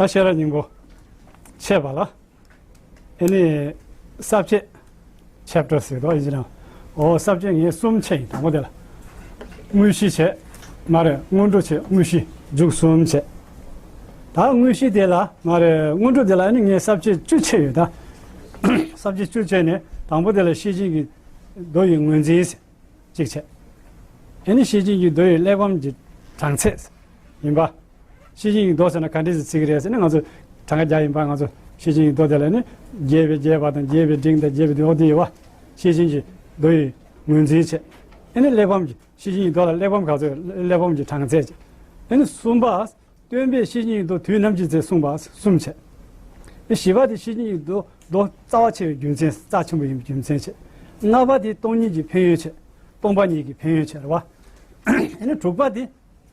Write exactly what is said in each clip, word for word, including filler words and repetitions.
ད་ཤེས་རབ་སྙིང་པོ་འཆད་པ་ལ། ཨེ་ནི་ས་བཅད། ཆེབ་ཊར་ཟེར་དོ་ཨིན་ཇི་ནང་། འོ་ས་བཅད་ངས་གསུམ་འཆད་ཡིན། དང་པོ་དེ་ལ་དངོས་གཞི་བྱས། མ་རེད། སྔོན་འགྲོ་བྱས། དངོས་གཞི། མཇུག་གསུམ་བྱས། ད་དངོས་གཞི་དེ་ལ་མ་རེད། སྔོན་འགྲོ་དེ་ལ་ཨེ་ནི་ངས་ས་བཅད་བཅུ་འཆད་ཡོད་ད། ས་བཅད་བཅུ་འཆད་ནས་དང་པོ་དེ་ལ་ཤེར་ཕྱིན་གྱི་མདོ་ཡི་ངོས་འཛིན་ཟེར། གཅིག་བྱས། ཨེ་ནི་ཤེར་ཕྱིན་གྱི་མདོ་ཡི་གླེགས་བམ་གྱི་གྲངས་ཚད་ཡིན་པ། ཤེར་ཕྱིན་གྱི་མདོ་ཟེར་ན་ག་འདྲས་སེ་བརྩི་གི་རེད་ཟེར་ན། ང་ཚོ་གྲངས་ཀ་བརྒྱ་ཡིན་པ། ང་ཚོ་ཤེར་ཕྱིན་གྱི་མདོ་དེ་ལ་ནི་རྒྱས་པའི་རྒྱས་པ་དང་། རྒྱས་པའི་འབྲིང་དང་། རྒྱས་པའི་འོ་དེ་ཡོད་པ། ཤེར་ཕྱིན་གྱི་མདོ་ཡི་ངོས་འཛིན་བྱས། ཨེ་ནི་གླེགས་བམ་གྱི། ཤེར་ཕྱིན་གྱི་མདོ་ལ་གླེགས་བམ་ག་ཚོད། གླེགས་བམ་གྱི་གྲངས་ཚད་བྱས། ཨེ་ནི་གསུམ་པ། སྟོན་པས་ཤེར་ཕྱིན་གྱི་མདོ་དུས་ནམ་གྱི་ཚེ་གསུངས་པ། གསུམ་བྱས། ཨེ་བཞི་པ་དེ་ཤེར་ཕྱིན་གྱི་མདོ་མདོ་རྩ་བ་ཆེ་བའི་རྒྱུ་མཚན། རྩ་ཆེན་པོ་ཡིན་པའི་རྒྱུ་མཚན་བྱས། ལྔ་པ་དེ་སྟོང་ཉིད་ཀྱི་ཕན་ཡོན་བྱས། སྟོང་པ་ཉིད་ཀྱི་ཕན་ཡོན་བྱས་རེད་བ། ཨེ་ནི་དྲུག་པ་དེ།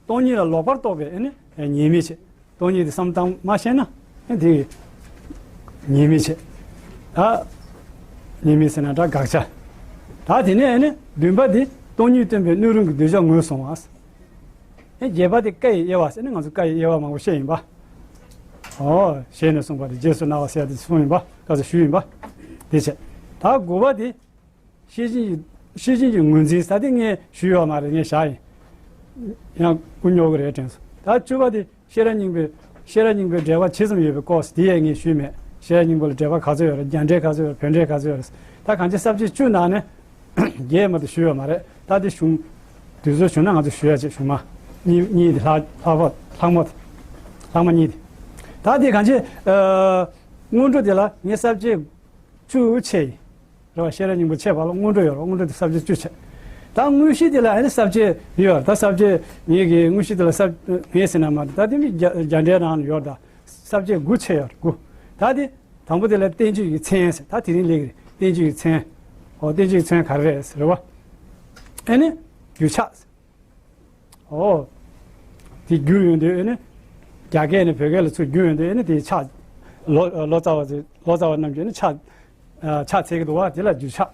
སྟོང་ཉིད་ལ་ལོག་པར་རྟོག་པའི་ཨེ་ནི་ཉེས་དམིགས་བྱས། སྟོང་ཉིད་དེ་བསམ་སྟངས་མ་ཤེས་ན་ཨེ་དེ་ཉེས་དམིགས་བྱས། ད་ཉེས་དམིགས་ཟེར་ན་ད་དགག་བྱ། ད་དེ་ནས་ཨེ་ནི་བདུན་པ་དེ་སྟོང་ཉིད་སྟོན་པའི་སྣོད་རུང་གི་གདུལ་བྱ་ངོས་བཟུང་བ། ཨེ་བརྒྱད་པ་དེ་བཀའ་ཡི་དབྱེ་བ་ཟེར་ནས་ང་ཚོ་བཀའ་ཡི་དབྱེ་བ་མང་པོ་བཤད་ཡིན་པ། ཨོ་ཞལ་ནས་གསུངས་པ་དེ་རྗེས་སུ་གནང་བ་ཟེར་ཡ་དེ་གསུངས་ཡིན་པ། བཀའ་ཟེར་ཞུས་ཡིན་པ། དེ་བྱས། ད་དགུ་པ་དེ། ཤེར་ཕྱིན་གྱི། ཤེར་ཕྱིན་གྱི་ངོས་འཛིན་ཟེར་དེ་ངས་ཞུས་ཡོད་མ་རེད། ངས་བཞག་ཡིན། ཡང་སྐུ་ཉོ་གི་རེད་དྲན་སོང་། ད་བཅུ་པ་དེ་ཤེས་རབ་སྙིང་པོའི། ཤེས་རབ་སྙིང་པོའི་འགྲེལ་པ་ཇི་ཙམ་ཡོད་པའི་སྐོར་དེ་ཡང་ངས་ཞུས་མེད། ཤེས་རབ་སྙིང་པོ་ལ་འགྲེལ་པ་ག་ཚོད་ཡོད་རེད། རྒྱ་འགྲེལ་ག་ཚོད་ཡོད་རེད། བོད་འགྲེལ་ག་ཚོད་ཡོད་རེད། ད་གང་ཅི་ས་བཅད་བཅུ་ནང་ནས་བརྒྱད་མ་གཏོགས་ཞུས་ཡོད་མ་རེད། ད་དེ་གཞུང་དུས་ཚོད་བྱུང་ན་ང་ཚོ་ཞུ་ཡ་ཅིག། གཞུང་མ་གཉིས། གཉིས་དེ་ལྷག་ལྷག་པ་ལྷག་མ། ལྷག་མ་གཉིས་དེ། ད་དེ་གང་ཅི། ཨ། སྔོན་འགྲོ་དེ་ལ་ངས་ས་བཅད་བཅུ་འཆད་ཡིན། རེད་བ། ཤེས་རབ་སྙིང་པོ་འཆད་པ་ལ་སྔོན་འགྲོ་ཡོད་རེད། སྔོན་འགྲོ་དེ་ས་བཅད་བཅུ་བྱས། ད་དངོས་གཞི་དེ་ལ་ཨ་ནི་ས་བཅད་ཡོད་རེད། ད་ས་བཅད་ངེད་ཀྱི་དངོས་གཞི་དེ་ལ་ས། ངས་ཟེར་ན་མ་རེད། ད་དེ་ནི་རྒྱ་རྒྱ་འགྲེལ་ནང་ཡོད་རེད། ད་ས་བཅད་དགུ་ཕྱེ་ཡོད་རེད། དགུ། ད་དེ་དང་པོ་དེ་ལ་བསྟན་བཅོས་ཀྱི་མཚན་ཟེར། ད་དེ་རིང་སླེབས་ཀྱི་རེད། བསྟན་བཅོས་ཀྱི་མཚན། ཨོ་བསྟན་བཅོས་ཀྱི་མཚན་ག་རེ་རེད་ཟེར་བ། ཨ་ནི་རྒྱུ་ཕྱག་ཟེར། ཨོ། དེ་བསྒྱུར་ཡོང་དུས་ཨེ་ནི། རྒྱ་སྐད་ནས་བོད་སྐད་ལ་ཚུར་བསྒྱུར་ཡོང་དུས་ཨེ་ནི་དེའི་ཕྱག་ལོ་ལོ་ཙཱ་བ་ཚོས། ལོ་ཙཱ་བ་རྣམས་ཀྱིས་ཨེ་ནི་ཕྱག་ཨ། ཕྱག་འཚལ་གྱི་འདུག་བ། དེ་ལ་རྒྱུ་ཕྱག།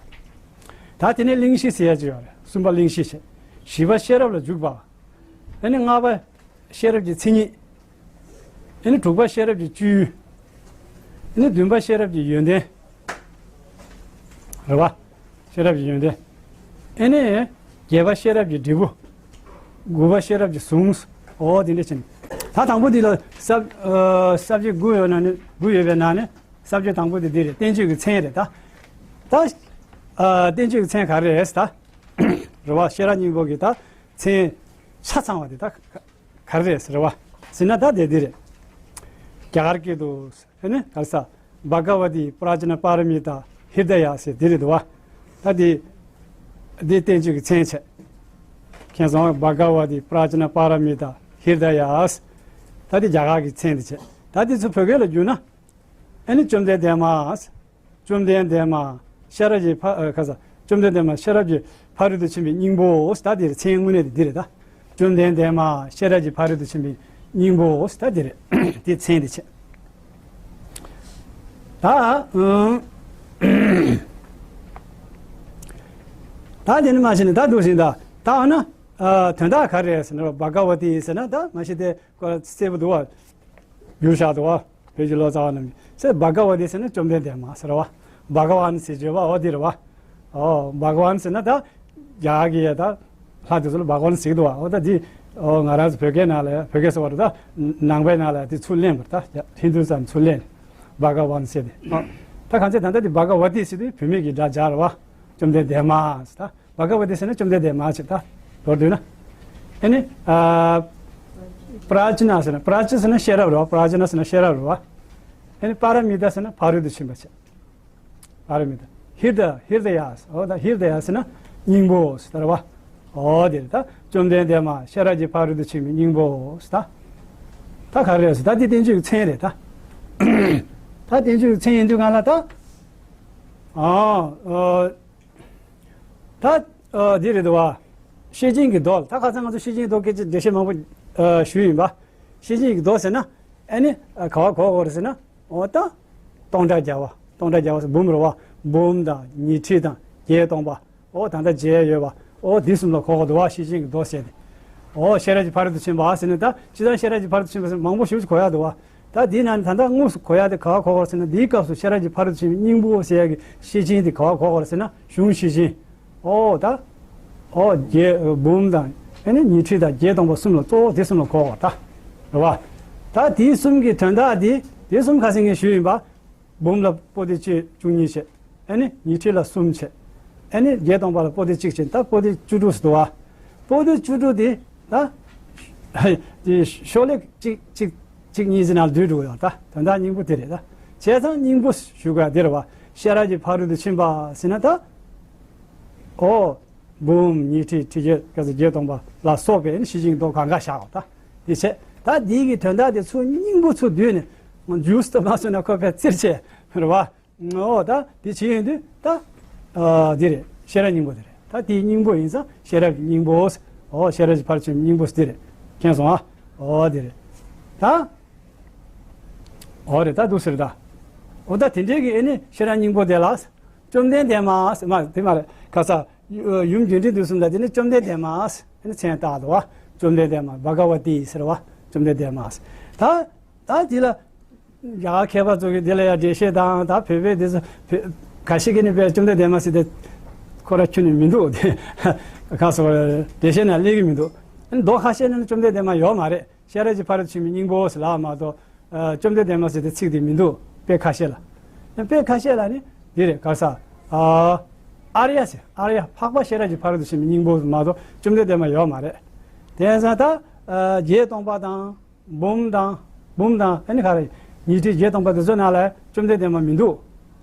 ད་དེ་ནས་གླེང་གཞི་ཟེར་ཡ་ཅིག་ཡོད་རེད། གསུམ་པ་གླེང་གཞི་བྱས། བཞི་པ་ཤེས་རབ་ལ་འཇུག་པ། ཨེ་ནི་ལྔ་པ་ཤེས་རབ་ཀྱི་མཚན་ཉིད། ཨེ་ནི་དྲུག་པ་ཤེས་རབ་ཀྱི་སྤྱོད་ཡུལ། ཨེ་ནི་བདུན་པ་ཤེས་རབ་ཀྱི་ཡོན་ཏན། རེད་བ། ཤེས་རབ་ཀྱི་ཡོན་ཏན། ཨེ་ནི་བརྒྱད་པ་ཤེས་རབ་ཀྱི་འབྲས་བུ། དགུ་པ་ཤེས་རབ་ཀྱི་གཟུངས། འོ་དེ་འདྲ་བྱས་ནས། ད་དང་པོ་འདི་ལ་ས་ཨ། ས་བཅད་དགུ་ཡོད་ན་ནི། དགུ་ཡོད་པའི་ནང་ནས་ས་བཅད་དང་པོ་དེ་འདི་རེད། བསྟན་བཅོས་ཀྱི་མཚན་རེད་ད། ད་ཨ། བསྟན་བཅོས་ཀྱི་མཚན་ག་རེ་རེད་ད། རེད་བ། ཤེས་རབ་སྙིང་པོ་གི་ད་མཚན་ཆ་ཚང་བ་དེ་ད་ག་རེ་རེད་ཟེར་བ། ཟེར་ན་ད་དེ་འདི་རེད། རྒྱ་གར་སྐད་དུ། ཨེ་ནི་ག་རེ་ཟ། བྷ་ག་ཝ་ཏི་པྲ་ཛྙཱ་པཱ་ར་མི་ཏཱ་ཧྲྀ་ད་ཡ་ཟེར་དེ་རེད་འདུག་བ། ད་དེ་དེ་བསྟན་བཅོས་ཀྱི་མཚན་བྱས། མཁྱེན་སོང་། བྷ་ག་ཝ་ཏི་པྲ་ཛྙཱ་པཱ་ར་མི་ཏཱ་ཧྲྀ་ད་ཡ། ད་དེ་རྒྱ་གར་གྱི་མཚན་དེ་བྱས། ད་དེ་ཚོ་བོད་སྐད་ལ་བསྒྱུར་ན། ཨེ་ནི་བཅོམ་ལྡན་འདས་མ། བཅོམ་ལྡན་འདས་མ། ཤེས་རབ་ཀྱི་ཕ། ཨ། ག་རེ་ཟ། བཅོམ་ལྡན་འདས་མ་ཤེས་རབ་ཀྱི་ཕ་རོལ་ཏུ་ཕྱིན་པའི་སྙིང་པོའོ། ད་དེ་རེད། མཚན་དངོས་གནས་དེ་འདི་རེད་ད། བཅོམ་ལྡན་འདས་མ་ཤེས་རབ་ཀྱི་ཕ་རོལ་ཏུ་ཕྱིན་པའི་སྙིང་པོའོ། ད་དེ་རེད། དེ་མཚན་དེ་བྱས། ད་ཨང་། ད་དེ་ནི་མ་བྱས་ནས་ད་འདུག་ཟིན་ད། ད་འོ་ན། ཨ། དོན་དག་ག་རེ་རེད་ཟེར་ན། བྷ་ག་ཝ་ཏི་ཟེར་ན་ད་མ་གཞི་དེ་ཀོ་གསལ་པོ་འདུག་བ། བསྒྱུར་བཞག་འདུག་བ། བོད་ཀྱི་ལོ་ཙཱ་བ་རྣམས་ཀྱིས། ཟེར་བྷ་ག་ཝ་ཏི་ཟེར་ན་བཅོམ་ལྡན་འདས་མ་ཟེར་བ། བྷ་ག་ཝཱན་ཟེར་བརྗོད་པ་འོ་དེ་རེད་བ། ཨོ་བྷ་ག་ཝཱན་ཟེར་ན་ད་རྒྱ་གར་གྱི་ཡ་ད་ལྷ་དེ་ཚོ་ལ་བྷ་ག་ཝཱན་ཟེར་གྱི་འདུག་བ། འོ་ད་དེ་ཨོ་ང་རང་ཚོ་བོད་སྐད་ནང་ལ་ཡ། བོད་སྐད་ཟེར་བ་རེད་ད། ནང་པའི་ནང་ལ་ཡ་དེ་ཚུར་ལེན་པ་རེད་ད། ཧིན་དུ་ཙམ་ཚུར་ལེན། བྷ་ག་ཝཱན་ཟེར་ཏེ། ཨོ་ད་གང་ཚེ་ད་ལྟ་དེ་བྷ་ག་ཝ་ཏི་ཟེར་དུས་བུད་མེད་ཀྱི་སྒྲ་སྦྱར་བ། བཅོམ་ལྡན་འདས་མ་ཟེར་ད། བྷ་ག་ཝ་ཏི་ཟེར་ན་བཅོམ་ལྡན་འདས་མ་ཅིག་ད། མདོར་བསྡུས་ན། ཨེ་ནི། ཨ། པྲ་ཛྙཱ་ཟེར་ན། པྲ་ཛྙཱ་ཟེར་ན་ཤེས་རབ་རེད་བ། པྲ་ཛྙཱ་ཟེར་ན་ཤེས་རབ་རེད་བ། ཨེ་ནི་པཱ་ར་མི་ཏཱ་ཟེར་ན་ཕ་རོལ་ཏུ་ཕྱིན་པ་ཅིག། པཱ་ར་མི་ཏཱ། ཧྲྀ་ད། ཧྲྀ་ད་ཡ། འོ་ད་ཧྲྀ་ད་ཡ་ཟེར་ན་སྙིང་པོ་ཟེར་བ། འོ་དེ་རེད་ད། བཅོམ་ལྡན་འདས་མ་ཤེས་རབ་ཀྱི་ཕ་རོལ་ཏུ་ཕྱིན་པའི་སྙིང་པོ་ཟེར་ད། ད་ག་རེ་རེད་ཟེར། ད་དེ་བསྟན་བཅོས་ཀྱི་མཚན་རེད་ད། ད་བསྟན་བཅོས་ཀྱི་མཚན་ཡིན་དུས་གང་ལ་ད། ཨ། ཨ། ད་ཨ་འདི་རེད་འདུག་བ། ཤེར་ཕྱིན་གྱི་མདོ། ད་ཁ་སང་ང་ཚོ་ཤེར་ཕྱིན་གྱི་མདོ་སྐད་ཆ་འགྲེལ་བཤད་མང་པོ་ཨ་ཞུས་ཡིན་པ། ཤེར་ཕྱིན་གྱི་མདོ་ཟེར་ན་ཨ་ནི་ཨ་ག་བ་གོ་དགོས་རེད་ཟེར་ན། འོ་ད་སྟོང་ཕྲག་བརྒྱ་པ། སྟོང་ཕྲག་བརྒྱ་པ་ཟེར་འབུམ་རེད་བ། འབུམ་དང་ཉི་ཁྲི་དང་བརྒྱད་སྟོང་པ། འོ་ད་ལྟ་མཇལ་ཡོད་པ། འོ་འདི་གསུམ་ལ་གོ་དགོས་འདུག་བ། ཤེར་ཕྱིན་གྱི་མདོ་ཟེར་ཏེ། འོ་ཤེས་རབ་ཀྱི་ཕ་རོལ་ཏུ་ཕྱིན་པ་ཟེར་ནས་ད་སྤྱིར་བཏང་ཤེས་རབ་ཀྱི་ཕ་རོལ་ཏུ་ཕྱིན་པ་ཟེར་མང་པོ་ཞེ་པོ་ཅིག་གོ་ཡག་འདུག་བ། ད་འདི་ནང་ནས་ད་ལྟ་དངོས་སུ་གོ་ཡ་དེ་ག་བ་གོ་དགོས་ཟེར་ན། འདིའི་སྐབས་སུ་ཤེས་རབ་ཀྱི་ཕ་རོལ་ཏུ་ཕྱིན་པའི་སྙིང་པོ་ཟེར་ཡ་གི་ཤེར་ཕྱིན་དེ་ག་བ་གོ་དགོས་ཟེར་ན། གཞུང་ཤེར་ཕྱིན། ཨོ་ད། ཨོ་རྒྱས་འབུམ་དང་། ཨ་ནི་ཉི་ཁྲི་དང་བརྒྱད་སྟོང་པ་གསུམ་ལ། གཙོ་བོ་དེ་གསུམ་ལ་གོ་དགོས་ད། རེད་བ། ད་དེ་གསུམ་གྱི་དོན་དག་དེ། དེ་གསུམ་ཁ་སང་ངས་ཞུས་ཡིན་པ། འབུམ་ལ་པོ་ཏི་བཅུ་བཅུ་གཉིས་བྱས། ཨ་ནི་ཉི་ཁྲི་ལ་གསུམ་བྱས། ཨ་ནི་བརྒྱད་སྟོང་པ་ལ་པོ་ཏི་གཅིག་བྱས། ད་པོ་ཏི་བཅུ་དྲུག་ཟེར་འདུག་བ། པོ་ཏི་བཅུ་དྲུག་དེ་ད་དེ་ཤོ་ལེ་གཅིག་གཅིག་གཅིག་གཉིས་ཟེར་ན་བསྡུས་འགྲོ་གི་ཡོད། ད་དོན་དག་སྙིང་པོ་དེ་རེད། ད་བྱས་ཙང་སྙིང་པོ་ཞུ་དགོས་དེ་རེད་བ། ཤེས་རབ་ཀྱི་ཕ་རོལ་ཏུ་ཕྱིན་པ་ཟེར་ན་ད། ཨོ། འབུམ་ཉི་ཁྲི་ཁྲི་བརྒྱད་བརྒྱད་ཙམ་བརྒྱད་སྟོང་པ་ལ་སོགས་པའི་ཤེར་ཕྱིན་གྱི་མདོ་གང་ག་བཞག་པ་ད། དེ་བྱས། ད་འདི་གི་དོན་དག་དེ་ཚུར་སྙིང་པོ་ཚུར་བསྡུས་ནས། མཇུག་ཏུ་མ་སོང་ན་ཁོ་ཕར་བཙིར་བྱས་རེད་བ། ཨོ་ད་དེ་བྱེད་ཡོང་དུས་ད། ཨ་འདི་རེད། ཤེས་རབ་སྙིང་པོ་དེ་རེད། ད་དེའི་སྙིང་པོ་ཡིན་ཙང་ཤེས་རབ་ཀྱི་སྙིང་པོ། ཨོ་ཤེས་རབ་ཀྱི་ཕར་ཕྱིན་སྙིང་པོ་འདི་རེད། མཁྱེན་སོང་ཨ། ཨོ་འདི་རེད། ད། ཨོ་རེད། ད་འདུག་ཟེར་ད། ཨོ་ད་དེ་འདྲའི་གི་ཨེ་ནི་ཤེས་རབ་སྙིང་པོ་དེ་ལ། བཅོམ་ལྡན་འདས་མ་ཟེར་མ་དེ་མ་རེད། ག་ས། ཡུམ་དགེ་འདུན་དུས་གསུམ་ལ་དེ་ནི་བཅོམ་ལྡན་འདས་མ་ཟེར་ནི་མཚན་བཏགས་འདུག་བ། བཅོམ་ལྡན་འདས་མ། བྷ་ག་བ་ཏི་ཟེར་བ། བཅོམ་ལྡན་འདས་མ་ཟེར། ད་ད་དེ་ལ་རྒྱ་གར་མཁས་པ་ཚོ་གིས་དེ་ལ་ཡང་འགྲེལ་བཤད་དང་། ད་བོད་པའི་དེ་ཚོ་བོད་ཁ་ཤས་ཀྱིས་ནི་བཅོམ་ལྡན་འདས་མ་ཟེར་དེ་ཁོ་ར་ཁྱོན་ནས་མི་འདུག་དེ་ག་སོ་འགྲེལ་བཤད་ནང་སླེབས་ཀྱི་མི་འདུག་མདོ་ཁ་ཤས་ནང་ནི་བཅོམ་ལྡན་འདས་མ་ཡོད་མ་རེད། ཤེས་རབ་ཀྱི་ཕ་རོལ་ཏུ་ཕྱིན་པའི་སྙིང་པོ་ཟེར་ལབ་མ་གཏོགས། ཨ་བཅོམ་ལྡན་འདས་མ་ཟེར་དེ་ཚིག་དེ་མི་འདུག་དཔེ་ཁ་ཤས་ལ། དཔེ་ཁ་ཤས་ལ་ནི་འདི་རེད། ག་ས། ཨ་ཨཱརྱ་ཟེར། ཨཱརྱ་འཕགས་པ་ཤེས་རབ་ཀྱི་ཕ་རོལ་ཏུ་ཕྱིན་པའི་སྙིང་པོ་མ་གཏོགས་བཅོམ་ལྡན་འདས་མ་ཡོད་མ་རེད། དེ་ཡིན་ཙང་ད་ཨ་བརྒྱད་སྟོང་པ་དང་། འབུམ་དང་། འབུམ་དང་ཨ་ནི་ག་རེ། ཉི་ཁྲི་བརྒྱད་སྟོང་པ་དེ་ཚོ་ནང་ལ་བཅོམ་ལྡན་འདས་མ་མི་འདུག་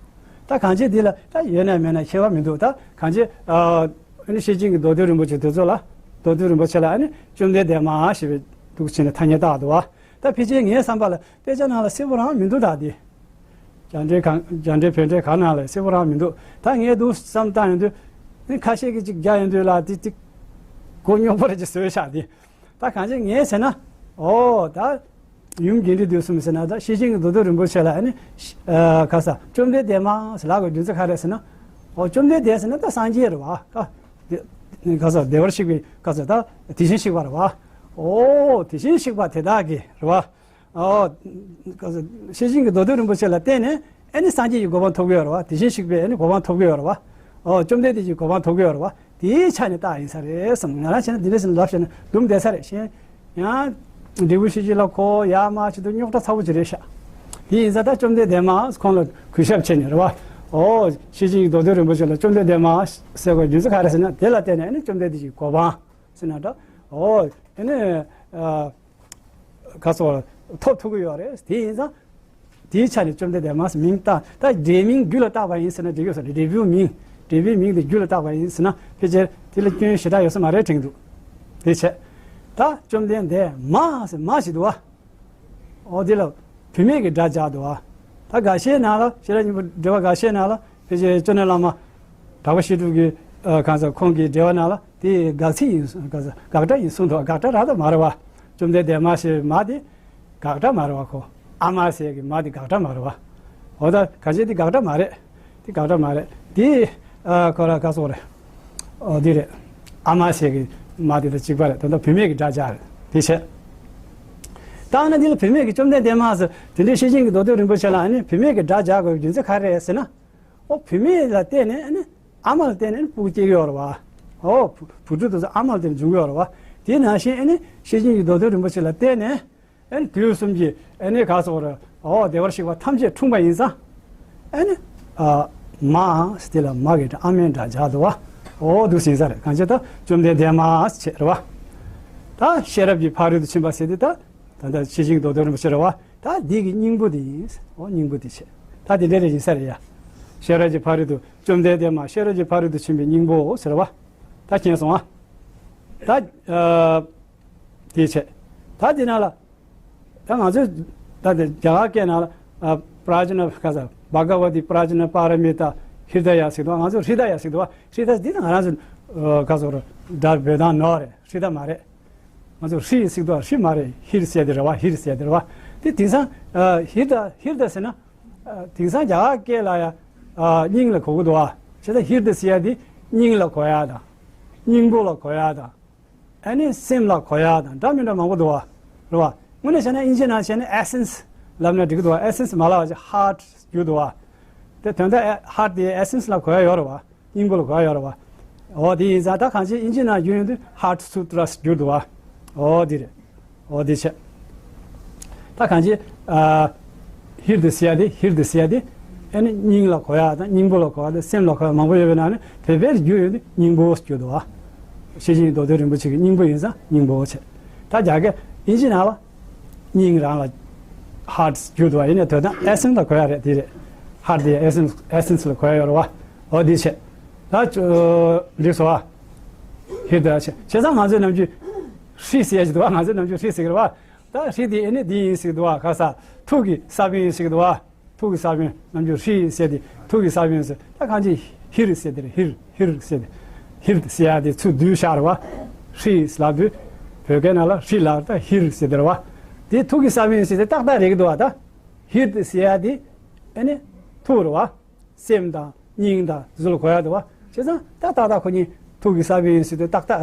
ད་གང་ཅི་འདི་ལ་ད་ཡོད་ན་མེད་ན་ཁྱད་པར་མི་འདུག་ད་གང་ཅི་ཨ་ནི་ཤེར་ཕྱིན་གྱི་མདོ་སྡེ་རིན་པོ་ཆེ་དེ་ཚོ་ལ། མདོ་སྡེ་རིན་པོ་ཆེ་ལ་ཨ་ནི་བཅོམ་ལྡན་འདས་མ་ཞེས་པའི་འདུག་བྱས་ནས་ཐ་སྙད་བཏགས་འདུག་བ། ད་ཕལ་ཆེར་ངའི་བསམ་པ་ལ་དཔེ་ཆ་ནང་ལ་གསལ་པོ་རང་མི་འདུག་ད་འདི། རྒྱ་འགྲེལ་གང་། རྒྱ་འགྲེལ་བོད་འགྲེལ་གང་ནང་ལ་གསལ་པོ་རང་མི་འདུག་ད་ངས་འདུག་བསམ་བཏང་ཡོང་དུས། ཨ་ནི་ཁ་ཤས་ཀྱིས་ཅིག་རྒྱག་ཡོང་དུས་ལ་དེ་དེ་གོ་རྙོག་པོ་རེ་ཅིག་བཟོས་བཞག་འདི། ད་གང་ཅི་ངས་ཟེར་ན། ཨོ་ད། ཡུམ་དགེ་འདུན་དུས་གསུམ་ཟེར་ན། ད་ཤེར་ཕྱིན་གྱི་མདོ་སྡེ་རིན་པོ་ཆེ་ལ་ཨ་ནི། ཨ་ག་ས་བཅོམ་ལྡན་འདས་མ་ཟེར་ལབ་དགོས་རྒྱུ་མཚན་ག་རེ་ཟེར་ན། ཨོ་བཅོམ་ལྡན་འདས་ཟེར་ན་ད་སངས་རྒྱས་རེད་བ། ཨ་དེ་ག་ས་བདེ་བར་གཤེགས་པའི་ག་ས་ད་དེ་བཞིན་གཤེགས་པ་རེད་བ། ཨོ་དེ་བཞིན་གཤེགས་པ་དེ་དག་གི་རེད་བ། ཨོ་ག་ས་ཤེར་ཕྱིན་གྱི་མདོ་སྡེ་རིན་པོ་ཆེ་ལ་བརྟེན་ནས་ཨ་ནི་སངས་རྒྱས་ཀྱི་གོ་འཕང་ཐོབ་ཀྱི་ཡོད་རེད་བ། དེ་བཞིན་གཤེགས་པའི་ཨ་ནི་གོ་འཕང་ཐོབ་ཀྱི་ཡོད་རེད་བ། ཨོ་བཅོམ་ལྡན་འདས་ཀྱི་གོ་འཕང་ཐོབ་ཀྱི་ཡོད་རེད་བ། དེའི་ཆ་ནས་བཏགས་ཡིན་ས་རེད་བསམ། ང་རང་བྱས་ན་འདི་འདྲ་ཟེར་ལབ་བྱས་ན་སྡུམ་བསྡད་ས་རེད། གཞན་ཡང་འབྲས་བུ་ཤེར་ཕྱིན་ལ་གོ་ཡ་མ་བྱེད་དུ་རྙོག་དྲ་ཚ་པོ་ཅིག་རེད་ཤག་དེ་ཡིན་ཙང་ད་བཅོམ་ལྡན་འདས་མ་ཁོང་ལ་གུས་ཞབས་བྱས་ནས་རེད་བ། ཨོ་ཤེར་ཕྱིན་གྱི་མདོ་སྡེ་རིན་པོ་ཆེ་ལ་བཅོམ་ལྡན་འདས་མ་ཟེར་བའི་རྒྱུ་མཚན་ག་རེ་ཟེར་ན། དེ་ལ་བརྟེན་ནས་ཨ་ནི་བཅོམ་ལྡན་འདས་ཀྱི་གོ་འཕང་ཟེར་ན་འདྲ། ཨོ་ཨ་ནི་ཨ། ག་སོགས་ཐོབ་ཐུབ་ཀྱི་ཡོད་རེད། དེ་ཡིན་ཙང་དེའི་ཆ་ནས་བཅོམ་ལྡན་འདས་མ་ཟེར་མིང་བཏགས། ད་འབྲས་མིང་རྒྱུད་ལ་བཏགས་པ་ཡིན་ཟེར་ན་འགྲིག་ཡོད་ས་རེད། འབྲས་བུའི་མིང་། འབྲས་བུའི་མིང་དེ་རྒྱུད་ལ་བཏགས་པ་ཡིན་ཟེར་ན་ཕལ་ཆེར་དེ་ལ་སྐྱོན་ཞེ་དྲག་ཡོད་ས་མ་རེད་དྲན་གྱི་འདུག་དེ་བྱས། ད་བཅོམ་ལྡན་འདས་མ་ཟེར་མ་ཞིག་འདུག་བ། ཨོ་དེ་ལ་བུད་མེད་ཀྱི་སྒྲ་སྦྱར་འདུག་བ། ད་འགའ་ཤས་ནང་ལ་ཤེས་རབ་སྙིང་པོ་འགྲེལ་པ་འགའ་ཤས་ནང་ལ་ཕལ་ཆེར་ཅོ་ནེ་བླ་མ་གྲགས་པ་བཤད་སྒྲུབ་ཀྱི་ཨ་གང་ཟག་ཁོང་གི་འགྲེལ་པ་ནང་ལ་དེ་དགག་ཚིག་ཡིན་གང་ཟག་དགག་སྒྲ་ཡིན་གསུངས་འདུག་དགག་སྒྲ་རང་ད་མ་རེད་བ། བཅོམ་ལྡན་འདས་མ་ཞེས་མ་དེ་དགག་སྒྲ་མ་རེད་བ། ཁོ་ཨ་མ་ཟེར་གི་མ་དེ་དགག་སྒྲ་མ་རེད་བ། འོ་ད་གང་ཅི་དེ་དགག་སྒྲ་མ་རེད། དེ་དགག་སྒྲ་མ་རེད། དེ་ཨ་ཁོ་ར་ག་སོགས་རེད། ཨོ་དེ་རེད། ཨ་མ་ཟེར་གི་མ་དེ་དང་གཅིག་པ་རེད། ད་ལྟ་བུད་མེད་ཀྱི་སྒྲ་སྦྱར་རེད། དེ་བྱས། ད་ཨ་ན་དེ་ལ་བུད་མེད་ཀྱི་བཅོམ་ལྡན་འདས་མ་ཟེར་དེ་འདྲའི་ཤེར་ཕྱིན་གྱི་མདོ་སྡེ་རིན་པོ་ཆེ་ལ་ཨ་ནི་བུད་མེད་ཀྱི་སྒྲ་སྦྱར་དགོས་རྒྱུ་མཚན་ག་རེ་རེད་ཟེར་ན། ཨོ་བུད་མེད་ལ་བརྟེན་ནས་ཨ་ནི་ཨ་མ་ལ་བརྟེན་ནས་ཨ་ནི་སྤུ་གུ་སྐྱེ་གི་ཡོད་རེད་བ། ཨོ་བུ་བུ་ཕྲུག་དེ་ཚོ་ཨ་མ་ལ་བརྟེན་ནས་འབྱུང་གི་ཡོད་རེད་བ། དེ་ནང་བཞིན་ཨ་ནི་ཤེར་ཕྱིན་གྱི་མདོ་སྡེ་རིན་པོ་ཆེ་ལ་བརྟེན་ནས། ཨ་ནི་དུས་གསུམ་གྱི་ཨ་ནི་ག་སོགས་རེད། ཨོ་བདེ་བར་གཤེགས་པ་ཐམས་ཅད་འཁྲུངས་པ་ཡིན་ཙང་། ཨ་ནི་ཨ་མ་ཟེར་དེ་ལ་མ་གི་སྒྲ་ཨ་མའི་སྒྲ་སྦྱར་འདུག་བ། ཨོ་འདུག་ཟིན་ས་རེད། གང་ཅི་ད་བཅོམ་ལྡན་འདས་མ་ཟེར་བྱས་རེད་བ། ད་ཤེས་རབ་ཀྱི་ཕ་རོལ་ཏུ་ཕྱིན་པ་ཟེར་དེ་ད་ད་ལྟ་ཤེར་ཕྱིན་གྱི་མདོ་སྡེ་རིན་པོ་ཆེ་རེད་བ། ད་འདི་གི་སྙིང་པོ་དེ་ཡིན། ཨོ་སྙིང་པོ་དེ་བྱས། ད་དེ་འདྲ་རེ་ཡིན་ས་རེད་ཡ། ཤེས་རབ་ཀྱི་ཕ་རོལ་ཏུ་བཅོམ་ལྡན་འདས་མ་ཤེས་རབ་ཀྱི་ཕ་རོལ་ཏུ་ཕྱིན་པའི་སྙིང་པོ་ཟེར་བ། ད་མཁྱེན་སོང་ཨ། ད་ཨ་དེ་བྱས། ད་དེ་ནང་ལ། ད་ང་ཚོས་ད་དེ་རྒྱ་གར་སྐད་ནང་ལ་ཨ་པྲ་ཛྙཱ་ན་ག་ས་བྷ་ག་ཝ་ཏི་པྲ་ཛྙཱ་ན་པཱ་ར་མི་ཏཱ་ཧྲྀ་ད་ཡ་ཟེར་འདུག་ང་ཚོས་ཧྲྀ་ད་ཡ་ཟེར་འདུག་ཧྲྀ་ད་འདི་ད་ང་རང་ཚོ་ཨ་ག་ས་ར་སྒྲ་འབོད་སྟངས་ནོར་རེད། ཧྲྀ་ད་མ་རེད། ང་ཚོ་ཧྲྀ་ཟེར་འདུག་ཧྲྀ་མ་རེད། ཧིར་ཟེར་དེ་རེད་བ། ཧིར་ཟེར་དེ་རེད་བ། དེ་དེང་སང་ཨ་ཧིར་ད་ཧིར་ད་ཟེར་ན་ཨ་དེང་སང་རྒྱ་གར་སྐད་ལ་ཡ་ཨ་སྙིང་ལ་གོ་གི་འདུག་བ། བྱས་ཙང་ཧིར་ད་ཟེར་ཡ་དེ་སྙིང་ལ་གོ་ཡ་དང་། སྙིང་པོ་ལ་གོ་ཡ་དང་། ཨ་ནི་སེམས་ལ་གོ་ཡ་དང་འདྲ་མི་འདྲ་མང་པོ་འདུག་བ། རེད་བ། དངོས་གནས་བྱས་ན་དབྱིན་ཇི་ནང་བྱས་ན་ཨེ་སེན་སི་ ལབ་ན་འགྲིག་གི་འདུག་བ། ཨེ་སེན་སི་མ་ལབ་པ་ཅིག་ཧར་ཊི་བསྒྱུར་འདུག་བ། དེ་དོན་དག་ཨེ་ཧར་ཊི་དེ་ཨེ་སེན་སི་ལ་གོ་ཡ་ཡོད་རེད་བ། སྙིང་པོ་ལ་གོ་ཡ་ཡོད་རེད་བ། འོ་དེ་ཡིན་ཙང་ད་གང་ཅི་དབྱིན་ཇི་ནང་བསྒྱུར་ཡོང་དུས་ཧར་ཊི་སུ་ཏྲ་ཟེར་བསྒྱུར་འདུག་བ། འོ་དེ་རེད། འོ་དེ་བྱས། ད་གང་ཅི། ཨ། ཧིར་དི་ཟེར་ཡ་དེ། ཧིར་དི་ཟེར་ཡ་དེ། ཨ་ནི་སྙིང་ལ་གོ་ཡ་དང་སྙིང་པོ་ལ་གོ་ཡ་དང་སེམས་ལ་གོ་ཡ་མང་པོ་ཡོད་པའི་ནང་ནས་བོད་པའི་བསྒྱུར་ཡོང་དུས་སྙིང་པོ་བསྒྱུར་འདུག་བ། ཤེར་ཕྱིན་རྡོར་གདན་རིན་པོ་ཆེ་གི་སྙིང་པོ་ཡིན་ཙང་སྙིང་པོ་བྱས། ད་རྒྱ་སྐད་དབྱིན་ཇི་ནང་ལ་སྙིང་རང་ལ་ཧར་ཊི་བསྒྱུར་འདུག་བ། ཡིན་ནའི་དོན་དག་ཨེ་སེན་སི་ལ་གོ་ཡ་རེད། དེ་རེད། ཧར་ཊི་དེ་ཨེ་སེན་སི་ཨེ་སེན་སི་ལ་གོ་ཡ་ཡོད་རེད་བ། འོ་དེ་བྱས། ད་ཅོ་འགྲིག་སོང་བ། ཧིར་དི་བྱས། བྱས་ཙང་ང་ཚོས་ནམ་རྒྱུན་ཧྲི་ཟེར་ཡ་ཞིག་འདུག་བ། ང་ཚོས་ནམ་རྒྱུན་ཧྲི་ཟེར་གི་རེད་བ། ད་ཧྲི་དེ་ཨེ་ནི་དེ་ཡིན་ཟེར་གི་འདུག་བ། ག་ས་ཐུག་གི་ས་བོན་ཡིན་ཟེར་གི་འདུག་བ། ཐུག་གི་ས་བོན་ནམ་རྒྱུན་ཧྲི་ཟེར་དེ་ཐུག་གི་ས་བོན་ཟེར། ད་གང་ཅི་ཧིར་ཟེར་དེ་རེད། ཧིར་ཧིར་ཟེར་དེ། ཧིར་ཟེར་ཡ་དེ་ཚུར་བསྡུས་བཞག་རེད་བ། ཧྲི་ལབ་དུས་བོད་སྐད་ནང་ལ་ཧྲི་ལབ། ད་ཧིར་ཟེར་དེ་རེད་བ། དེ་ཐུག་གི་ས་བོན་ཟེར་དེ་ཏག་ཏག་རེད་གི་འདུག་བ། ད་ཧིར་དི་ཟེར་ཡ་དེ་ཨེ་ནི་ཐུག་རེད་བ། སེམས་དང་སྙིང་དང་ཟུར་གོ་ཡ་འདུག་བ། བྱས་ཙང་ད་ཏག་ཏག་ཁོ་གཉིས་ཐུག་གི་ས་བོན་ཡིན་ཟེར་དུས་ཏག་ཏག་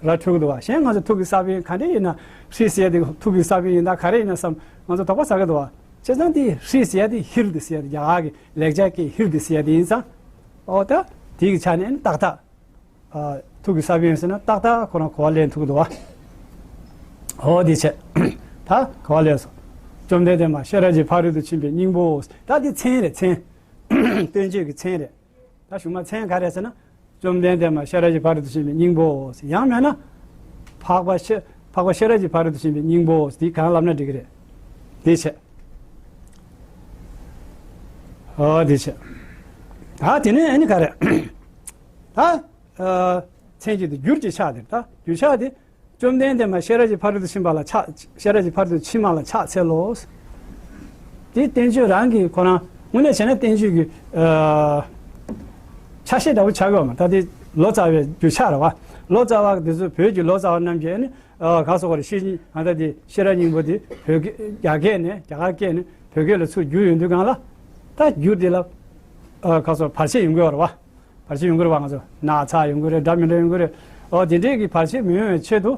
ར་འཕྲོད་ཀྱི་འདུག་བ། གཞན་ང་ཚོ་ཐུག་གི་ས་བོན་ག་འདྲ་ཡིན་ན། ཧྲི་ཟེར་ཡ་དེ་ཐུག་གི་ས་བོན་ཡིན་ན་ག་རེ་ཡིན་ན་བསམ། ང་ཚོ་དོགས་པ་ཟ་གི་འདུག་བ། བྱས་ཙང་དེ་ཧྲི་ཟེར་ཡ་དེ་ཧིར་དི་ཟེར་ཡ་དེ། རྒྱ་གར་གྱི་ལེགས་སྦྱར་སྐད་ཧིར་དི་ཟེར་ཡ་དེ་ཡིན་ཙང་། འོ་ད་དེ་གི་ཆ་ནས་ཏག་ཏག་ཨ། ཐུག་གི་ས་བོན་ཟེར་ན་ཏག་ཏག་ཁོ་རང་གོ་བ་ལེན་ཐུབ་ཀྱི་འདུག་བ། འོ་དེ་བྱས། ད་གོ་བ་ལེན་སོང་། བཅོམ་ལྡན་འདས་མ་ཤེས་རབ་ཀྱི་ཕ་རོལ་ཏུ་ཕྱིན་པའི་སྙིང་པོའོ། ད་འདི་མཚན་རེད། མཚན། བསྟན་བཅོས་ཀྱི་མཚན་རེད། ད་གཞུག་མ་མཚན་ག་རེ་ཟེར་ན། བཅོམ་ལྡན་འདས་མ་ཤེས་རབ་ཀྱི་ཕ་རོལ་ཏུ་ཕྱིན་པའི་སྙིང་པོའོ། ཡང་མིན་ན། འཕགས་པ་ཤེས་འཕགས་པ་ཤེས་རབ་ཀྱི་ཕ་རོལ་ཏུ་ཕྱིན་པའི་སྙིང་པོའོ། འདི་གང་ལབ་ན་འགྲིག་གི་རེད། དེ་བྱས། འོ་དེ་བྱས། ད་དེ་ནས་ཨ་ནི་ག་རེ། ད། ཨ། མཚན་གཅིག་ཏུ་འགྱུར་གྱི་ཕྱག་དེ། ད་འགྱུར་ཕྱག་དེ། བཅོམ་ལྡན་འདས་མ་ཤེས་རབ་ཀྱི་ཕ་རོལ་ཏུ་ཕྱིན་པ་ལ་ཕྱག་ཤེས་རབ་ཀྱི་ཕ་རོལ་ཏུ་ཕྱིན་མ་ལ་ཕྱག་འཚལ་ལོ། དེ་བསྟན་བཅོས་རང་གི་ཁོ་རང་དངོས་གནས་བྱས་ན་བསྟན་བཅོས་ཀྱི། ཨ། ཆ་ཤས་འདྲ་བོ་ཆགས་ཡོད་མ། ད་དེ་ལོ་ཙཱ་བའི་འགྱུར་ཕྱག་རེད་བ། ལོ་ཙཱ་བ་དེ་ཚོ་བོད་ཀྱི་ལོ་ཙཱ་བ་རྣམས་ཀྱིས་ནི། ཨ། ག་སོགས་རེ་ཤེས་ཉིན་ང་ད་དེ་ཤེས་རབ་སྙིང་པོ་དེ་བོད་སྐད་རྒྱ་སྐད་ནས་རྒྱ་གར་སྐད་ནས་བོད་སྐད་ལ་ཚུར་བསྒྱུར་ཡོང་དུས་སྒང་ལ། ད་འགྱུར་དེ་ལ། ཨ། ག་སོགས་བར་ཆད་ཡོང་གི་ཡོད་རེད་བ། བར་ཆད་ཡོང་གི་རེད་བ། ང་ཚོ་ན་ཚ་ཡོང་གི་རེད། འདྲ་མི་འདྲ་ཡོང་གི་རེད། ཨོ་དེ་འདྲས་ཀྱི་བར་ཆད་མི་ཡོང་བའི་ཆེད་དུ།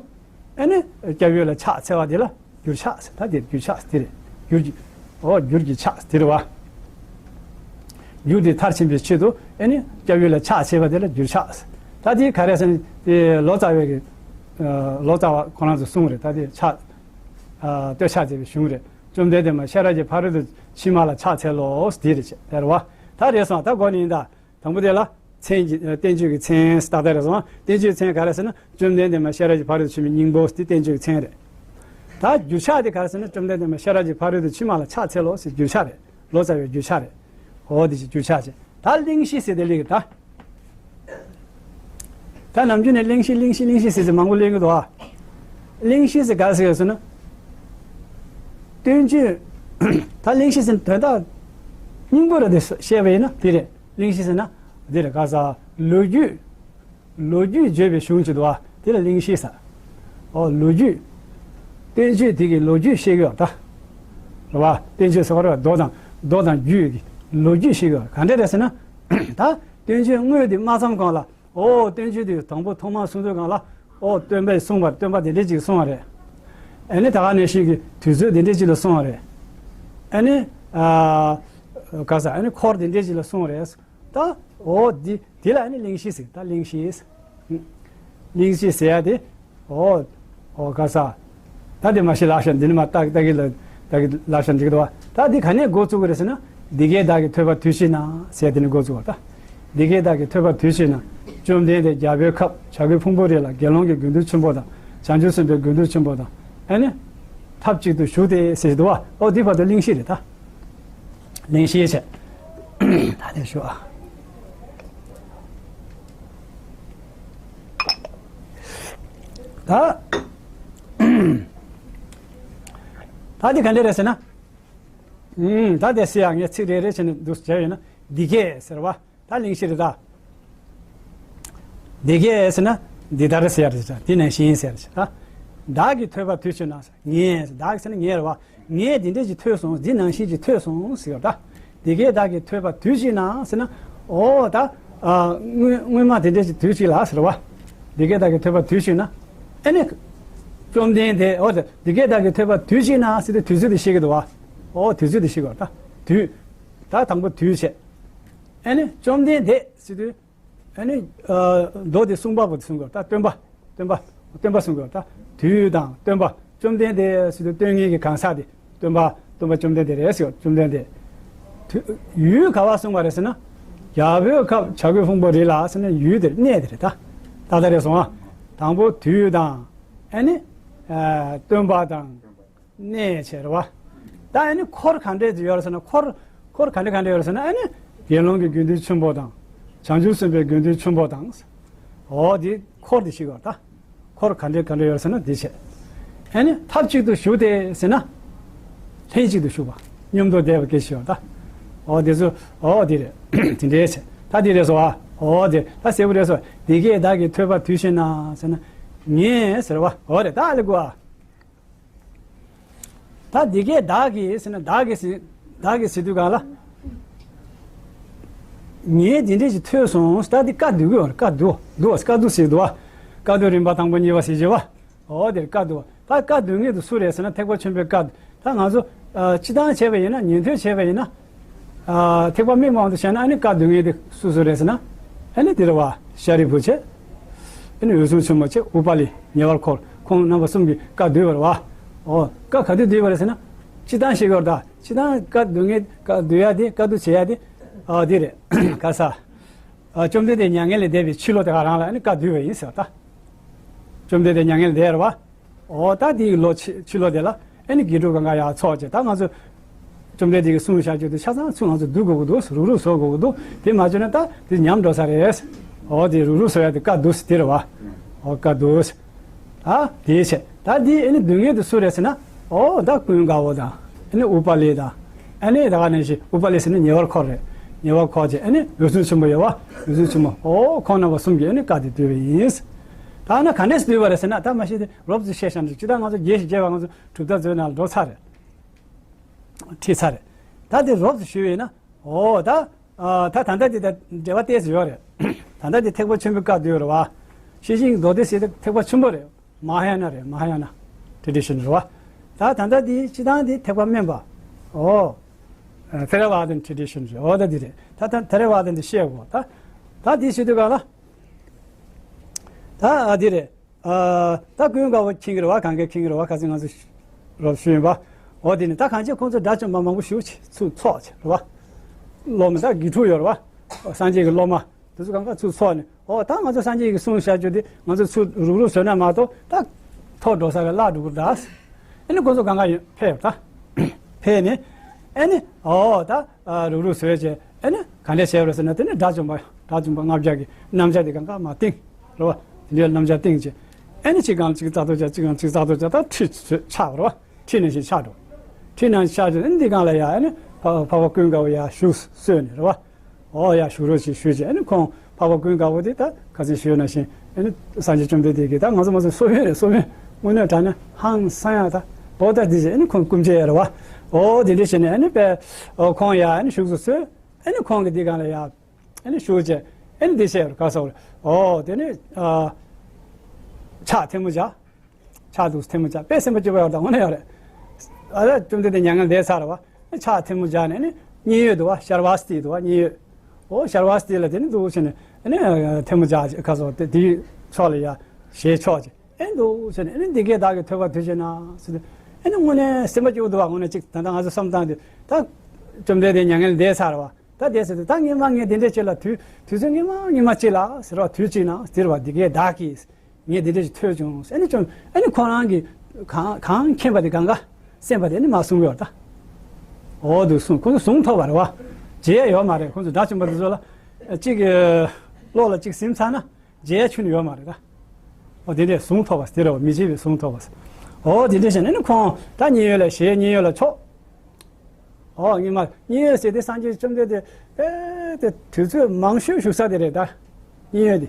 ཨ་ནི་སྐྱབས་ཡུལ་ལ་ཕྱག་འཚལ་བ་དེ་ལ་འགྱུར་ཕྱག་ཟེར། ད་དེ་འགྱུར་ཕྱག་དེ་རེད། འགྱུར་གྱི་ཨོ་འགྱུར་གྱི་ཕྱག་དེ་རེད་བ། འགྱུར་དེ་མཐར་ཕྱིན་པའི་ཆེད་དུ་ཨ་ནི་སྐྱབས་ཡུལ་ལ་ཕྱག་འཚལ་བ་དེ་ལ་འགྱུར་ཕྱག་ཟེར། ད་དེ་ག་རེ་ཟེར་ན་དེ་ལོ་ཙཱ་བའི་གི། ཨ། ལོ་ཙཱ་བ་ཁོ་རང་ཚོ་གསུངས་རེད། ད་དེ་ཕྱག་ཨ། བསྟོད་ཕྱག་མཛད་པའི་གཞུང་རེད། བཅོམ་ལྡན་འདས་མ་ཤེས་རབ་ཀྱི་ཕ་རོལ་ཏུ་ཕྱིན་མ་ལ་ཕྱག་འཚལ་ལོ། དེ་རེད་བྱས་དེ་རེད་བ། ད་རེད་སོང་། ད་གོ་ནི་ཡིན་ད། དང་པོ་དེ་ལ་མཚན་གྱི་བསྟན་བཅོས་ཀྱི་མཚན་ཏག་ཏག་རེད་སོང་། བསྟན་བཅོས་མཚན་ག་རེ་ཟེར་ན་བཅོམ་ལྡན་འདས་མ་ཤེས་རབ་ཀྱི་ཕ་རོལ་ཏུ་ཕྱིན་པའི་སྙིང་པོ་དེ་བསྟན་བཅོས་ཀྱི་མཚན་རེད། ད་འགྱུར་ཕྱག་དེ་ག་རེ་ཟེར་ན་བཅོམ་ལྡན་འདས་མ་ཤེས་རབ་ཀྱི་ཕ་རོལ་ཏུ་ཕྱིན་མ་ལ་ཕྱག་འཚལ་ལོ་ཟེར་འགྱུར་ཕྱག་རེད། ལོ་ཙཱ་བའི་འགྱུར་ཕྱག་རེད། འོ་དེ་ཅིག་འགྱུར་ཕྱག་བྱས། ད་གླེང་གཞི་ཟེར་དེ་གླེང་གི་ད། ད་ནམ་རྒྱུན་ནས་གླེང་གཞི་གླེང་གཞི་གླེང་གཞི་ཟེར་ཚེ་མང་པོ་གླེང་གི་འདུག་ཨ། གླེང་གཞི་ཟེར་ག་ཟེར་ཡོད་ཟེར་ན། བསྟན་བཅོས། ད་གླེང་གཞི་ཟེར་དོན་དག་སྙིང་པོ་ར་དེ་བཤད་པ་ཡིན་ན་དེ་རེད། གླེང་གཞི་ཟེར་ན་འདི་རེད། ག་ས་ལོ་རྒྱུས། ལོ་རྒྱུས་བརྗོད་པའི་གཞུང་ཅིག་འདུག་ཨ། དེ་ལ་གླེང་གཞི་ཟེར། ཨོ་ལོ་རྒྱུས། བསྟན་བཅོས་དེ་གི་ལོ་རྒྱུས་བཤད་ཀྱི་ཡོད་ད། རེད་བ། བསྟན་བཅོས་ཟེར་བ་རེད་བ། མདོ་དང་མདོ་དང་རྒྱུད་ཀྱི་ལོ་རྒྱུས་བཤད་ཀྱི་ཡོད། ག་འདྲ་རེད་ཟེར་ན། ད་བསྟན་བཅོས་དངོས་དེ་མ་བརྩམས་གོང་ལ། ཨོ་བསྟན་བཅོས་དེ་དང་པོ་ཐོག་མར་གསུང་དུས་སྒང་ལ། ཨོ་སྟོན་པས་གསུངས་པར་སྟོན་པ་དེ་འདྲས་ཅིག་གསུངས་པ་རེད། ཨ་ནི་ད་ག་ནང་བཞིན་གྱི་དུས་ཚོད་དེ་འདྲས་ཅིག་ལ་གསུངས་པ་རེད། ཨ་ནི། ཨ། ག་ས་ཨ་ནི་འཁོར་དེ་འདྲས་ཅིག་ལ་གསུངས་པ་རེད། ད་ཨོ་འདི་འདི་ལ་ཨ་ནི་གླེང་གཞི་ཟེར། ད་གླེང་གཞི། གླེང་གཞི་ཟེར་ཡ་དེ། ཨོ། ཨོ་ག་ས། ད་དེ་མ་ཤེས་ལབ་ཤག་འདི་ནི་མ་ཏག་ཏག་གི་ལ་ཏག་གི་ལབ་ཤག་འགྲིག་གི་འདུག་བ། ད་འདི་ག་ནས་འགོ་བཙུགས་ཀྱི་རེད་ཟེར་ན། འདི་སྐད་བདག་གིས་ཐོས་པ་དུས་གཅིག་ན་ཟེར་དེ་ནས་འགོ་བཙུགས་པ་ད། འདི་སྐད་བདག་གིས་ཐོས་པ་དུས་གཅིག་ན། བཅོམ་ལྡན་འདས་རྒྱལ་པོའི་ཁབ་བྱ་རྒོད་ཕུང་པོའི་རི་ལ་དགེ་སློང་གི་དགེ་འདུན་ཆེན་པོ་དང་། བྱང་ཆུབ་སེམས་དཔའི་དགེ་འདུན་ཆེན་པོ་དང་། ཨ་ནི། ཐབས་གཅིག་ཏུ་བཞུགས་ཏེ་ཟེར་འདུག་བ། ཨོ་འདི་བར་དུ་གླེང་གཞི་རེད་ད། གླེང་གཞི་བྱས། ད་དེ་ཞུ་ཨ། ད། ད་འདི་ག་འདྲ་རེད་ཟེར་ན། ཨུམ། ད་དེ་སི་ཡ་ངས་ཚིག་རེ་རེ་བྱས་ནས་འདུག་བྱས་ཡོད་ན་འདི་སྐད་ཟེར་བ། ད་གླེང་གཞི་རེད་ད། འདི་སྐད་ཟེར་ན་འདི་ལྟར་ཟེར་ཡ་རེད་ད། འདི་ནང་བཞིན་ཟེར་ཡ་རེད་ད། བདག་གིས་ཐོས་པ་དུས་གཅིག་ན་ཟེར། ངས་ཟེར། བདག་ཟེར་ན་ངས་རེད་བ། ངས་འདི་འདྲས་ཅིག་ཐོས་སོང་། འདི་ནང་བཞིན་ཅིག་ཐོས་སོང་ཟེར་ཡ་ད། འདི་སྐད་བདག་གིས་ཐོས་པ་དུས་གཅིག་ན་ཟེར་ན། ཨོ་ད། ཨ། སྔོན་སྔོན་མ་དེ་འདྲས་ཅིག་དུས་གཅིག་ལ་ཟེར་བ། འདི་སྐད་བདག་གིས་ཐོས་པ་དུས་གཅིག་ན། ཨ་ནི། བཅོམ་ལྡན་འདས་ཨོ་ད་འདི་སྐད་བདག་གིས་ཐོས་པ་དུས་གཅིག་ན་ཟེར་ཏེ་དུས་ཚོད་དེ་བཤད་ཀྱི་འདུག་བ། ཨོ་དུས་ཚོད་དེ་ཤེས་དགོས་རེད་ད། དུས། ད་དང་པོ་དུས་བྱས། ཨ་ནི་བཅོམ་ལྡན་འདས་ཟེར་དུས། ཨ་ནི་ཨ་མདོ་དེ་གསུངས་པ་པོ་དེ་གསུང་དགོས་རེད་ད། སྟོན་པ། སྟོན་པ། སྟོན་པ་གསུང་དགོས་རེད་ད། དུས་དང་སྟོན་པ། བཅོམ་ལྡན་འདས་ཟེར་དུས་སྟོན་མཁན་གྱི་གང་ཟག་དེ་སྟོན་པ། སྟོན་པ་བཅོམ་ལྡན་འདས་རེད་ཟེར། བཅོམ་ལྡན་འདས། དུས། ཡུལ་ག་པར་གསུངས་པ་རེད་ཟེར་ན། རྒྱ་བོད་ཁ་བྱ་རྒོད་ཕུང་པོ་རི་ལ་ཟེར་ན་ཡུལ་དེར་གནས་དེ་རེད་ད། ད་ལྟ་རེད་སོང་ཨ། དང་པོ་དུས་དང་། ཨ་ནི་ཨ་སྟོན་པ་དང་། གནས་བྱས་རེད་བ། ད་ཨ་ནི་འཁོར་ག་འདྲས་ཡོད་རེད་ཟེར་ན། འཁོར། འཁོར་ག་འདྲས་ག་འདྲས་ཡོད་རེད་ཟེར་ན། ཨ་ནི་དགེ་སློང་གི་དགེ་འདུན་ཆེན་པོ་དང་། བྱང་ཆུབ་སེམས་དཔའི་དགེ་འདུན་ཆེན་པོ་དང་། འོ་དེ་འཁོར་དེ་ཤེས་དགོས་ད། འཁོར་ག་འདྲས་ག་འདྲས་ཡོད་རེད་ཟེར་ན་དེ་བྱས། ཨ་ནི་ཐབས་གཅིག་ཏུ་བཞུགས་ཏེ་ཟེར་ན། ལྷན་ཅིག་ཏུ་བཞུགས་པ། མཉམ་དུ་བསྡད་པ་སྐད་ཆ་ཡོད་ད། འོ་དེ་ཚོ། འོ་དེ་རེད། དེ་འདྲས་བྱས། ད་དེ་རེད་སོ་ཨ། འོ་དེ་ད་གསལ་པོ་རེད་སོ། འདི་སྐད་བདག་གིས་ཐོས་པ་དུས་གཞན་ན་ཟེར་ན། ངས་ཟེར་བ། འོ་རེད་ད་ལེ་གོ་ཨ། ད་འདི་སྐད་བདག་གིས་ཟེར་ན། བདག་གིས་ཟེར། བདག་གིས་ཟེར་དུས་གང་ལ། ངས་འདི་འདྲས་ཞིག་ཐོས་སོང་། ད་འདི་བཀའ་བསྡུ་གི་ཡོད་རེད། བཀའ་བསྡུ། བསྡུ་བ། བཀའ་བསྡུ་ཟེར་བསྡུ་བ། བཀའ་བསྡུ་རིམ་པ་དང་པོ་གཉིས་པ་ཟེར་བྱས་པ། འོ་དེར་བཀའ་བསྡུ་བ། ད་བཀའ་བསྡུ་མཁན་དེ་སུ་རེད་ཟེར་ན། ཐེག་པ་ཆེན་པོའི་བཀའ། ད་ང་ཚོ་ཨ་སྤྱིར་བཏང་བྱས་པ་ཡིན་ན། ཉན་ཐོས་བྱས་པ་ཡིན་ན། ཨ་ཐེག་པ་དམན་པའི་དབང་དུ་བྱས་ན། ཨ་ནི་བཀའ་བསྡུ་མཁན་དེ་སུ་སུ་རེད་ཟེར་ན། ཨ་ནི་དེ་རེད་བ། ཤཱ་རིའི་བུ་བྱས། ཨ་ནི་འོད་སྲུང་ཆེན་མོ་བྱས། ཨུ་པ་ལི། ཉེ་བར་འཁོར། ཁོང་རྣམ་པ་གསུམ་གྱིས་བཀའ་བསྡུས་པ་རེད་བ། འོ། བཀའ་ག་དུས་བསྡུས་པ་རེད་ཟེར་ན། སྤྱིར་བཏང་བཤད་ཀྱི་ཡོད་རེད་ད། སྤྱིར་བཏང་བཀའ་བསྡུ་མཁན། བཀའ་བསྡུ་ཡ་དེ། བཀའ་བསྡུ་བྱེད་ཡ་དེ། ཨ་དེ་རེད། ག་ས། ཨ་བཅོམ་ལྡན་འདས་མྱ་ངན་ལས་འདས་པའི་ཕྱི་ལོ་དེ་ག་རང་ལ་ཨ་ནི་བཀའ་བསྡུས་པ་ཡིན་ཟེར་བ་ད། བཅོམ་ལྡན་འདས་མྱ་ངན་ལས་འདས་རེད་བ། འོ་ད་དེའི་ལོ་ཕྱི་ཕྱི་ལོ་དེ་ལ་ཨ་ནི་དགེ་ཕྲུག་གང་ག་ཡར་ཚོགས་བྱས། ད་ང་ཚོ་བཅོམ་ལྡན་འདས་ཀྱིས་གསུངས་བཞག་རྒྱུ་དེ་ཆ་ཚང་ཚུར་ང་ཚོ་བསྡུ་དགོས་ཀྱི་འདུག། རུག་རུག་བཟོ་དགོས་ཀྱི་འདུག། དེ་མ་བྱུང་ན་ད་དེ་ཉམས་འགྲོ་ས་རེད། འོ་དེ་རུག་རུག་བཟོ་ཡ་དེ་བཀའ་བསྡུ་ཟེར་དེ་རེད་བ། འོ་བཀའ་བསྡུ་ཟེར། ད་དེ་བྱས། ད་དེ་ཨ་ནི་བསྡུ་མཁན་དེ་སུ་རེད་ཟེར་ན། འོ་ད་ཀུན་དགའ་བོ་དང་། ཨ་ནི་ཨུ་པ་ལི་དང་། ཨ་ནི་ད་ག་ནང་བཞིན་ཨུ་པ་ལི་ཟེར་ན་ཉེ་བར་འཁོར་རེད། ཉེ་བར་འཁོར་བྱས། ཨ་ནི་འོད་སྲུང་ཆེན་པོ་ཡོད་བ། འོད་སྲུང་ཆེན་མོ། འོ་ཁོང་རྣམ་པ་གསུམ་གྱིས་ཨ་ནི་བཀའ་དེ་བསྡུས་པ་ཡིན། ད་ན་ག་འདྲས་བསྡུས་པ་རེད་ཟེར་ན། ད་མ་གཞི་དེ་རོབ་ཙམ་བཤད་བཞག་ན། སྤྱིར་བཏང་ང་ཚོ་རྒྱས་ཤིག་བྱས་པ། ང་ཚོ་གྲུབ་མཐའ་མཛོད་ནང་ལ་འགྲོ་ཚར་རེད། ཁྲིད་ཚར་རེད། ད་དེ་རོབ་ཙམ་ཞུས་ཡིན་ན། འོ་ད། ཨ་ད་ད་ལྟ་དེ་ད་འབྲེལ་བ་ཏོག་ཙམ་ཡོད་རེད། ད་ལྟ་དེ་ཐེག་པ་ཆེན་པོའི་བཀའ་བསྡུས་རེད་བ། ཤེར་ཕྱིན་གྱི་མདོ་སྡེ་ཟེར་དེ་ཐེག་པ་ཆེན་པོ་རེད། མ་ཧཱ་ཡ་ན་རེད། མ་ཧཱ་ཡ་ན་ཊི་རེ་ཌི་ཤན་རེད་བ། ད་ད་ལྟ་དེ་སྤྱིར་བཏང་དེ་ཐེག་པ་དམན་པ། འོ། ཨ་ཐེ་ར་ཝ་དན་ཊི་རེ་ཌི་ཤན་རེད། འོ་ད་དེ་རེད། ད་ད་ཐེ་ར་ཝ་དན་དེ་བཤད་དགོས། ད་ད་དེ་བཤད་དུས་ག་ལ། ད་ཨ་དེ་རེད། ཨ་ད་ཀུན་དགའ་བོ་མཁྱེན་གྱི་རེད་བ། གང་གས་མཁྱེན་གྱི་རེད་བ། ཁ་སང་ང་ཚོ་རོབ་ཞུས་ཡིན་པ། འོ་དེ་ནི་ད་གང་ཅི་ཁོང་ཚོ་དགྲ་བཅོམ་པ་མང་པོ་བཞུགས་བྱས་ཚུར་ཚོགས་བྱས་རེད་བ། སློབ་མ་ད་དགེ་ཕྲུག་ཡོད་རེད་བ། སངས་རྒྱས་ཀྱི་སློབ་མ་དེ་ཚོ་གང་ག་ཚུར་ཚོགས་ནས། འོ་ད་ང་ཚོ་སངས་རྒྱས་ཀྱིས་གསུངས་བཞག་རྒྱུ་དེ་ང་ཚོ་ཚུར་རུག་རུག་བཟོས་ན་མ་གཏོགས་ད་ཐོག་འགྲོ་ས་ག་བརླག་འགྲོ་གི་རེད་ད། ཨ་ནི་ཁོང་ཚོ་གང་ག་ཡོད་ཕེབས་ད། ཕེབས་ནས་ཨ་ནི་འོ་ད། ཨ་རུག་རུག་བཟོས་བྱས། ཨ་ནི་ག་འདྲས་བྱས་པ་རེད་ཟེར་ན། དེ་ནི་དགྲ་བཅོམ་པ། དགྲ་བཅོམ་པ་ལྔ་བརྒྱ་གི་རྣམ་གཞག་དེ་གང་ག་མར་བཏིང་རེད་བ། དེ་འདྲའི་རྣམ་གཞག་བཏིང་བྱས། ཨ་ནི་གཅིག་སྒང་ལ་གཅིག་ཙག་ཏོ་བྱས། གཅིག་སྒང་ལ་གཅིག་ཙག་ཏོ་བྱས། ད་ཁྲི་ཆགས་པ་རེད་བ། ཁྲི་ནང་བཞིན་ཆགས་འགྲོ། ཁྲི་ནང་བཞིན་ཆགས་བྱས། ཨ་ནི་འདི་སྒང་ལ་ཡ་ཨ་ནི་འཕགས་འཕགས་པ་ཀུན་དགའ་བོ་ཡར་བཞུགས་གསོལ་ནས་རེད་བ། འོ་ཡར་བཞུགས་རོགས་ཞེས་ཞུས་བྱས། ཨ་ནི་ཁོང་འཕགས་པ་ཀུན་དགའ་བོ་དེ་ད་ཁ་སང་ཞུས་ནང་བཞིན། ཨ་ནི་སངས་རྒྱས་བཅོམ་ལྡན་འདས་ཀྱིས་ད་ང་ཚོ་མ་ཚོ་གསོ་བྱེད་རེད། གསོ་བྱེད་དངོས་གནས་དྲང་གནས་ཧང་སང་ཡ་ད། འོ་ད་འདི་བྱས། ཨ་ནི་ཁོང་སྐུ་མཇལ་ཡ་རེད་བ། འོ་དེ་འདྲས་བྱས་ནས་ཨ་ནི་དཔེ། འོ་ཁོང་ཡ་ཨ་ནི་བཞུགས་སུ་གསོལ། ཨ་ནི་ཁོང་གིས་འདི་སྒང་ལ་ཡ་ཨ་ནི་བཞུགས་བྱས། ཨ་ནི་འདི་བྱས་རེད། ག་ས་རེད། འོ་དེ་ནི་ཨ་ཕྱག་ཐལ་མོ་སྦྱར། ཕྱག་འདུག་ཐལ་མོ་སྦྱར། དཔེ་སེམས་པ་སྐྱིད་པོ་ཡོད་ད། དངོས་གནས་ཡོད་རེད། ཨ་ད་བཅོམ་ལྡན་འདས་མྱ་ངན་འདས་ཚར་བ། ཕྱག་ཐལ་མོ་སྦྱར་ནས་ནི་མཉན་ཡོད་འདུག་བ། ཤར་བ་སྟི་འདུག་བ། མཉན་ཡོད། འོ་ཤར་བ་སྟི་ལ་དེ་ནི་འདུག་བྱས་ནས་ནི་ཐལ་མོ་སྦྱར། ཁ་སོ་དེ་དེའི་ཕྱོགས་ལ་ཡ་ཞལ་ཕྱོགས་བྱས། ཨེ་འདུག་བྱས་ནས་ཨེ་ནི་འདི་སྐད་བདག་གིས་ཐོས་པ་དུས་གཞན་ན་ཟེར་དུས། ཨེ་ནི་དངོས་གནས་སེམས་པ་སྐྱིད་པོ་འདུག་བ། དངོས་གནས་གཅིག་ད་ལྟ་ང་ཚོ་བསམ་བཏང་དུས་ད་བཅོམ་ལྡན་འདས་མྱ་ངན་ལས་འདས་ཚར་བ། ད་དེ་ཟེར་དུས་ད་སྔོན་མ་ངས་དེ་འདྲས་བྱས་ལ། དུས་དུས་ཚོད་སྔོན་མ་སྔོན་མ་ཅིག་ལ་ཟེར་བ། དུས་གཅིག་ན་ཟེར་བ། འདི་སྐད་བདག་གིས་ངས་དེ་འདྲས་ཞིག་ཐོས་བྱུང་། ཨ་ནི་ཅུང་ཨ་ནི་ཁོ་རང་གིས་གང་གང་མཁྱེན་པ་དེ་གང་ག་སེམས་པ་དེ་ནི་མ་གསུང་གི་ཡོད་ད། འོ་འདུག་གསུང་། ཁོ་ཚོ་གསུང་ཐོབ་པ་རེད་བ། བརྗེད་ཡོད་མ་རེད། ཁོ་ཚོ་དགྲ་བཅོམ་པ་དེ་ཚོ་ལ་གཅིག་གི་བློ་ལ་གཅིག་ཟིན་ཚར་ན་བརྗེད་ཡ་ཁྱོན་ནས་ཡོད་མ་རེད་ད། འོ་དེ་འདྲས་གསུང་ཐོབ་པ་དེ་རེད་བ། མི་བརྗེད་པའི་གསུང་ཐོབ་པ། འོ་དེ་འདྲས་བྱས་ནས་ནི་ཁོང་ད་མཉན་ཡོད་ལ་ཞལ། མཉན་ཡོད་ལ་ཕྱོགས། ཨོ་སྔོན་མ་མཉན་ཡོད་ཟེར་དེ་སངས་རྒྱས་བཅོམ་ལྡན་འདས་དཔེ་དེ་དུས་ཚོད་མང་ཤོས་བཞུགས་ས་དེ་རེད་ད། མཉན་ཡོད་དེ་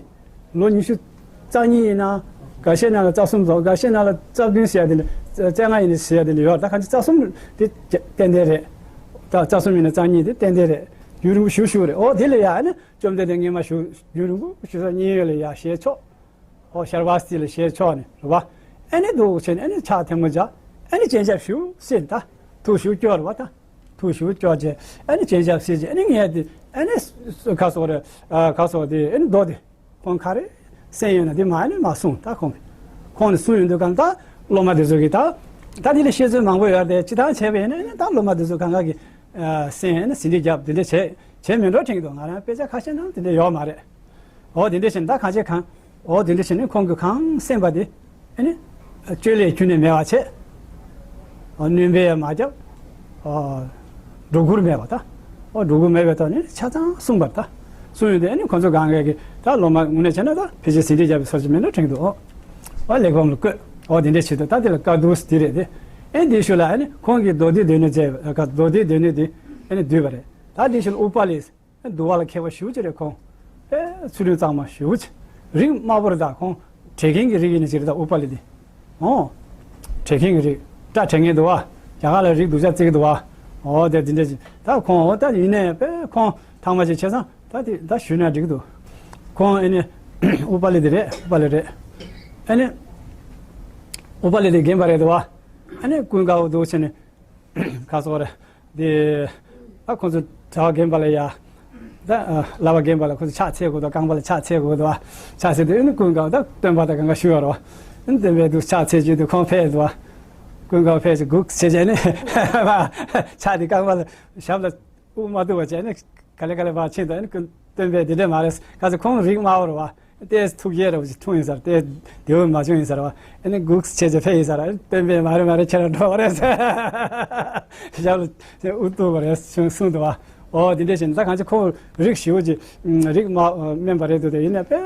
ལོ་ཉི་ཤུ་རྩ་གཉིས་ཡིན་ན། འགའ་ཤས་ནང་ལ་རྩ་གསུམ་བཞུགས། འགའ་ཤས་ནང་ལ་རྩ་བདུན་ཟེར་ཡ་དེ་འདྲ། རྩ་ལྔ་ཡིན་ན་ཟེར་ཡ་དེ་འདྲ་ཡོད་ད། གང་ཅི་རྩ་གསུམ་དེ་ཏན་ཏན་རེད། ད་རྩ་གསུམ་ཡིན་ན་རྩ་གཉིས་དེ་ཏན་ཏན་རེད། རྒྱུན་རིང་པོ་བཞུགས་བཞུགས་རེད། ཨོ་དེ་ལ་ཡ་ཨ་ནི་བཅོམ་ལྡན་འདས་སྔོན་མ་བཞུགས། རྒྱུན་རིང་པོ་བཞུགས་ས་མཉན་ཡོད་ལ་ཡ་ཞལ་ཕྱོགས། ཨོ་ཤར་བ་སྟི་ལ་ཞལ་ཕྱོགས་ནས་རེད་བ། ཨ་ནི་འདུག་བྱས་ནས་ཨ་ནི་ཕྱག་ཐལ་མོ་སྦྱར། ཨ་ནི་སྤྱན་ཆབ་བཞུགས་ཟེར་ད། ཐུགས་ཞེ་པོ་སྐྱོ་རེད་བ་ད། ཐུགས་ཞེ་པོ་སྐྱོ་བྱས་ཨ་ནི་སྤྱན་ཆབ་བསིལ་བྱས་ཨ་ནི་ངས་དེ་ཨ་ནི་ག་སོགས་རེད། ག་སོགས་དེ་ཨ་ནི་མདོ་དེ་ཁོང་ག་རེ་གསན་ཡོད་ན་དེ་མ་ཨ་ནི་མ་གསུངས་ད་ཁོང་གིས། ཁོང་ནས་གསུངས་ཡོང་དུས་གང་ད་སློབ་མ་དེ་ཚོ་གིས་ད་ད་དེ་ལ་བཤད་ཚུལ་མང་པོ་ཡོད་རེད། སྤྱིར་བཏང་བྱས་པ་ཡིན་ན་ཨ་ནི་ད་སློབ་མ་དེ་ཚོ་གང་ག་གིས་གསན་ཨ་ནི་ཟིན་བྲིས་བརྒྱབ་དེ་འདྲ་བྱས་བྱས་མེད་འགྲོ་དྲན་གྱི་འདུག་ང་རང་དཔེ་ཆ་ཁ་ཤས་ནང་དེ་འདྲ་ཡོད་མ་རེད། འོ་དེ་འདྲ་བྱས་ན་ད་གང་བྱས་གང་། འོ་དེ་འདྲ་བྱས་ནས་ཁོང་གིས་གང་གསན་པ་དེ་ཨ་ནི་བཅོས་ལས་ཁྱོན་ནས་མེད་པ་བྱས། འོ་སྣོན་པ་ཡང་མ་བརྒྱབ། འོ་སྒྲོ་སྐུར་མེད་པ་ད། འོ་སྒྲོ་སྐུར་མེད་པའི་ཐོག་ནས་ཆ་ཚང་གསུངས་པ་རེད་ད། གསུངས་ཡོང་དུས་ཨ་ནི་ཁོང་ཚོ་གང་ག་གིས་ད་སློབ་མ་དངོས་གནས་བྱས་ན་ད་ཕལ་ཆེར་ཟིན་བྲིས་བརྒྱབ་པའི་བཟོ་ཅིག་མིན་འགྲོ་དྲན་གྱི་འདུག་འོ་གླེགས་བམ་ལ་བཀོད། འོ་དེ་འདྲ་བྱེད་དུས་ད་དེ་ལ་བཀའ་བསྡུ་དེ་རེད་དེ། ཨ་ནི་དེའི་ཤུལ་ལ་ཨ་ནི་ཁོང་གིས་མདོ་སྡེ་སྡེ་སྣོད་མཛད་པ་མདོ་སྡེ་སྡེ་སྣོད་དེ་ཨ་ནི་བསྡུས་པ་རེད། ད་དེའི་ཤུལ་ལ་ཨུ་པ་ལི། བསྡུ་བ་ལ་མཁས་པ་ཞེ་པོ་ཅིག་རེད་ཁོང་། དཔེ་ཚུལ་ཁྲིམས་གཙང་མ་ཞེ་པོ་ཅིག་རིགས་དམའ་བོ་རེད་ད་ཁོང་། བྲེག་མཁན་གྱི་རིགས་ཡིན་ནི་ཅིག་རེད་ད་ཨུ་པ་ལི་དེ། འོ། བྲེག་མཁན་གྱི་རིགས། སྐྲ་བྲེག་མཁན་འདུག་བ། རྒྱ་གར་ལ་རིགས་སྡུག་ཅག་བརྩི་གི་འདུག་བ། འོ་དེ་དེ་འདྲ་ཅིག་ད་ཁོང་འོ་ད་ཡིན་ནའི་དཔེ་ཁོང་ཐང་མ་ཅིག་བྱས་ཙང་ད་དེ་ད་ཞུས་ན་འགྲིག་གི་འདུག་ཁོང་ཨེ་ནི་ཨུ་པ་ལི་དེ་རེད་ཨུ་པ་ལི་རེད། ཨེ་ནི། ཨུ་པ་ལི་དེ་རྒན་པ་རེད་འདུག་བ། ཨེ་ནི་ཀུན་དགའ་བོ་འདུག་བྱས་ནས། ག་སོགས་རེད། དེ། ཨ་ཁོང་ཚོ་གྲྭ་པ་རྒན་པ་ལ་ཡ། ད་ཨ་བསླབ་པ་རྒན་པ་ལ་ཁོང་ཚོ་ཕྱག་འཚལ་དགོས་དང་རྐང་པ་ལ་ཕྱག་འཚལ་དགོས་དང་ཕྱག་འཚལ་དུས་ཨ་ནི་ཀུན་དགའ་ད་སྟོན་པ་དང་གང་ག་ཞུ་བ་རོ། ཨ་ནི་སྟོན་པས་འདུག་ཕྱག་འཚལ་རྒྱུ་དུས་ཁོང་ཕེབས་འདུག་བ། ཀུན་དགའ་ཕེབས་ཀྱི་སྒུག་བྱེད་བྱས་ནས་ཕྱག་དེ་རྐང་པ་ལ་ཞབས་ལ་དབུ་མ་བཏུད་པ་བྱས་ནས་ག་ལེ་ག་ལེ་བ་ཕྱིན་དང་ཨ་ནི་ཀུན་སྟོན་པས་འདི་འདྲ་མ་རེད་ག་ཚོད་ཁོང་རིགས་དམའ་བ་རེད་བ། ཏེ་ཐུགས་རྗེ་རབ་ཀྱིས་འཁྲུངས་ཡིན་ཟེར་ཏེ་དེའུ་མ་བྱུང་ཡིན་ཟེར་བ། ཨ་ནི་སྒུག་བྱས་ཀྱི་ཕེབས་ཡིན་ཟེར་བ། སྟོན་པས་མ་རེད་མ་རེད་ཁྱེད་རང་འགྲོ་བ་རེད་ཟེར། ཞབས་ལ་ཨུ་ཏུ་བ་རེད་གསུངས་འདུག་བ། ཨོ་དེ་འདྲས་བྱས་ནས་ད་གང་ཅི་ཁོང་རིགས་ཞེ་པོ་ཅིག་རིགས་མ་དམན་པ་རེད་འདུག་དེ་ཡིན་ན་དཔེ་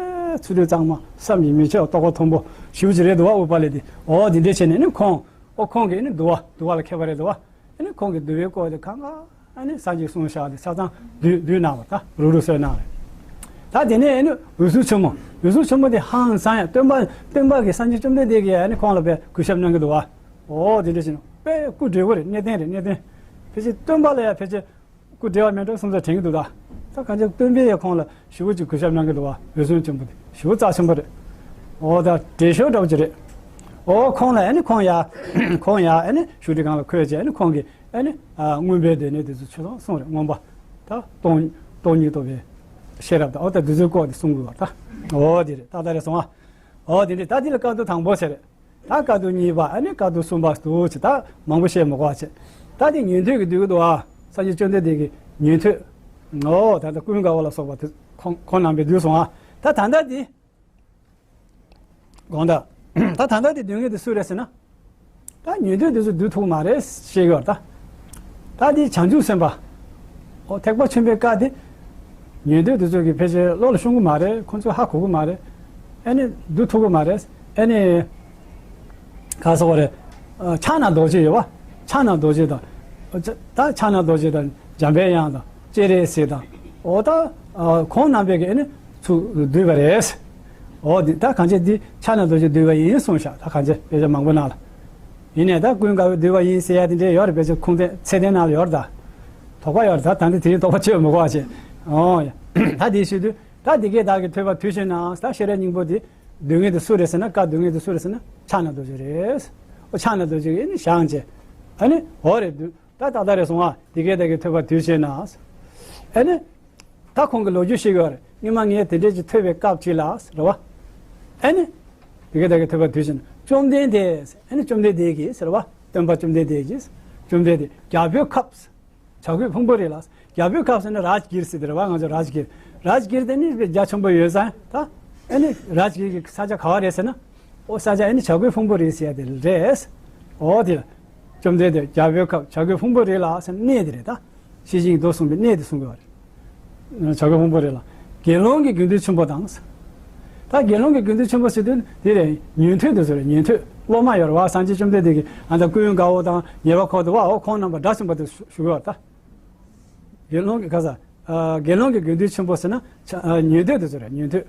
ཚུལ་ཁྲིམས་གཙང་མ་བསམ་གྱིས་མི་ཁྱབ་རྟོགས་པ་མཐོན་པོ་ཞེ་པོ་ཅིག་རེད་འདུག་བ་ཨུ་པ་ལི་དེ། ཨོ་དེ་འདྲས་བྱས་ནས་ནི་ཁོང་ཨོ་ཁོང་གིས་ནི་འདུལ་བ་འདུལ་བ་ལ་མཁས་པ་རེད་འདུག་བ། ཨ་ནི་ཁོང་གིས་འདུལ་བའི་སྐོར་དེ་གང་ག་ཨ་ནི་སངས་རྒྱས་གསུངས་བཞག་དེ་ཆ་ཚང་བསྡུས་བསྡུས་གནང་བ་ད་རུག་རུག་བཟོས་གནང་རེད། ད་དེ་ནས་ཨ་ནི་འོད་སྲུང་ཆེན་མོ། འོད་སྲུང་ཆེན་མོ་དེ་ཧང་སང་ཡང་སྟོན་པ་སྟོན་པ་གིས་སངས་རྒྱས་བཅོམ་ལྡན་འདས་ཀྱིས་ཨ་ནི་ཁོང་ལ་དཔེ་གུས་ཞབས་གནང་གི་འདུག་བ། ཨོ་དེ་འདྲ་བྱས་ན་དཔེ་སྐུ་བགྲེས་པོ་རེད་གནས་བརྟན་རེད་གནས་བརྟན། ཕལ་ཆེར་སྟོན་པ་ལ་ཡང་ཕལ་ཆེར་སྐུ་བགྲེས་པ་མེད་འགྲོ་བསམ་ས་དྲན་གི་འདུག་ད། ད་གང་ཅི་སྟོན་པས་ཡང་ཁོང་ལ་ཞེ་པོ་ཅིག་གུས་ཞབས་གནང་གི་འདུག་བ། འོད་སྲུང་ཆེན་པོ་དེ་ཞེ་པོ་རྩ་ཆེན་པོ་རེད། ཨོ་ད་བགྲེས་ཤོས་འདྲ་བོ་ཅིག་རེད། ཨོ་ཁོང་ལ་ཨ་ནི་ཁོང་ཡ་ཁོང་ཡ་ཨ་ནི་བཞུགས་ཁྲི་སྒང་ལ་འཁོད་བྱས་ཨ་ནི་ཁོང་གིས་ཨ་ནི་ཨ་མངོན་པའི་སྡེ་སྣོད་དེ་ཚོ་ཆོས་ཚང་གསུངས་རེད་མངོན་པ། ད་སྟོང་སྟོང་ཉིད་རྟོགས་པའི་ཤེས་རབ་དང་ཨོ་ད་འདི་ཚོའི་སྐོར་དེ་གསུང་དགོས་པ་ད། ཨོ་དེ་རེད་ཏག་ཏག་རེད་སོང་ཨ། ཨོ་དེ་འདྲས་ད་འདི་ལ་བཀའ་བསྡུ་དང་པོ་ཟེར་རེད། ད་བཀའ་བསྡུ་གཉིས་པ་ཨ་ནི་བཀའ་བསྡུ་གསུམ་པ་འདུག་ཅེས་ད་མང་པོ་བཤད་མི་དགོས་ཅེས། ད་དེ་ཉན་ཐོས་ཀྱི་འདུལ་གྱི་འདུག་ཨ། སངས་རྒྱས་བཅོམ་ལྡན་འདས་ཀྱི་ཉན་ཐོས། ཨོ་ད་ལྟ་ཀུན་དགའ་བོ་ལ་སོགས་པ་དེ་ཁོང་ཁོང་རྣམ་པས་འདུལ་སོང་ཨ། ད་ད་ལྟ་དེ། དགོངས་དག་ད་ད་ལྟ་དེ་འདུལ་མཁན་དེ་སུ་རེད་ཟེར་ན། ད་ཉན་ཐོས་དེ་ཚོ་འདུལ་ཐུབ་མ་རེད་ཤེས་ཀྱི་ཡོད་ད། ད་དེ་བྱང་ཆུབ་སེམས་དཔའ། ཨོ་ཐེག་པ་ཆེན་པོའི་བཀའ་དེ། ཉན་ཐོས་དེ་ཚོ་གིས་ཕལ་ཆེར་བློ་ལ་ཤོང་གི་མ་རེད། ཁོང་ཚོས་ཧ་གོ་གི་མ་རེད། ཨ་ནི་འདུལ་ཐུབ་གི་མ་རེད། ཨ་ནི་ག་ཟེར་བ་རེད། ཨ་ཕྱག་ན་རྡོ་རྗེ་ཡོད་པ། ཕྱག་ན་རྡོ་རྗེ་དང་། ད་ཕྱག་ན་རྡོ་རྗེ་དང་འཇམ་པའི་དབྱངས་དང་སྤྱན་རས་གཟིགས་དང་། ཨོ་ད་ཨ་ཁོང་རྣམ་པས་ཀྱིས་ཨ་ནི་ཚུར་བསྡུས་པ་རེད། ཨོ་འདི་ད་གང་ཅི་འདི་ཕྱག་ན་རྡོ་རྗེས་བསྡུས་པ་ཡིན་གསུངས་ཤག་ད་གང་ཅི་དཔེ་ཆ་མང་པོ་ནང་ལ། ཡིན་ནའི་ད་ཀུན་དགའ་བོས་བསྡུས་པ་ཡིན་ཟེར་ཡ་དེ་འདྲའི་ཡོད་རེད། དཔེ་ཆ་ཁུངས་ལྡན་ཚད་ལྡན་ནང་ལ་ཡོད་རེད་ད། དོགས་པ་ཡོད་རེད་ད། ད་འདི་དེ་རིང་དོགས་པ་བྱེད་མི་དགོས་པ་བྱེད། ཨོ་ཡ། ད་དེ་ཞུས་དུས་ད་འདི་སྐད་བདག་གིས་ཐོས་པ་དུས་གཅིག་ན་ད་ཤེས་རབ་སྙིང་པོ་འདི་བསྡུ་མཁན་དེ་སུ་རེད་ཟེར་ན་བཀའ་བསྡུ་མཁན་དེ་སུ་རེད་ཟེར་ན་ཕྱག་ན་རྡོ་རྗེ་རེད། ཨོ་ཕྱག་ན་རྡོ་རྗེ་གིས་ཨ་ནི་བཞེངས་བྱས། ཨ་ནི་འོ་རེད་འདུག་ད་ཏག་ཏག་རེད་སོང་ཨ། འདི་སྐད་བདག་གིས་ཐོས་པ་དུས་གཅིག་ན། ཨ་ནི། ད་ཁོང་གི་ལོ་རྒྱུས་ཤིག་ཡོད་རེད། སྔོན་མ་ངས་དེ་འདྲས་ཅིག་ཐོས་པའི་སྐབས་ཅིག་ལ་རེད་བ། ཨ་ནི། འདི་སྐད་བདག་གིས་ཐོས་པ་དུས་གཅིག་ན། བཅོམ་ལྡན་འདས། ཨ་ནི་བཅོམ་ལྡན་འདས་ཀྱིས་ཟེར་བ། སྟོན་པ་བཅོམ་ལྡན་འདས་ཀྱིས། བཅོམ་ལྡན་འདས་རྒྱལ་པོའི་ཁབ། བྱ་རྒོད་ཕུང་པོའི་རི་ལ། རྒྱལ་པོའི་ཁབ་ཟེར་ན་རཱཇ་གིར་ཟེར་དེ་རེད་བ། ང་ཚོ་རཱཇ་གིར། རཱཇ་གིར་དེ་ནི་རྒྱ་ཆེན་པོ་ཡོད་ས་ད། ཨ་ནི་རཱཇ་གིར་གྱི་ས་ཆ་ག་བ་རེད་ཟེར་ན། ཨོ་ས་ཆ་ཨ་ནི་བྱ་རྒོད་ཕུང་པོའི་རི་ཟེར་ཡ་དེ་རེད། ཨོ་དེ་ལ། བཅོམ་ལྡན་འདས་རྒྱལ་པོའི་ཁབ་བྱ་རྒོད་ཕུང་པོའི་རི་ལ་ཟེར་གནས་དེ་རེད་ད། ཤེར་ཕྱིན་གྱི་མདོ་གསུངས་པའི་གནས་དེ་གསུང་གི་བ་རེད། བྱ་རྒོད་ཕུང་པོའི་རི་ལ། དགེ་སློང་གི་དགེ་འདུན་ཆེན་པོ་དང་། ད་དགེ་སློང་གི་དགེ་འདུན་ཆེན་པོ་ཟེར་དུས་དེ་རེད། ཉན་ཐོས་དེ་ཚོ་རེད། ཉན་ཐོས་སློབ་མ་ཡོད་རེད་བ། སངས་རྒྱས་བཅོམ་ལྡན་འདས་ཀྱི་ཨ་ད་ཀུན་དགའ་བོ་དང་ཉེ་བར་འཁོར་དུ་བ་འོ་ཁོང་རྣམ་པ་དགྲ་བཅོམ་པ་དེ་ཞུ་གི་བ་རེད་ད། དགེ་སློང་གི་ག་ས། དགེ་སློང་གི་དགེ་འདུན་ཆེན་པོ་ཟེར་ན་ཉན་ཐོས་དེ་ཚོ་རེད་ཉན་ཐོས།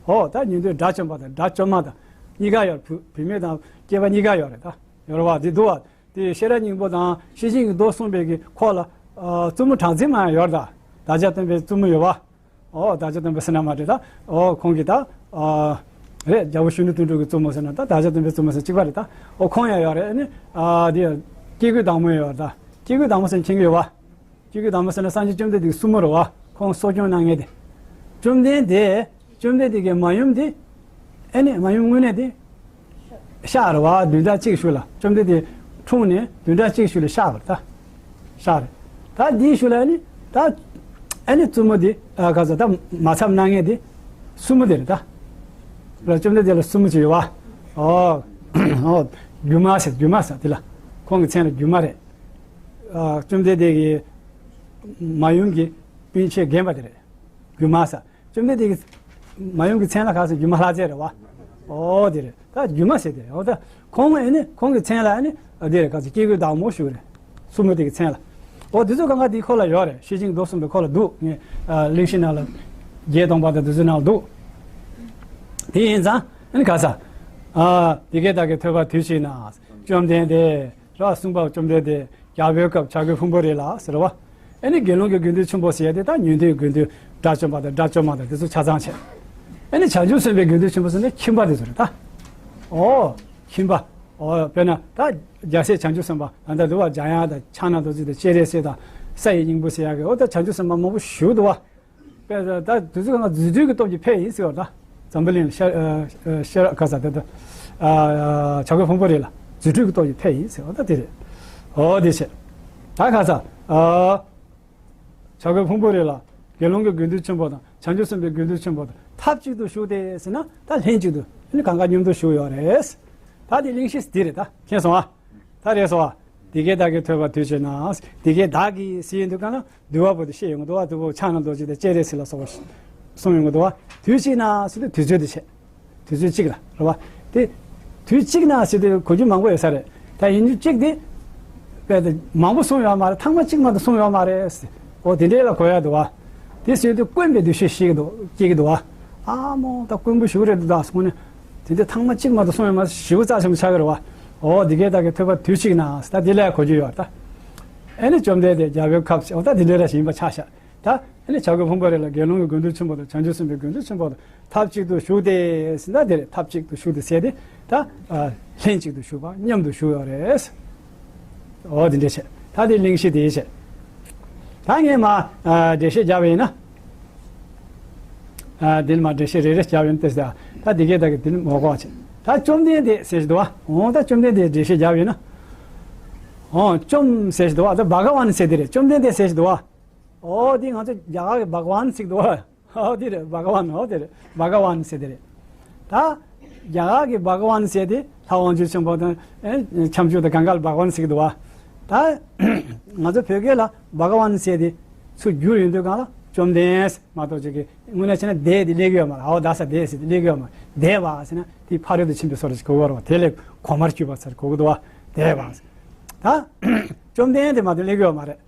འོ་ད་ཉན་ཐོས་དགྲ་བཅོམ་པ་དང་དགྲ་བཅོམ་མ་དང་གཉིས་ཀ་ཡོད། བུད་མེད་དང་སྐྱེས་པ་གཉིས་ཀ་ཡོད་རེད་ད། ཡོད་རེད་བ། དེ་འདུག་བ། དེ་ཤེས་རབ་སྙིང་པོ་དང་ཤེར་ཕྱིན་གྱི་མདོ་གསུངས་པའི་གི་ཁོག་ལ། ཨ་བཙུན་མོ་གྲགས་འཛིན་མ་ཡང་ཡོད་རེད་ད། བདག་ཅག་སྟོན་པའི་བཙུན་མོ་ཡོད་བ། ཨོ་བདག་ཅག་སྟོན་པ་ཟེར་ན་མ་རེད་ད། ཨོ་ཁོང་གིས་ད། ཨ་རེད། རྒྱལ་པོ་གཞོན་ནུ་དོན་གྲུབ་ཀྱི་བཙུན་མོ་ཟེར་ན་ད་བདག་ཅག་སྟོན་པའི་བཙུན་མོ་ཟེར་གཅིག་པ་རེད་ད། ཨོ་ཁོང་ཡང་ཡོད་རེད། ཨ་ནི་ཨ་དེ་ སྐྱེ་དགུའི་བདག་མོ་ཡོད་རེད་ད། སྐྱེ་དགུའི་བདག་མོ་ཟེར་ན་མཁྱེན་གྱི་ཡོད་པ། སྐྱེ་དགུའི་བདག་མོ་ཟེར་ན་སངས་རྒྱས་བཅོམ་ལྡན་འདས་ཀྱི་སྲུ་མོ་རེད་པ། ཁོང་གསོ་སྐྱོང་གནང་མཁན་དེ། བཅོམ་ལྡན་འདས་ཀྱི་མ་ཡུམ་དེ། ཨེ་ནི་མ་ཡུམ་དངོས་གནས་དེ། ཤག་རེད་པ། བདུན་ཕྲག་གཅིག་གཞུག་ལ་བཅོམ་ལྡན་འདས་འཁྲུངས་ནས་བདུན་ཕྲག་གཅིག་གཞུག་ལ་ཤག་རེད་ད། ཤག་རེད། ད་འདིའི་གཞུག་ལ་ཨེ་ནི་ད། ཨེ་ནི་བཙུན་མོ་དེ་ཨ་ག་ས་ད་མ་ཚབ་གནང་མཁན་དེ། སྲུ་མོ་དེ་རེད་ད། ར་བཅོམ་ལྡན་འདས་ལ་སྲུ་མོ་ཅིག་ཡོད་པ། ཨོ། ཨོ། སྒྱུ་མ་ཟེར་སྒྱུ་མ་ཟེར་དེ་ལ། ཁོང་གི་མཚན་ལ་སྒྱུ་མ་རེད། ཨ་བཅོམ་ལྡན་འདས་ཀྱི་མ་ཡུམ་གྱི་སྤུན་མཆེད་རྒན་པ་དེ་རེད། སྒྱུ་མ་ཟེར། བཅོམ་ལྡན་འདས་ཀྱི་མ་ཡུམ་གྱི་མཚན་ལ་ག་ཟེར་སྒྱུ་མ་ལྷ་མཛེས་རེད་པ། ཨོ་དེ་རེད་ད། སྒྱུ་མ་ཟེར་དེ་རེད། ཨོ་ད་ཁོང་ཨེ་ནི་ཁོང་གི་མཚན་ལ་ཨེ་ནི་ཨ་དེ་རེད། ག་ཟེར་སྐྱེ་དགུའི་བདག་མོ་ཞུ་རེད། སྲུ་མོ་དེ་གི་མཚན་ལ། ཨོ་དེ་ཚོ་གང་ག་དེའི་ཁོ་ལ་ཡོད་རེད། ཤེར་ཕྱིན་མདོ་གསུམ་པའི་ཁོ་ལ་འདུག་ངས་ཨ་གླེང་གཞི་ནང་ལ་བརྒྱད་སྟོང་པ་དང་དེ་ཚོའི་ནང་ལ་འདུག་དེ་ཡིན་ཙང་ཨ་ནི་ག་ས། ཨ་དེ་སྐད་བདག་གིས་ཐོས་པ་དུས་གཅིག་ན། བཅོམ་ལྡན་འདས་ར་གསུངས་པ། བཅོམ་ལྡན་འདས་རྒྱལ་པོའི་སྐབས་བྱ་རྒོད་ཕུང་པོའི་རི་ལ་ཟེར་བ། ཨ་ནི་དགེ་སློང་གི་དགེ་འདུན་ཆེན་པོ་ཟེར་ཡ་དེ་ད་ཉན་ཐོས་དགེ་འདུན་དགྲ་བཅོམ་པ་དང་དགྲ་བཅོམ་མ་དང་དེ་ཚོ་ཆ་ཚང་བྱས། ཨ་ནི་བྱང་ཆུབ་སེམས་དཔའི་དགེ་འདུན་ཆེན་པོ་ཟེར་ནས་ཁྱིམ་པ་དེ་ཚོ་རེད་ད། ཨོ། ཁྱིམ་པ། ཨོ་དཔེར་ན་ད་རྒྱལ་སྲས་བྱང་ཆུབ་སེམས་དཔའ་ད་ལྟ་འདུལ་བ་འཇམ་དབྱངས་དང་ཕྱག་ན་རྡོ་རྗེ་དང་སྤྱན་རས་གཟིགས་དང་ས་ཡི་སྙིང་པོ་ཟེར་ཡ་གི་ཨོ་ད་བྱང་ཆུབ་སེམས་དཔའ་མང་པོ་བཞུགས་འདུག་བ། དཔེ་ད་དུས་ཚོད་གང་ག་རྫུ་འཕྲུལ་གྱི་སྟོབས་ཀྱིས་ཕེབས་ཡིན་ཟེར་བ་ད། འཛམ་བུ་གླིང་ལ་ཤར་ཨ་ཤར་ག་ས་ད་ད་ཨ་བྱ་རྒོད་ཕུང་པོའི་རི་ལ་རྫུ་འཕྲུལ་གྱི་སྟོབས་ཀྱིས་ཕེབས་ཡིན་ཟེར་བ་ད་དེ་རེད། ཨོ་དེ་བྱས། ད་ག་ས་ཨ་བྱ་རྒོད་ཕུང་པོའི་རི་ལ་དགེ་སློང་གི་དགེ་འདུན་ཆེན་པོ་དང་བྱང་ཆུབ་སེམས་དཔའི་དགེ་འདུན་ཆེན་པོ་དང་ཐབས་གཅིག་ཏུ་བཞུགས་ཏེ་ཟེར་ན་ད་ལྷན་གཅིག་ཏུ་ཨ་ནི་གང་ག་མཉམ་དུ་བཞུགས་ཡོད་རེད། ད་དེ་གླེང་གཞི་དེ་རེད་ད། མཁྱེན་སོང་ཨ། ད་རེད་སོང་ཨ། དེ་སྐད་བདག་གིས་ཐོས་པ་དུས་གཅིག་ན། དེ་སྐད་བདག་གིས་ཟེར་ཡོང་དུས་གང་ན། འདུལ་བ་པོ་དེ་བཤད་ཡོང་གི་འདུག་བ། འདུལ་བ་ཕྱག་ན་རྡོ་རྗེ་དང་སྤྱན་རས་གཟིགས་ལ་སོགས་པ་གསུངས་ཡོང་གི་འདུག་བ། དུས་གཅིག་ན་ཟེར་དུས་དུས་ཚོད་དེ་བཤད། དུས་ཚོད་གཅིག་ལ་རེད་བ། དེ་དུས་གཅིག་ན་ཟེར་དུས་གོ་རྒྱུ་མང་པོ་ཡོད་ས་རེད། ད་ཡིན་རྒྱུ་གཅིག་དེ་དཔེ་དེ་མང་པོ་གསུངས་ཡོད་མ་རེད། ཐེངས་མ་གཅིག་མ་གཏོགས་གསུངས་ཡོད་མ་རེད། འོ་དེ་འདྲས་ལ་གོ་ཡ་འདུག་བ། དེ་ཟེར་དུས་དཀོན་པའི་འདུ་ཤེས་ཤིག་འདུག་སྐྱེ་གི་འདུག་བ། ཨ་མོ་ད་དཀོན་པོ་ཞིག་རེད་འདུག་ད་གསུངས་ནས། དེ་འདྲས་ཐེངས་མ་གཅིག་མ་གཏོགས་གསུངས་ཡོད་མ་རེད། ཞེ་པོ་རྩ་ཆེན་པོ་ཆགས་ཀྱི་རེད་བ། འོ་དེ་སྐད་བདག་གིས་ཐོས་པ་དུས་གཅིག་ན་ད་དེ་ལ་གོ་རྒྱུ་ཡོད་ད། ཨ་ནི་བཅོམ་ལྡན་འདས་རྒྱལ་པོའི་ཁབ་ཟེར་འོ་ད་དེ་འདྲས་ར་ཞིག་ཡིན་པ་ཆ་བཞག་ད་ཨ་ནི་བྱ་རྒོད་ཕུང་པོའི་རི་ལ་དགེ་སློང་གི་དགེ་འདུན་ཆེན་པོ་དང་བྱང་ཆུབ་སེམས་དཔའི་དགེ་འདུན་ཆེན་པོ་དང་ཐབས་གཅིག་ཏུ་བཞུགས་ཏེ་ཟེར་ན་དེ་རེད། ཐབས་གཅིག་ཏུ་བཞུགས་ཏེ་ཟེར་དེ་ད་ལྷན་གཅིག་ཏུ་བཞུགས་པ་མཉམ་དུ་བཞུགས་ཡོད་རེད། འོ་དེ་འདྲས་བྱས། ད་དེ་གླེང་གཞི་དེ་བྱས། ད་ངས་མ་འགྲེལ་བཤད་རྒྱབ་པ་ཡིན་ན། ཨ་འདིར་མ་འགྲེལ་བཤད་རེ་རེ་བརྒྱབ་ཡོང་དུས་ད་ད་འདི་སྐད་བདག་གིས་འདིར་མ་གོ་བ་བྱེད། ད་བཅོམ་ལྡན་འདས་ཟེར་ཞིག་འདུག་བ། འོ་ད་བཅོམ་ལྡན་འདས་འགྲེལ་བཤད་རྒྱབ་ཡོད་ན། འོ་བཅོམ་ཟེར་ཞིག་འདུག་བ། ད་བྷ་ག་ཝཱན་ཟེར་དེ་རེད། བཅོམ་ལྡན་འདས་ཟེར་ཞིག་འདུག་བ། འོ་དེ་ང་ཚོ་རྒྱ་གར་གྱི་བྷ་ག་ཝཱན་ཟེར་གྱི་འདུག་བ། འོ་དེ་རེད། བྷ་ག་ཝཱན། འོ་དེ་རེད། བྷ་ག་ཝཱན་ཟེར་དེ་རེད། ད་རྒྱ་གར་གྱི་བྷ་ག་ཝཱན་ཟེར་དེ་ལྷ་དབང་ཕྱུག་ཆེན་པོ་དང་ཨེ་ཁྱབ་འཇུག་དང་གང་ག་ལ་བྷ་ག་ཝཱན་ཟེར་གྱི་འདུག་བ། ད་ང་ཚོ་བོད་སྐད་ལ་བྷ་ག་ཝཱན་ཟེར་དེ་ཚུར་བསྒྱུར་ཡོང་དུས་གང་ལ་བཅོམ་ལྡན་མ་གཏོགས་ཅིག་གི་དངོས་གནས་བྱས་ན་འདས་དེ་སླེབས་ཀྱི་ཡོད་མ་རེད། ཨའོ་ད་ས་འདས་ཟེར་དེ་སླེབས་ཀྱི་ཡོད་མ་རེད། འདས་པ་ཟེར་ན་དེ་ཕ་རོལ་ཏུ་ཕྱིན་པའི་བཟོ་འདྲ་ཞིག་གོ་གི་རེད་བ། དེ་ལས་གོང་མར་གྱུར་པ་ཟེར་གོ་གི་འདུག་བ། འདས་པ་ཟེར། ད་བཅོམ་ལྡན་དེ་མ་གཏོགས་སླེབས་ཀྱི་ཡོད་མ་རེད།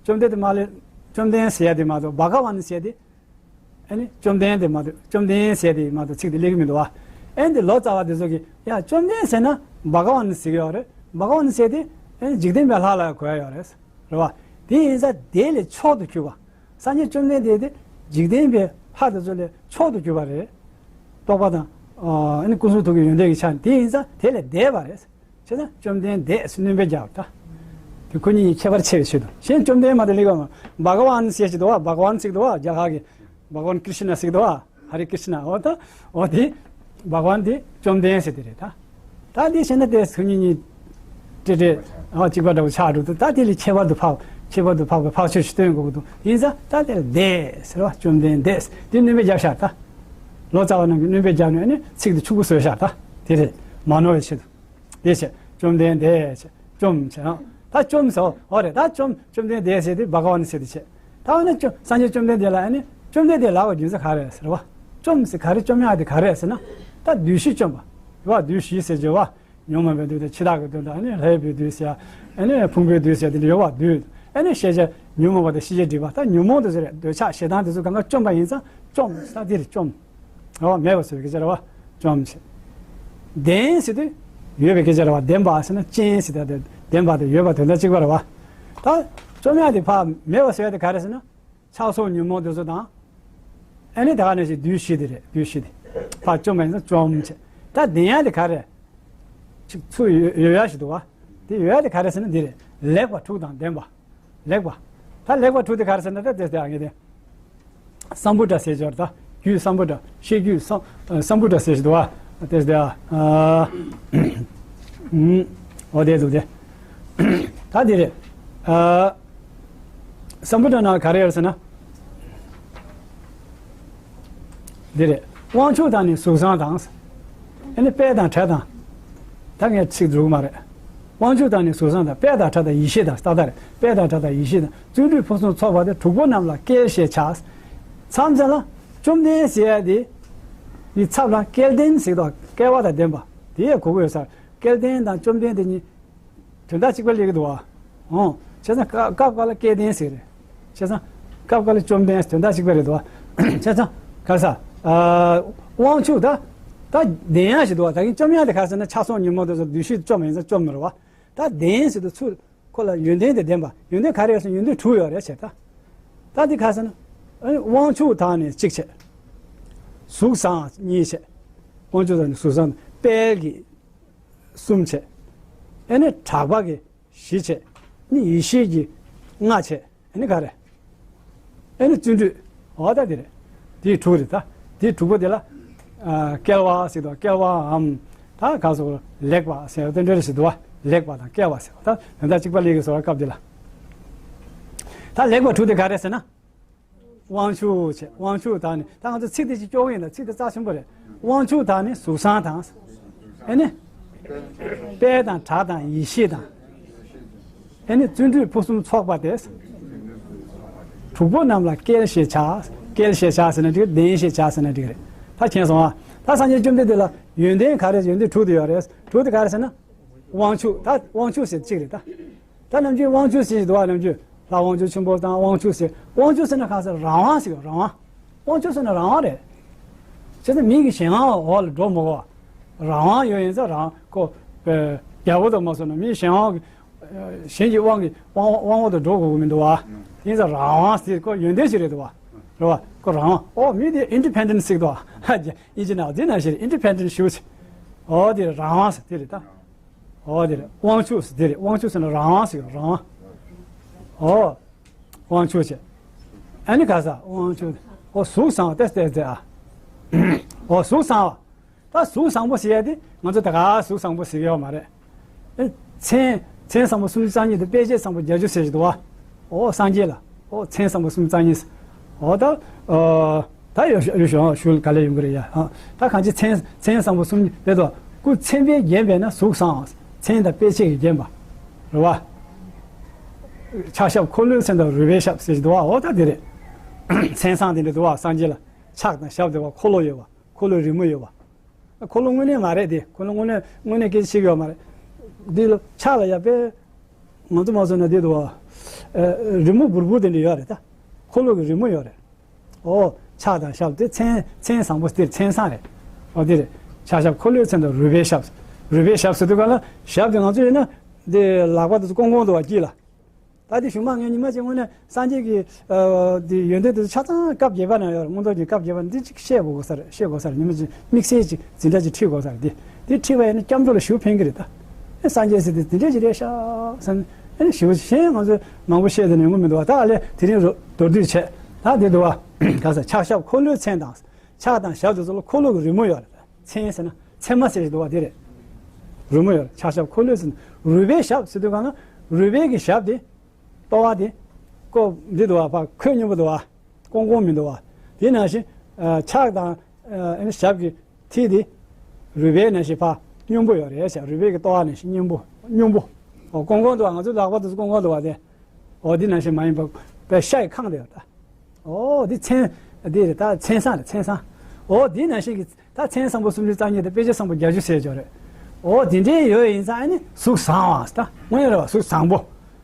བཅོམ་ལྡན་དེ་མ་ལས་བཅོམ་ལྡན་ཟེར་ཡ་དེ་མ་གཏོགས་བྷ་ག་ཝཱན་ཟེར་དེ། ཨ་ནི་བཅོམ་ལྡན་དེ་མ་གཏོགས་བཅོམ་ལྡན་ཟེར་དེ་མ་གཏོགས་ཚིག་དེ་སླེབས་ཀྱི་མི་འདུག་བ། ཨ་ནི་དེ་ལོ་ཙཱ་བ་དེ་ཚོ་གིས་ཡ་བཅོམ་ལྡན་ཟེར་ན་བྷ་ག་ཝཱན་ཟེར་གྱི་ཡོད་རེད། བྷ་ག་ཝཱན་ཟེར་དེ་ཨ་ནི་འཇིག་རྟེན་པའི་ལྷ་ལ་གོ་ཡ་ཡོད་རེད། རེད་བ། དེ་ཡིན་ཙང་དེ་ལས་མཆོག་ཏུ་གྱུར་པ། སངས་རྒྱས་བཅོམ་ལྡན་འདས་དེ་འཇིག་རྟེན་པའི་ལྷ་དེ་ཚོ་ལས་མཆོག་ཏུ་གྱུར་པ་རེད། རྟོགས་པ་དང་ཨ་ནི་ཀུན་གསལ་ཐུགས་ཀྱི་ཡོན་ཏན་གྱི་ཆ་ནས། དེ་ཡིན་ཙང་དེ་ལས་འདས་པ་རེད། བྱས་ན་བཅོམ་ལྡན་འདས་སུ་སྣོན་པ་རྒྱག་ད། དེ་ཁོ་གཉིས་ཁྱད་པར་ཕྱེ་བའི་ཆེད་དུ། གཞན་བཅོམ་ལྡན་མ་གཏོགས་སླེབས་ཀྱི་ཡོད་མ་རེད། བྷ་ག་ཝཱན་ཟེར་ཞིག་འདུག་བ། བྷ་ག་ཝཱན་ཟེར་གྱི་འདུག་བ། བྷ་ག་ཝཱན་ཀྲི་ཤི་ན་ཟེར་གྱི་འདུག་བ། ཧ་རེ་ཀྲི་ཤི་ན། འོ་ད་འོ་དེ་བྷ་ག་ཝཱན་དེ་བཅོམ་ལྡན་ཟེར་དེ་རེད་ད། ད་དེ་བྱས་ན་དེ་སུ་གཉིས་གཉིས་སྤྲེལ་སྤྲེལ་ཨ་གཅིག་པ་འདྲ་བོ་ཆགས་འགྲོ་འདུག་ད་དེ་ལས་ཁྱད་པར་དུ་འཕགས། ཁྱད་པར་དུ་འཕགས་པའི་འཕགས་ཆོས་ཤིག་སྟོན་དགོས་ཀྱི་འདུག་ཡིན་ཙང་ད་དེ་ལ་འདས་ཟེར་བ། བཅོམ་ལྡན་འདས་དེ་སྣོན་པ་རྒྱབ་ཤག་ད། ལོ་ཙཱ་བ་རྣམས་ཀྱིས་སྣོན་པ་རྒྱབ་ནས་ཨ་ནི་ཚིག་དེ་ཆུང་ཀུ་བཟོས་ཤག་ད། དེ་རེད། མ་ནོར་བའི་ཆེད་དུ། དེ་བྱས། བཅོམ་ལྡན་འདས་བྱས། བཅོམ་བྱས་ཨང་། ད་བཅོམ་ཟེར། འོ་རེད། ད་བཅོམ། བཅོམ་ལྡན་འདས་ཟེར་དེ་བྷ་ག་ཝཱན་ཟེར་དེ་བྱས། ད་འོ་ན་བཅོམ། སངས་རྒྱས་བཅོམ་ལྡན་འདས་ལ་ཨ་ནི་བཅོམ་ལྡན་འདས་ལབ་པའི་རྒྱུ་མཚན་ག་རེ་རེད་ཟེར་བ། བཅོམ་ཟེར་ག་རེ། བཅོམ་ཡག་དེ་ག་རེ་རེད་ཟེར་ན། ད་བདུད་བཞི་བཅོམ་པ། རེད་བ། བདུད་བཞི་ཟེར་བརྗོད་བ། ཉོན་མོངས་པའི་བདུད་དང་། འཆི་བདག་གི་བདུད་དང་། ཨ་ནི་ལྷའི་བུའི་བདུད་ཟེར། ཨ་ནི་ཕུང་པོའི་བདུད་ཟེར་དེ་འདྲ་ཡོད་བ། བདུད། ཨ་ནི་ཤེས་བྱ་ཉོན་མོངས་པ་དང་ཤེས་བྱའི་སྒྲིབ་པ། ད་ཉོན་མོངས་དེ་ཚོ་རེད། འདོད་ཆགས་ཞེ་སྡང་དེ་ཚོ་གང་ག་བཅོམ་པ་ཡིན་ཙང་བཅོམ་ཟེར་དེ་རེད། བཅོམ། འོ་མེད་པ་བཟོ་བའི་སྐད་ཆ་རེད་བ། བཅོམ་ཟེར། ལྡན་ཟེར་དུས་ཡོད་པའི་སྐད་ཆ་རེད་བ། ལྡན་པ་ཟེར་ན་ཅན་ཟེར་ད་དེ། ལྡན་པ་དེ་ཡོད་པ་དོན་དག་གཅིག་པ་རེད་བ། ད་བཅོམ་ཡག་དེ་ཕར་མེད་པ་བཟོ་ཡག་དེ་ག་རེ་ཟེར་ན། ཆགས་སོགས་ཉོན་མོངས་དེ་ཚོ་དང་། ཨ་ནི་ད་ག་ནང་བཞིན་བདུད་བཞི་དེ་རེད། བདུད་བཞི་དེ་ཕར་བཅོམ་པ་ཡིན་ཙང་བཅོམ་བྱས། ད་ལྡན་ཡག་དེ་ག་རེ། ཅིག་ཚུར་ཡོད་ཡོད་ཡག་ཞིག་འདུག་བ། དེ་ཡོད་དེ་ག་རེ་ཟེར་ན་འདི་རེད། ལེགས་པ་དྲུག་དང་ལྡན་པ། ལེགས་པ། ད་ལེགས་པ་དྲུག་དེ་ག་རེ་ཟེར་ན་ད་དེ་དེ་ཨ་ངེས་དེ། སམ་བྷུ་ཊ་ཟེར་ཅོར་ད། རྒྱུད་སམ་བྷུ་ཊ། ཤེས་རྒྱུད་སམ། ཨ། སམ་བྷུ་ཊ་ཟེར་ཞིག་འདུག་བ། དེ་དེ་ཨ། ཨ། ཨུམ། འོ་དེ་འདུག་དེ། ད་དེ་རེད། ཨ། སམ་བྷུ་ཊ་ནང་ག་རེ་ཡོད་ཟེར་ན། འདི་རེད། དབང་ཕྱུག་དང་ནི་གཟུགས་བཟང་དང་། ཨ་ནི་དཔལ་དང་བྲག་དང་། ད་ངས་ཚིག་འཛུགས་མ་རེད། དབང་ཕྱུག་དང་ནི་གཟུགས་བཟང་དང་། དཔལ་དང་བྲག་དང་ཡེ་ཤེས་དང་ཏག་ཏག་རེད། དཔལ་དང་བྲག་དང་ཡེ་ཤེས་དང་། བརྩོན་འགྲུས་ཕུན་སུམ་ཚོགས་པ་དེ་དྲུག་པོ་རྣམས་ལ་སྐལ་ཞེས་བྱ། མཚམས་མཚམས་ལ་བཅོམ་ལྡན་ཟེར་ཡ་དེ། ཡི་ཚབ་ལ་སྐལ་ལྡན་ཟེར་དོ། སྐལ་བ་དང་ལྡན་པ། དེ་ཡང་གོ་གི་ཡོད་ས། སྐལ་ལྡན་དང་བཅོམ་ལྡན་དེ་གཉིས། དོན་དག་གཅིག་པ་སླེབས་ཀྱི་འདུག་བ། འོང་། བྱས་ཙང་སྐབས་སྐབས་འགའ་ལ་སྐལ་ལྡན་ཟེར་རེད། བྱས་ཙང་སྐབས་འགའ་ལ་བཅོམ་ལྡན་དོན་དག་གཅིག་པ་རེད་འདུག་བ། བྱས་ཙང་ག་ས། ཨ། དབང་ཕྱུག་ད། ད་ལྡན་ཡག་ཞིག་འདུག་བ། ད་གིན་བཅོམ་ཡག་དེ་ག་ཟེར་ན་ཆགས་སོགས་ཉོན་མོངས་དེ་ཚོ་བདུད་བཞི་བཅོམ་ཡིན་ཙང་བཅོམ་ནི་རེད་བ། ད་ལྡན་ཟེར་དུས་ཚུར་ཁོ་ལ་ཡོན་ཏན་དེ་ལྡན་པ། ཡོན་ཏན་ག་རེ་ཡོད་ཟེར་ན་ཡོན་ཏན་དྲུག་ཡོད་རེད་བྱས་ད། ད་འདི་ག་ཟེར་ན། ཨ་ནི་དབང་ཕྱུག་དང་ནི་གཅིག་བྱས། གཟུགས་བཟང་གཉིས་བྱས། དབང་ཕྱུག་དང་ནི་གཟུགས་བཟང་དཔལ་གྱི། གསུམ་བྱས། ཨེ་ནི་གྲགས་པ་གི་བཞི་བྱས། ནི་ཡེ་ཤེས་ཀྱི་ལྔ་བྱས། ཨེ་ནི་ག་རེ། ཨེ་ནི་བརྩོན་འགྲུས། འོ་ད་དེ་རེད། དེའི་དྲུག་རེད་ད། དེའི་དྲུག་པོ་དེ་ལ། ཨ། སྐལ་བ་ཟེར་དུས་སྐལ་བའམ། ད་ག་སོགས་ལེགས་པ་ཟེར་དེ་འདྲ་རེ་ཞིག་འདུག་བ། ལེགས་པ་དང་སྐལ་བ་ཟེར་བ་ད་དོན་དག་གཅིག་པ་ལེགས་ཀྱི་བཟོ་བ་སྐབས་དེ་ལ། ད་ལེགས་པ་དྲུག་དེ་ག་རེ་ཟེར་ན། དབང་ཕྱུག་བྱས། དབང་ཕྱུག་དང་ནི། ད་ང་ཚོ་ཚིག་དེ་ཅིག་སྐྱོ་བོ་ཡིན་ད། ཚིག་དེ་རྩ་ཆེན་པོ་རེད། དབང་ཕྱུག་དང་ནི་གཟུགས་བཟང་དང་། ཨེ་ནི། དཔལ་དང་བྲག་དང་ཡེ་ཤེས་དང་། ཨེ་ནི་བརྩོན་འགྲུས་ཕུན་སུམ་ཚོགས་པ་དེ། དྲུག་པོ་རྣམས་ལ་སྐལ་ཞེས་བྱ། སྐལ་ཞེས་བྱ་ཟེར་ན་འགྲིག་ལྡན་ཞེས་བྱ་ཟེར་ན་འགྲིག་རེད། ད་མཁྱེན་སོང་ཨ། ད་སངས་རྒྱས་བཅོམ་ལྡན་འདས་ལ་ཡོན་ཏན་ག་རེ། ཡོན་ཏན་དྲུག་དེ་ཡོད་རེད། དྲུག་དེ་ག་རེ་ཟེར་ན། དབང་ཕྱུག་ད་དབང་ཕྱུག་ཟེར་གཅིག་རེད་ད། ད་ནམ་རྒྱུན་དབང་ཕྱུག་ཟེར་གྱི་འདུག་བ། ནམ་རྒྱུན་ལྷ་དབང་ཕྱུག་ཆེན་པོ་དང་དབང་ཕྱུག་ཟེར། དབང་ཕྱུག་ཟེར་ན་གང་ཟེར་རང་དབང་ཟེར་རང་དབང་། དབང་ཕྱུག་ཟེར་ན་རང་དབང་རེད། བྱས་ཙང་མི་གི་གཞན་དབང་འོག་ལ་འགྲོ་མི་དགོས་བ། རང་དབང་ཡོད་ཡིན་ཙང་རང་ཁོ། རྒྱལ་པོ་དང་མ་སོང་ན་མི་གཞན་དབང་གི། གཞན་གྱི་དབང་གི་དབང་དབང་འོག་ཏུ་འགྲོ་དགོས་ཀྱི་མི་འདུག་བ། ཡིན་ཙང་རང་དབང་ཟེར་ཁོ་ཡོན་ཏན་ཞིག་རེད་འདུག་བ། རེད་བ། ཁོ་རང་དབང་། ཨོ་མི་དེ་ཨིན་ཌི་པེན་ཌེན་ཊི་ཟེར་གྱི་འདུག་བ། ཨིན་ཇི་ནང་འདི་ནང་བཞིན་ཨིན་ཌི་པེན་ཌེན་ཊི་ཞུ་ཟེར། ཨོ་དེ་རང་དབང་ཟེར་དེ་རེད་ད། ཨོ་དེ་རེད། དབང་ཕྱུག་ཟེར་དེ་རེད། དབང་ཕྱུག་ཟེར་ན་རང་དབང་ཟེར་རང་དབང་། ཨོ། དབང་ཕྱུག་ཅེས། ཨ་ནི་ག་ས་དབང་ཕྱུག་ཨོ་གཟུགས་བཟང་བ་ཏེ་ཏེ་ཏེ་ཨ། ཨོ་གཟུགས་བཟང་བ། ད་གཟུགས་བཟང་པོ་ཟེར་ཡ་དེ་ང་ཚོ་ད་ག་གཟུགས་བཟང་པོ་ཟེར་གི་ཡོད་མ་རེད། ཨེ། མཚན། མཚན་བཟང་པོ་སུམ་ཅུ་རྩ་གཉིས་དང་དཔེ་བྱད་བཟང་པོ་བརྒྱད་ཅུ་ཟེར་གྱི་འདུག་བ། ཨོ་སངས་རྒྱས་ལ། ཨོ་མཚན་བཟང་པོ་སུམ་ཅུ་རྩ་གཉིས། ཨོ་ད། ཨོ། ད་ཡོ་ཡོ་ཞུ་ཞུ་ག་ལེ་ཡོང་གི་རེད་ཡ། ཨ། ད་གང་ཅི་མཚན་མཚན་བཟང་པོ་སུམ་ཅུ་དེ་དོ། སྐུ་མཚན་དཔེས་བརྒྱན་པས་ན་གཟུགས་བཟང་བ། མཚན་དང་དཔེ་བྱད་ཀྱིས་བརྒྱན་པ། རེད་བ། ཕྱག་ཞབས་འཁོར་ལོའི་མཚན་དང་རུས་པའི་ཞབས་ཟེར་གྱི་འདུག་བ། ཨོ་ད་དེ་རེད། མཚན་བཟང་དེ་འདྲ་འདུག་བ་སངས་རྒྱས་ལ། ཕྱག་དང་ཞབས་དེ་བ་འཁོར་ལོ་ཡོད་བ། འཁོར་ལོའི་རི་མོ་ཡོད་བ། འཁོར་ལོ་དངོས་གནས་མ་རེད་དེ། འཁོར་ལོ་དངོས་གནས་དངོས་གནས་སྐད་ཆ་བཤད་ཀྱི་ཡོད་མ་རེད། འདི་ལ་ཕྱག་ལ་ཡ་དཔེ། ང་ཚོ་མ་བཟོ་ན་འདི་འདུག་བ། ཨ། རི་མོ་འབུར་འབུར་དེ་འདྲ་ཡོད་རེད་ད། འཁོར་ལོ་གི་རི་མོ་ཡོད་རེད། ཨོ། ཕྱག་དང་ཞབས་དེ་མཚན་མཚན་བཟང་པོ་དེ་མཚན་བཟང་རེད། ཨོ་དེ་རེད། ཕྱག་ཞབས་འཁོར་ལོའི་མཚན་དང་རུས་པའི་ཞབས། རུས་པའི་ཞབས་ཟེར་དུས་ག་ལ་ཞབས་དེ་ང་ཚོ་ཡིན་ན། འདི་ལག་པ་དེ་ཚོ་ཀོང་ཀོང་འདུག་བ་དཀྱིལ་ལ། ད་དེ་གཞུག་མ་ངས་ཉི་མ་གཅིག་དངོས་གནས་སངས་རྒྱས་ཀྱི། ཨ། དེ་ཡོན་ཏན་དེ་ཆ་ཚང་སྐབས་བརྒྱད་པ་ན་ཡོད་རེད། མངོན་རྟོགས་ཀྱི་སྐབས་བརྒྱད་པ་ན་འདི་གཅིག་བཤད་དགོས་དགོས་ས་རེད། བཤད་དགོས་ས་རེད། ཉི་མ་གཅིག་དམིགས་བསལ་གཅིག་འཛིན་གྲྭ་གཅིག་ཁྲིད་དགོས་ས་རེད། དེ་དེ་ཁྲིད་པ་ཡིན་ན་སྐྱབས་འགྲོ་ལ་ཞེ་པོ་ཕན་གྱི་རེད་ད། ཨེ་སངས་རྒྱས་ཟེར་དེ་དེ་འདྲས་ཅིག་རེད་ཤག་བསམ། ཨེ་ཞེ་པོ་གཞན་ང་ཚོས་མང་པོ་བཤད་དེ་ནས་ཡོང་གི་མི་འདུག་བ། ད་ཨ་ལས་དེ་རིང་རོ་མདོར་བསྡུས་བྱས། ད་དེ་འདུག་བ། ག་ས་ཕྱག་ཞབས་འཁོར་ལོའི་མཚན་དང་། ཕྱག་དང་ཞབས་དེ་ཚོ་ལ་འཁོར་ལོ་གི་རི་མོ་ཡོད་རེད། མཚན་ཟེར་ན་མཚན་མ་ཟེར་ཞིག་འདུག་བ་དེ་རེད། རི་མོ་ཡོད་རེད། ཕྱག་ཞབས་འཁོར་ལོའི་མཚན། རུས་པའི་ཞབས་ཟེར་དུས་གང་ན་རུས་པའི་གི་ཞབས་དེ། ལྟོ་བ་དེ། ཀོ་འདི་འདུག་བ། ཕར་ཁོད་སྙོམས་པོ་འདུག་བ། ཀོང་ཀོང་མི་འདུག་བ། དེ་ནང་བཞིན། ཨ། ཕྱག་དང་། ཨ། ཨ་ནི་ཞབས་ཀྱི་མཐིལ་དེ། རུས་པའི་ནང་བཞིན་ཕར་སྙོམས་པོ་ཡོད་རེད་ཟེར། རུས་པའི་གི་ལྟོ་བ་ནང་བཞིན་སྙོམས་པོ། སྙོམས་པོ། ཨོ་ཀོང་ཀོང་འདུག་བ། ང་ཚོའི་ལག་པ་དེ་ཚོ་ཀོང་ཀོང་འདུག་བ་དེ། ཨོ་འདི་ནང་བཞིན་མ་ཡིན་པ། དཔེ་ཤ་ཡི་ཁང་དེ་ཡོད་ད། ཨོ་འདི་མཚན། འདི་རེད་ད། མཚན་བཟང་རེད། མཚན་བཟང་། ཨོ་འདི་ནང་བཞིན་གྱི། ད་མཚན་བཟང་པོ་སུམ་ཅུ་རྩ་གཉིས་དང་དཔེ་བྱད་བཟང་པོ་བརྒྱད་ཅུ་ཟེར་ཅོག་རེད། ཨོ་དེ་འདྲའི་ཡོད་ཡིན་ཙང་ཨ་ནི་གཟུགས་བཟང་བ་ད་དངོས་གནས་རེད་བ། གཟུགས་བཟང་པོ།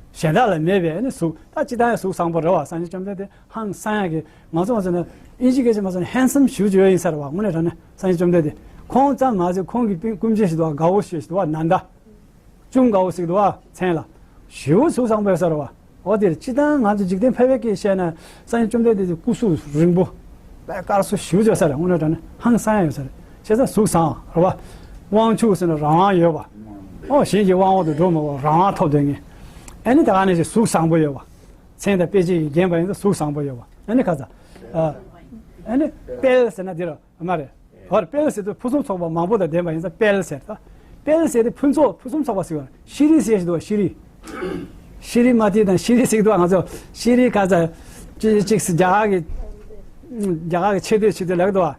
གཞན་དག་ལ་མེད་པའི་ཨ་ནི་གཟུགས། ད་སྤྱིར་བཏང་ཡང་གཟུགས་བཟང་པོ་རེད་བ། སངས་རྒྱས་བཅོམ་ལྡན་འདས་ཧང་སང་ཡག་གི། ང་ཚོ་ང་ཚོ་ནི་ཨིན་ཇི་སྐད་ཆ་མ་ཟེར་ན་ཧེན་སམ་ཞེ་པོ་ཅིག་ཡོད་ཡིན་ས་རེད་བ། དངོས་གནས་དྲང་གནས་སངས་རྒྱས་བཅོམ་ལྡན་འདས་ཁོང་ཙམ་མ་ཟད་ཁོང་གི་སྤུན་སྐུ་མཆེད་ཞིག་འདུག་བ། དགའ་བོ་ཞེས་ཞིག་འདུག་བ། ནན་ད། ཅུང་དགའ་བོ་ཞིག་འདུག་བ། མཚན་ལ། ཞེ་པོ་གཟུགས་བཟང་པོ་ཡོད་ས་རེད་བ། འོ་དེར་སྤྱིར་བཏང་ང་ཚོ་འཇིག་རྟེན་ཕལ་པའི་སྐད་བཤད་ན་སངས་རྒྱས་བཅོམ་ལྡན་འདས་ཀྱི་སྐུ་གཟུགས་རིང་པོ། དཔེ་དཀར་སོ་ཞེ་པོ་ཅིག་ཡོད་ས་རེད། དངོས་གནས་དྲང་གནས་ཧང་སང་ཡག་ཡོད་ས་རེད། བྱས་ཙང་གཟུགས་བཟང་བ་རེད་བ། དབང་ཕྱུག་ཟེར་ན་རང་དབང་ཡོད་པ། ཨོ་གཞན་གྱི་དབང་འོག་ཏུ་འགྲོ་མི་དགོས། རང་དབང་ཐོབ་སྡོད་མཁན། ཨ་ནི་ད་ག་ནང་བཞིན་གཟུགས་བཟང་པོ་ཡོད་པ། མཚན་དང་དཔེ་བྱད་ཀྱིས་བརྒྱན་པ་ཡིན་ཙང་གཟུགས་བཟང་པོ་ཡོད་པ། ཨ་ནི་ཁ་ཚ། ཨ་ནི་དཔལ་ཟེར་ན་འདི་རུ་མ་རེད། ཧོར་དཔལ་ཟེར་དུས་ཕུན་སུམ་ཚོགས་པ་མང་པོ་དང་ལྡན་པ་ཡིན་ཙང་དཔལ་ཟེར་ད། དཔལ་ཟེར་དེ་ཕུན་ཚོགས་ཕུན་སུམ་ཚོགས་པ་ཟེར་བ། ཤྲཱི་ཟེར་ཞིག་འདུག་བ། ཤྲཱི། ཤྲཱི་མ་ཏི་དང་ཤྲཱི་ཟེར་འདུག་བ། ང་ཚོ་ཤྲཱི་ཁ་ཚ་ཅི་ཅིག་རྒྱ་གར་གྱི་རྒྱ་གར་གྱི་ཆེ་བསྟོད་ཆེ་བསྟོད་ལབ་འདུག་བ།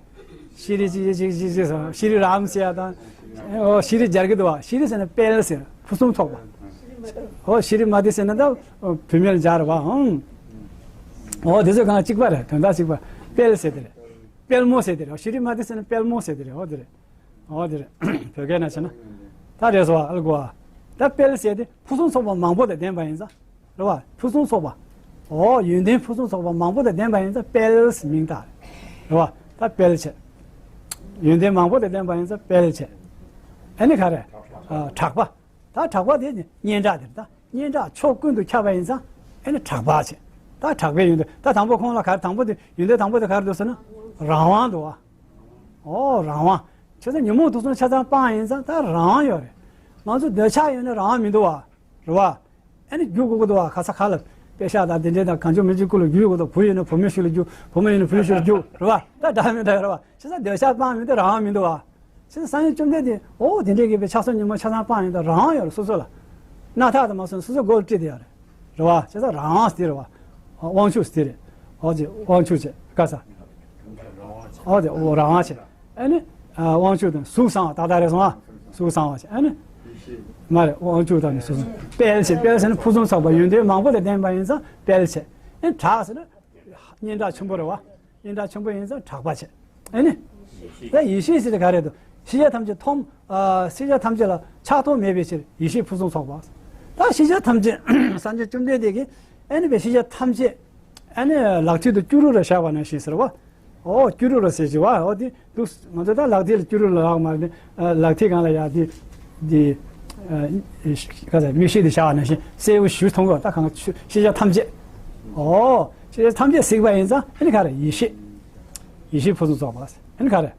ཤྲཱི་ཅི་ཅི་ཅི་ཅི་ཅི་ཟེར། ཤྲཱི་རམ་ཟེར་ཡ་དང་། ཨོ་ཤྲཱི་སྦྱར་གི་འདུག་བ། ཤྲཱི་ཟེར་ན་དཔལ་ཟེར། ཕུན་སུམ་ཚོགས་པ། ཨོ་ཤྲཱི་མ་ཏི་ཟེར་ན་ད་བུད་མེད་ལ་སྦྱར་བ། ཨང་། ཨོ་དེ་ཚོ་གང་གཅིག་པ་རེད། དོན་དག་གཅིག་པ། དཔལ་ཟེར་དེ་རེད། དཔལ་མོ་ཟེར་དེ་རེད། ཤྲཱི་མ་ཏི་ཟེར་ན་དཔལ་མོ་ཟེར་དེ་རེད། ཨོ་དེ་རེད། ཨོ་དེ་རེད། བོད་སྐད་ནང་བྱས་ན། ད་རེད་སོ། ཨ་ལ་གོ་ཨ། ད་དཔལ་ཟེར་དེ་ཕུན་སུམ་ཚོགས་པ་མང་པོ་དང་ལྡན་པ་ཡིན་ཙང་། རེད་བ། ཕུན་སུམ་ཚོགས་པ། ཨོ་ཡོན་ཏན་ཕུན་སུམ་ཚོགས་པ་མང་པོ་དང་ལྡན་པ་ཡིན་ཙང་དཔལ་ཟེར་མིང་བཏགས། རེད་བ། ད་དཔལ་བྱས། ཡོན་ཏན་མང་པོ་དང་ལྡན་པ་ཡིན་ཙང་དཔལ་བྱས། ཨ་ནི་ག་རེ། ཨ་གྲགས་པ། ད་གྲགས་པ་དེ་ནི་སྙན་གྲགས་དེ་རེད་ད། སྙན་གྲགས་ཕྱོགས་ཀུན་ཏུ་ཁྱབ་པ་ཡིན་ཙང་ཨ་ནི་གྲགས་པ་བྱས། ད་གྲགས་པའི་ཡོན་ཏན་ད་དང་པོ་ཁོང་ལ་ག་རེ། དང་པོ་དེ་ཡོན་ཏན་དང་པོ་དེ་ག་རེ་འདུག་ཟེར་ན། རང་དབང་འདུག་བ། ཨོ་རང་དབང་། བྱས་ཙང་ཉོན་མོངས་དུག་གསུམ་ཆ་ཚང་སྤངས་ཡིན་ཙང་ད་རང་དབང་ཡོད་རེད། ང་ཚོ་འདོད་ཆགས་ཡོད་ན་རང་དབང་མི་འདུག་བ། རེད་བ། ཨ་ནི་རྒྱུག་དགོས་ཀྱི་འདུག་བ། ག་ས་ག་ལ་པེ་ཤག་དང་དེ་འདྲས་དང་གང་བྱུང་མི་བྱུང་ཀུན་ལ་རྒྱུག་དགོས་འདུག་བུ་ཡིན་ན་བུ་མོའི་ཤུལ་ལ་རྒྱུག་བུ་མོ་ཡིན་ན་བུ་མོའི་ཤུལ་ལ་རྒྱུག་རེད་བ། ད་འདྲ་མི་འདྲ་རེད་བ། བྱས་ཙང་འདོད་ཆགས་སྤངས་མི་འདུག་རང་དབང་མི་འདུག་བ། བྱས་ཙང་སངས་རྒྱས་བཅོམ་ལྡན་འདས་ཨོ་དེ་འདྲས་ཀྱི་པའི་ཆགས་སོགས་ཉོན་མོངས་ཆ་ཚང་སྤངས་ཡིན་ད་རང་དབང་ཡོད་རེད་སོ་སོ་ལ། སྣ་ཐག་དང་མ་སོན་སོ་སོ་མགོ་ལ་དཀྲིས་བསྡད་ཡོད་རེད། རེད་བ། བྱས་ཙང་རང་དབང་སྟེ་རེད་བ། དབང་ཕྱུག་སྟེ་རེད། ཨོ་ཅེ་དབང་ཕྱུག་ཅེ་ག་ས། ཨོ་དེ་ཨོ་རང་དབང་ཅེ། ཨ་ནི། དབང་ཕྱུག་དང་གཟུགས་བཟང་བ་ཏག་ཏག་རེད་སོང་ཨ། གཟུགས་བཟང་བ་ཅེ་ཨ་ནི། མ་རེད་དབང་ཕྱུག་དང་ནི་གཟུགས་བཟང་། དཔལ་ཅེ་དཔལ་ཟེར་ན་ཕུན་སུམ་ཚོགས་པ་ཡོན་ཏན་མང་པོ་དང་ལྡན་པ་ཡིན་ཙང་དཔལ་ཅེ། ཨ་ནི་གྲགས་ཟེར་ན། སྙན་གྲགས་ཆེན་པོ་རེད་བ། སྙན་གྲགས་ཆེན་པོ་ཡིན་ཙང་གྲགས་པ་བྱས། ཨ་ནི། ད་ཡེ་ཤེས་ཟེར་དེ་ག་རེ་འདུག་ཤེས་བྱ་ཐམས་ཅད་ཐོག་ཤེས་བྱ་ཐམས་ཅད་ལ་ཆགས་ཐོགས་མེད་པའི་ཕྱིར་ཡེ་ཤེས་ཕུན་སུམ་ཚོགས་པ། ད་ཤེས་བྱ་ཐམས་ཅད་སངས་རྒྱས་བཅོམ་ལྡན་འདས་ཀྱིས་ཨ་ནི་པའི་ཤེས་བྱ་ཐམས་ཅད་ཨ་ནི་ལག་མཐིལ་དུ་སྐྱུ་རུ་ར་བཞག་པ་ནང་བཞིན་ཟེར་བ། ཨོ་སྐྱུ་རུ་ར་ཟེར་གྱི་བ་ཨོ་དེ་འདུག་ང་ཚོ་ད་ལག་མཐིལ་ལ་སྐྱུ་རུ་ར་ལག་མ་རེད། ལག་མཐིལ་སྒང་ལ་ཡ་དེ་དེ་ག་ཚ་མིག་ཤེལ་དེ་བཞག་པ་ནང་བཞིན་གསལ་པོ་ཞུ་མཐོང་གི་ད་གང་ཤེས་བྱ་ཐམས་ཅད། ཨོ། ཅེས་ཐམས་ཅད་གཟིགས་པ་ཡིན་ཙང་ཨ་ནི་ག་རེ་ཡེ་ཤེས། ཡེ་ཤེས་ཕུན་སུམ་ཚོགས་པ་ཨ་ནི་ག་རེ།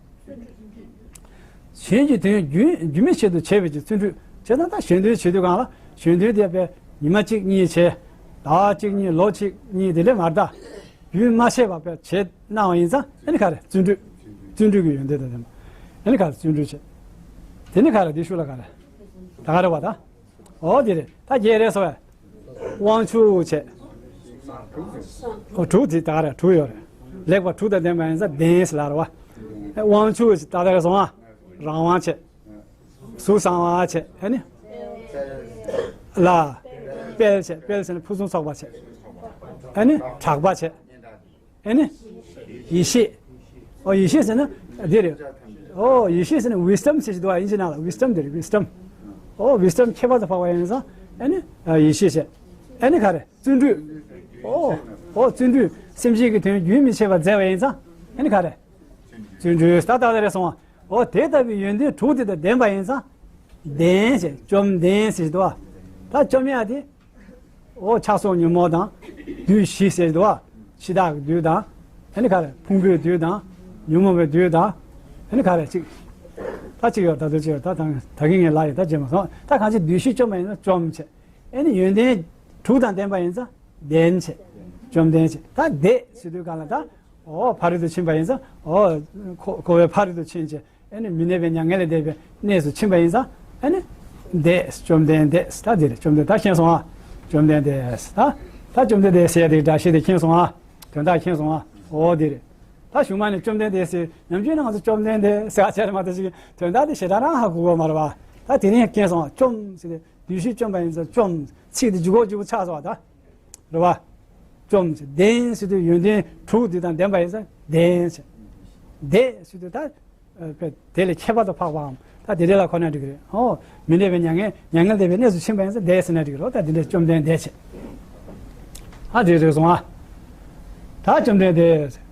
གཞན་གྱི་དོན་རྒྱུན་རྒྱུན་མི་ཆད་དུ་བྱེད་པའི་ཀྱི་བརྩོན་འགྲུས་བྱས་ཙང་ད་གཞན་དོན་བྱེད་དུས་གང་ལ་གཞན་དོན་དེ་བས་ཉི་མ་གཅིག་གཉིས་བྱས། ཟླ་བ་གཅིག་གཉིས་ལོ་གཅིག་གཉིས་དེ་འདྲས་མ་རེད་ད། རྒྱུན་མ་ཆད་པ་བས་བྱེད་གནང་བ་ཡིན་ཙང་ཨ་ནི་ག་རེ་བརྩོན་འགྲུས། བརྩོན་འགྲུས་ཀྱི་ཡོན་ཏན་དང་ལྡན་པ། ཨ་ནི་ག་རེ་བརྩོན་འགྲུས་བྱེད། དེ་ནི་ག་རེ་འདི་ཤུགས་ལ་ག་རེ། ད་ག་རེ་བ་ད། ཨོ་དེ་རེད་ད་རྒྱལ་རེད་སོ་བས། དབང་ཕྱུག་བྱས། ཨོ་དྲུག་དེ་ད་ག་རེ་དྲུག་ཡོད་རེད། ལེགས་པ་དྲུག་དང་ལྡན་པ་ཡིན་ཙང་ལྡན་ཟེར་ལ་རེད་བ། དབང་ཕྱུག་ད་ལྟ་རེད་སོང་ཨ། རང་དབང་བྱས། གཟུགས་བཟང་བ་བྱས་ཨ་ནི། ལ། དཔལ་བྱས་དཔལ་ཟེར་ན་ཕུན་སུམ་ཚོགས་པ་བྱས། ཨ་ནི་གྲགས་པ་བྱས། ཨེ་ནི། ཡེ་ཤེས། ཨོ་ཡེ་ཤེས་ཟེར་ན་འདི་རེད། ཨོ་ཡེ་ཤེས་ཟེར་ན་ཝིས་ཌམ་ཟེར་གྱི་འདུག་ཨ་ཨིན་ཇི་ནང་ལ་ཝིས་ཌམ་འདི་རེད་ཝིས་ཌམ། ཨོ་ཝིས་ཌམ་ཁྱད་པར་དུ་འཕགས་པ་ཡིན་ཙང་ཨེ་ནི། ཡེ་ཤེས་ཟེར། ཨེ་ནི་ག་རེ་བརྩོན་འགྲུས། ཨོ། ཨོ་བརྩོན་འགྲུས་སེམས་ཅན་གྱི་དོན་རྒྱུན་མི་ཆད་པར་མཛད་པ་ཡིན་ཙང་ཨེ་ནི་ག་རེ། བརྩོན་འགྲུས་ད་ལྟ་རེད་སོང་བ། ཨོ་དེ་ལྟ་བུའི་ཡོན་ཏན་དྲུག་དེ་དང་ལྡན་པ་ཡིན་ཙང་། ལྡན་ཟེར་བཅོམ་ལྡན་ཟེར་གྱི་འདུག་ཨ། ད་བཅོམ་ཡ་དེ། ཨོ་ཆགས་སོགས་ཉོན་མོངས་དང་། བདུད་བཞི་ཟེར་འདུག་བ། འཆི་བདག་གི་བདུད་དང་། ཨ་ནི་ག་རེ་ཕུང་པོའི་བདུད་དང་། ཉོན་མོངས་པའི་བདུད་དང་། ཨ་ནི་ག་རེ་གཅིག་ད་གཅིག་ཡོད་ད་དུ་གཅིག་ཡོད་ད་ད་གིན་ངས་ལ་ཡོད་ད་བརྗེད་མ་སོང་ད་གང་ཅི་བདུད་བཞི་བཅོམ་པ་ཡིན་ན་བཅོམ་བྱས། ཨ་ནི་ཡོན་ཏན་དྲུག་དང་ལྡན་པ་ཡིན་ཙང་ལྡན་བྱས། བཅོམ་ལྡན་བྱས་ད་བདེ་ཟེར་དུས་གང་ལ་ད། ཨོ་ཕ་རོལ་ཏུ་ཕྱིན་པ་ཡིན་ཙང་ཨོ་འཁོར་འཁོར་བའི་ཕ་རོལ་ཏུ་ཕྱིན་བྱས། ཨ་ནི་མི་གནས་པའི་མྱ་ངན་ལས་འདས་པའི་གནས་སུ་ཕྱིན་པ་ཡིན་ཙང་ཨ་ནི། འདས་བཅོམ་ལྡན་འདས་ད་འདི་རེད་བཅོམ་ལྡན་ད་མཁྱེན་སོང་ཨ། བཅོམ་ལྡན་འདས་ད། ད་བཅོམ་ལྡན་འདས་ཟེར་ཡ་དེ་སྒྲ་བཤད་དེ་མཁྱེན་སོང་ཨ། དོན་དག་མཁྱེན་སོང་ཨ། འོ་འདི་རེད། ད་གཞུག་མ་ནས་བཅོམ་ལྡན་འདས་ཟེར་ནམ་རྒྱུན་ནང་དུ་བཅོམ་ལྡན་འདས་ཟེར་བ་བྱས་མ་གཏོགས་ཅིག་དོན་དག་དེ་ཞེ་དྲག་རང་ཧ་གོ་གི་མ་རེད་བ། ད་དེ་རིང་མཁྱེན་སོང་ཨ་བཅོམ་ཟེར་ཏེ་བདུད་བཞི་བཅོམ་པ་ཡིན་ཙང་བཅོམ་ཚིག་དེ་ལྗིད་ཁོག་ལྗིད་པོ་ཆགས་སོང་ཨ་ད། རེད་བ། བཅོམ་ལྡན་ཟེར་དུས་ཡོན་ཏན་དྲུག་འདི་དང་ལྡན་པ་ཡིན་ཙང་ལྡན་ཟེར། འདས་ཟེར་དུས་ད། དེ་ལས་ཁྱད་པར་དུ་འཕགས་པའམ་ད་དེ་འདྲ་ལ་གོ་ན་འགྲིག་གི་རེད་ཨོ། མི་གནས་པའི་མྱ་ངན་མྱ་ངན་འདས་པའི་གནས་སུ་ཕྱིན་པ་ཡིན་ཙང་འདས་ཟེར་ན་འགྲིག་གི་རེད་ད་དེ་འདྲ་བཅོམ་ལྡན་འདས་བྱེད། ཨ་དེ་རེད་སོང་ཨ། ད་བཅོམ་ལྡན་འདས།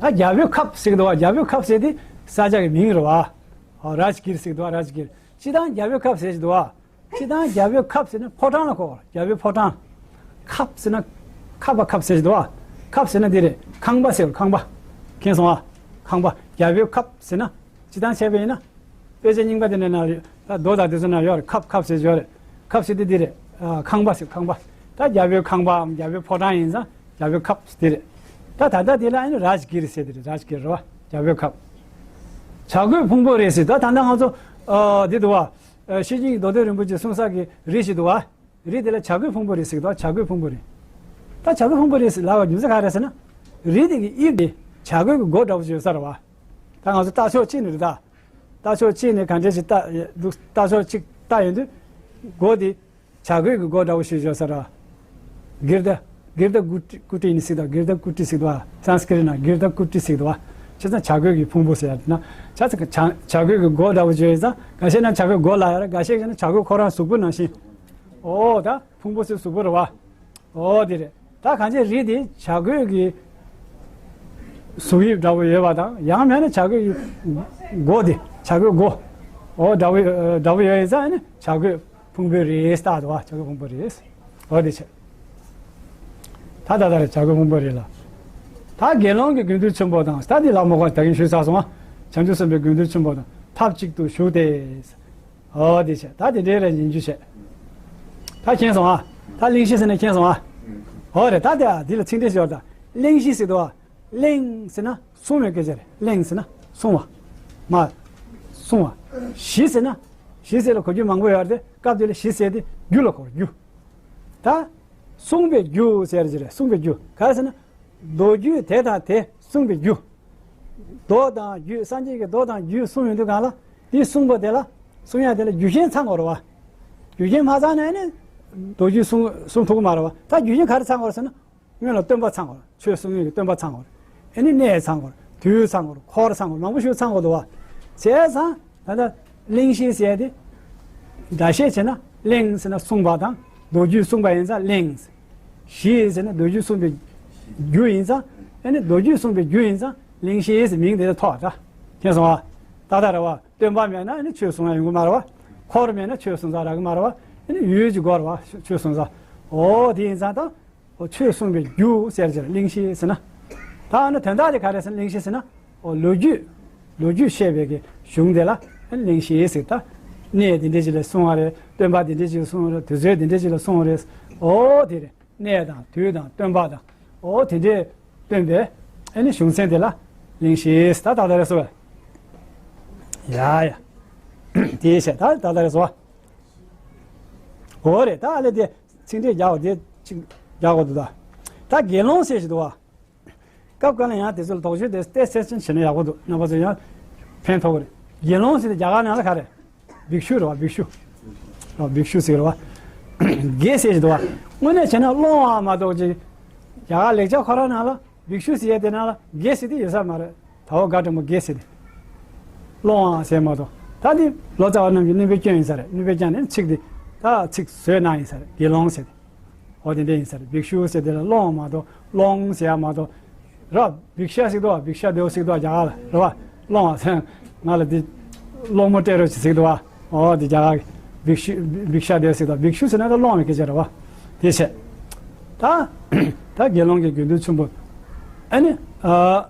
ད་རྒྱལ་པོའི་ཁབ་ཟེར་གི་འདུག་བ་རྒྱལ་པོའི་ཁབ་ཟེར་དེ་ས་ཆ་གི་མིང་རེད་བ། རཱཇ་གིར་ཟེར་གི་འདུག་བ་རཱཇ་གིར་སྤྱི་བཏང་རྒྱལ་པོའི་ཁབ་ཟེར་གི་འདུག་བ། སྤྱིར་བཏང་རྒྱལ་པོའི་ཁབ་ཟེར་ན་ཕོ་བྲང་ལ་གོ། རྒྱལ་པོའི་ཕོ་བྲང་། ཁབ་ཟེར་ན། ཁབ་པ་ཁབ་ཟེར་གྱི་འདུག་བ། ཁབ་ཟེར་ན་འདི་རེད་ཁང་པ་ཟེར་ཁང་པ། མཁྱེན་སོང་ཨ། ཁང་པ་རྒྱལ་པོའི་ཁབ་ཟེར་ན། སྤྱིར་བཏང་བྱས་པ་ཡིན་ན། དཔེ་ཆ་རྙིང་པ་དེ་འདྲ་ན། ད་རྡོ་དང་དེ་ཚོ་ན་ཡོད་རེད། ཁབ་ཁབ་ཟེར་ཡོད་རེད། ཁབ་ཟེར་དེ་འདི་རེད། ཨ། ཁང་པ་ཟེར། ཁང་པ། ད་རྒྱལ་པོའི་ཁང་པའམ་རྒྱལ་པོའི་ཕོ་བྲང་ཡིན་ཙང་རྒྱལ་པོའི་ཁབ་ཟེར་དེ་རེད། ད་ད་ལྟ་དེ་ལ་ཨ་ནི་རཱཇ་གིར་ཟེར་དེ་རེད། རཱཇ་གིར་རེད་བ། རྒྱལ་པོའི་ཁབ། བྱ་རྒོད་ཕུང་པོ་རེད་ཟེར། ད་ད་ལྟ་ང་ཚོ། ཨ། འདི་འདུག་བ། ཨ། ཤེར་ཕྱིན་གྱི་མདོ་སྟོད་རིན་པོ་ཆེ་གསུངས་ས་གི་རི་ཞིག་འདུག་བ། རི་དེ་ལ་བྱ་རྒོད་ཕུང་པོ་རེད་ཟེར་གི་འདུག་བྱ་རྒོད་ཕུང་པོ་རི། ད་བྱ་རྒོད་ཕུང་པོ་རི་ཟེར་ལབ་པའི་རྒྱུ་མཚན་ག་རེ་ཟེར་ན། རི་དེ་གི་དབྱིབས་དེ་བྱ་རྒོད་ཀྱི་མགོ་འདྲ་བོ་ཞིག་ཡོད་ས་རེད་བ། ད་ང་ཚོ་ལྟ་ཕྱོགས་གཅིག་ནས་རེད་ད། ལྟ་ཕྱོགས་གཅིག་ནས་ག་འདྲས་ཞིག་ལྟ་འདུག་ལྟ་ཕྱོགས་གཅིག་ལྟ་ཡོང་དུས། མགོ་དེ་བྱ་རྒོད་ཀྱི་མགོ་འདྲ་བོ་ཞིག་ཡོད་ས་རེད་བ། གིརྡ། གིརྡ་ཀུ་ཊི། ཀུ་ཊི་ནི་ཟེར་གི་འདུག་གིརྡ་ཀུ་ཊི་ཟེར་གི་འདུག་བ། སཾ་སྐྲྀཏ་ན་གིརྡ་ཀུ་ཊི་ཟེར་གི་འདུག་བ། བྱས་ཙང་བྱ་རྒོད་ཀྱི་ཕུང་པོ་ཟེར་ཡ་དེ་ན། བྱས་ཙང་བྱ་བྱ་རྒོད་ཀྱི་མགོ་འདྲ་བོ་ཅིག་ཡོད་ཙང་། འགའ་ཤས་ན་བྱ་རྒོད་མགོ་ལབ་ཡ་རེད། འགའ་ཤས་ན་བྱ་རྒོད་ཁོ་རང་གཟུགས་པོ་ནང་བཞིན། ཨོ་ད་ཕུང་པོ་ཟེར་གཟུགས་པོ་རེད་བ། ཨོ་དེ་རེད། ད་གང་ཅི་རི་དེ་བྱ་རྒོད་ཀྱི་གཟུགས་དབྱིབས་འདྲ་བོ་ཡོད་པ་དང་། ཡང་མིན་ན་བྱ་རྒོད་ཀྱི་མགོ་དེ། བྱ་རྒོད་མགོ། ཨོ་འདྲ་བོ་འདྲ་བོ་ཡོད་ཡིན་ཙང་ནི་བྱ་རྒོད་ཕུང་པོའི་རི་ཟེར་བཏགས་འདུག་བ། བྱ་རྒོད་ཕུང་པོའི་རི། ཨོ་དེ་བྱས། ད་ད་ད་རེད། བྱ་རྒོད་ཕུང་པོའི་རི་ལ། ད་དགེ་སློང་གི་དགེ་འདུན་ཆེན་པོ་དང་། ད་འདི་ལ་མོ་ག་ད་གིན་ཞུས་ཚར་སོང་ང་། བྱང་ཆུབ་སེམས་དཔའི་དགེ་འདུན་ཆེན་པོ་དང་ཐབས་གཅིག་ཏུ་བཞུགས་ཏེ། ཨོ་དེ་བྱས། ད་དེ་འདྲའི་རེ་ཡིན་རྒྱུ་བྱས། ད་མཁྱེན་སོང་ཨ། ད་གླེང་གཞི་ཟེར་ན་མཁྱེན་སོང་ཨ། ཨོ་རེད། ད་དེ་ཨ་འདི་ལ་ཚིག་འགྲེལ་ཞིག་ཡོད་ད། གླེང་གཞི་ཟེར་དུས་ཨ། གླེང་ཟེར་ན་གསུང་བའི་སྐད་ཆ་རེད། གླེང་ཟེར་ན་གསུང་བ། མ། གསུང་བ། གཞི་ཟེར་ན། གཞི་ཟེར་ལ་གོ་རྒྱུ་མང་པོ་ཡོད་རེད་དེ། སྐབས་དེ་ལ་གཞི་ཟེར་དེ་རྒྱུ་ལ་གོ་རྒྱུ། ད། གསུངས་པའི་རྒྱུ་ཟེར་གྱི་རེད། གསུངས་པའི་རྒྱུ་ག་རེ་ཟེར་ན། མདོ་རྒྱུད་དེ་དང་དེ་གསུངས་པའི་རྒྱུ། མདོ་དང་རྒྱུད། སངས་རྒྱས་ཀྱི་མདོ་དང་རྒྱུད་གསུངས་ཡོང་དུས་སྒང་ལ། དེ་གསུངས་པ་དེ་ལ། གསུང་ཡ་དེ་ལ་རྒྱུ་རྐྱེན་ཚང་དགོས་རེད་བ། རྒྱུ་རྐྱེན་མ་ཚང་ན་ནི་མདོ་རྒྱུད་གསུང་གསུང་ཐུབ་ཀྱི་མ་རེད་བ། ད་རྒྱུ་རྐྱེན་ག་རེ་ཚང་དགོས་རེད་ཟེར་ན། སྔོན་ལ་སྟོན་པ་ཚང་དགོས་རེད། ཆོས་གསུང་མཁན་གྱི་སྟོན་པ་ཚང་དགོས་རེད། ཨ་ནི་གནས་ཚང་དགོས་རེད། དུས་ཚང་དགོས་རེད། འཁོར་ཚང་དགོས་རེད། མང་པོ་ཞིག་ཚང་དགོས་འདུག་བ། བྱས་ཙང་ད་ལྟ་གླེང་གཞི་ཟེར་ཡ་དེ། སྒྲ་བཤད་བྱས་ན་གླེང་ཟེར་ན་གསུངས་པ་དང་། མདོ་རྒྱུད་གསུངས་པ་ཡིན་ཙང་གླེང་། གཞི་ཟེར་ན་མདོ་རྒྱུད་གསུངས་པའི་རྒྱུ་ཡིན་ཙང་། ཨ་ནི་མདོ་རྒྱུད་གསུངས་པའི་རྒྱུ་ཡིན་ཙང་གླེང་གཞི་ཟེར་མིང་དེ་ལ་ཐོགས་ད། མཁྱེན་སོང་ཨ། ཏག་ཏག་རེད་བ། སྟོན་པ་མེད་ན་ཨ་ནི་ཆོས་གསུང་ཡ་ཡོང་གི་མ་རེད་བ། འཁོར་མེད་ན་ཆོས་གསུང་ས་རག་གི་མ་རེད་བ། ཨ་ནི་ཡུལ་གྱི་སྒོ་རེད་བ། ཆོས་གསུང་ས། ཨོ་དེ་ཡིན་ཙང་ད། ཨོ་ཆོས་གསུངས་པའི་རྒྱུ་ཟེར་གྱི་རེད། གླེང་གཞི་ཟེར་ན། ད་ཨ་ནི་དོན་དག་དེ་ག་རེ་ཟེར་ན། གླེང་གཞི་ཟེར་ན། ཨོ་ལོ་རྒྱུས། ལོ་རྒྱུས་བཤད་པའི་གི་གཞུང་དེ་ལ་གླེང་གཞི་ཟེར། ད་གནས་དེ་འདྲ་ཞིག་ལ་གསུངས་པ་རེད། སྟོན་པ་དེ་འདྲ་ཞིག་གསུངས་པ་རེད། དུས་ཚོད་དེ་འདྲ་ཞིག་ལ་གསུངས་པ་རེད། ཨོ་དེ་རེད། གནས་དང་དུས་དང་སྟོན་པ་དང་། ཨོ་དེ་འདྲས་སྟོན་པའི་ཨ་ནི་གཞུང་ཚན་དེ་ལ་གླེང་གཞི་ཟེར། ད་ད་ལྟ་རེད་སོ། ཡ་ཡ། དེ་བཤད། ད་ད་ལྟ་རེད་སོ། འོ་རེད། ད་ཨ་ལེ་དེ་ཚིག་འགྲེལ་རྒྱག་པ་དེ་ཅིག་རྒྱག་དགོས་འདུག་ད། ད་དགེ་སློང་ཟེར་ཞིག་འདུག་བ། སྐབས་ག་ལ་ཡང་དེ་ཚོ་ལ་དོགས་གཅོད་དེ་ཏོག་ཙམ་བྱས་ན་ཡག་པོ་འདུག་རྣམ་པ་ཚོ་ཡང་ཕན་ཐོགས་ཀྱི་རེད། དགེ་སློང་ཟེར་དེ་རྒྱ་གར་ནང་ལ་ག་རེ། བིག་ཤུ་རེད་བ། བིག་ཤུ། རེད་བ། བིག་ཤུ་ཟེར་རེད་བ། དགེ་ཟེར་ཞིག་འདུག་བ། དངོས་གནས་བྱས་ན་སློབ་མ་མ་གཏོགས་ཅིག་རྒྱ་གར་ལེགས་སྦྱར་ཁོ་རང་ནང་ལ་བིག་ཤུ་ཟེར་ཡས་དེ་ནང་ལ་དགེ་ཟེར་དེ་ཡོད་ས་མ་རེད། ད་འོ་དགའ་དྲང་པོ་དགེ་ཟེར་དེ། སློབ་མ་ཟེར་མ་གཏོགས། ད་དེ་ལོ་ཙཱ་བ་རྣམས་ཀྱི་སྣོན་པའི་སྐྱོན་ཡིན་ས་རེད། སྣོན་པའི་སྐྱོན་ནི་ཚིག་དེ་ད་ཚིག་བཟོས་གནང་ཡིན་ས་རེད། དགེ་སློང་ཟེར་དེ། འོ་དེ་འདྲ་ཡིན་ས་རེད། བིག་ཤུ་ཟེར་དེ་ལ་སློབ་མ་མ་གཏོགས་སློང་ཟེར་ཡ་མ་གཏོགས། ར་བིག་ཤ་ཟེར་གི་འདུག་བ། བིག་ཤ་དེ་འོ་ཟེར་གི་འདུག་བ། རྒྱ་གར་ལ་རེད་བ། སློང་བ་ཟེར། ང་ལ་དེ་སློང་མོ་སྤྲད་རོགས་བྱེད་ཟེར་གི་འདུག་བ། འོ་དེ་རྒྱ་གར་གི་བིག་ཤུ། བིག་ཤ་དེ་འོ་ཟེར་གི་འདུག་བིག་ཤུ་ཟེར་ན་ད་སློང་བའི་སྐད་ཆ་རེད་བ། དེ་བྱས། ད་ད་དགེ་སློང་གི་དགེ་འདུན་ཆེན་པོ། ཨ་ནི་ཨ།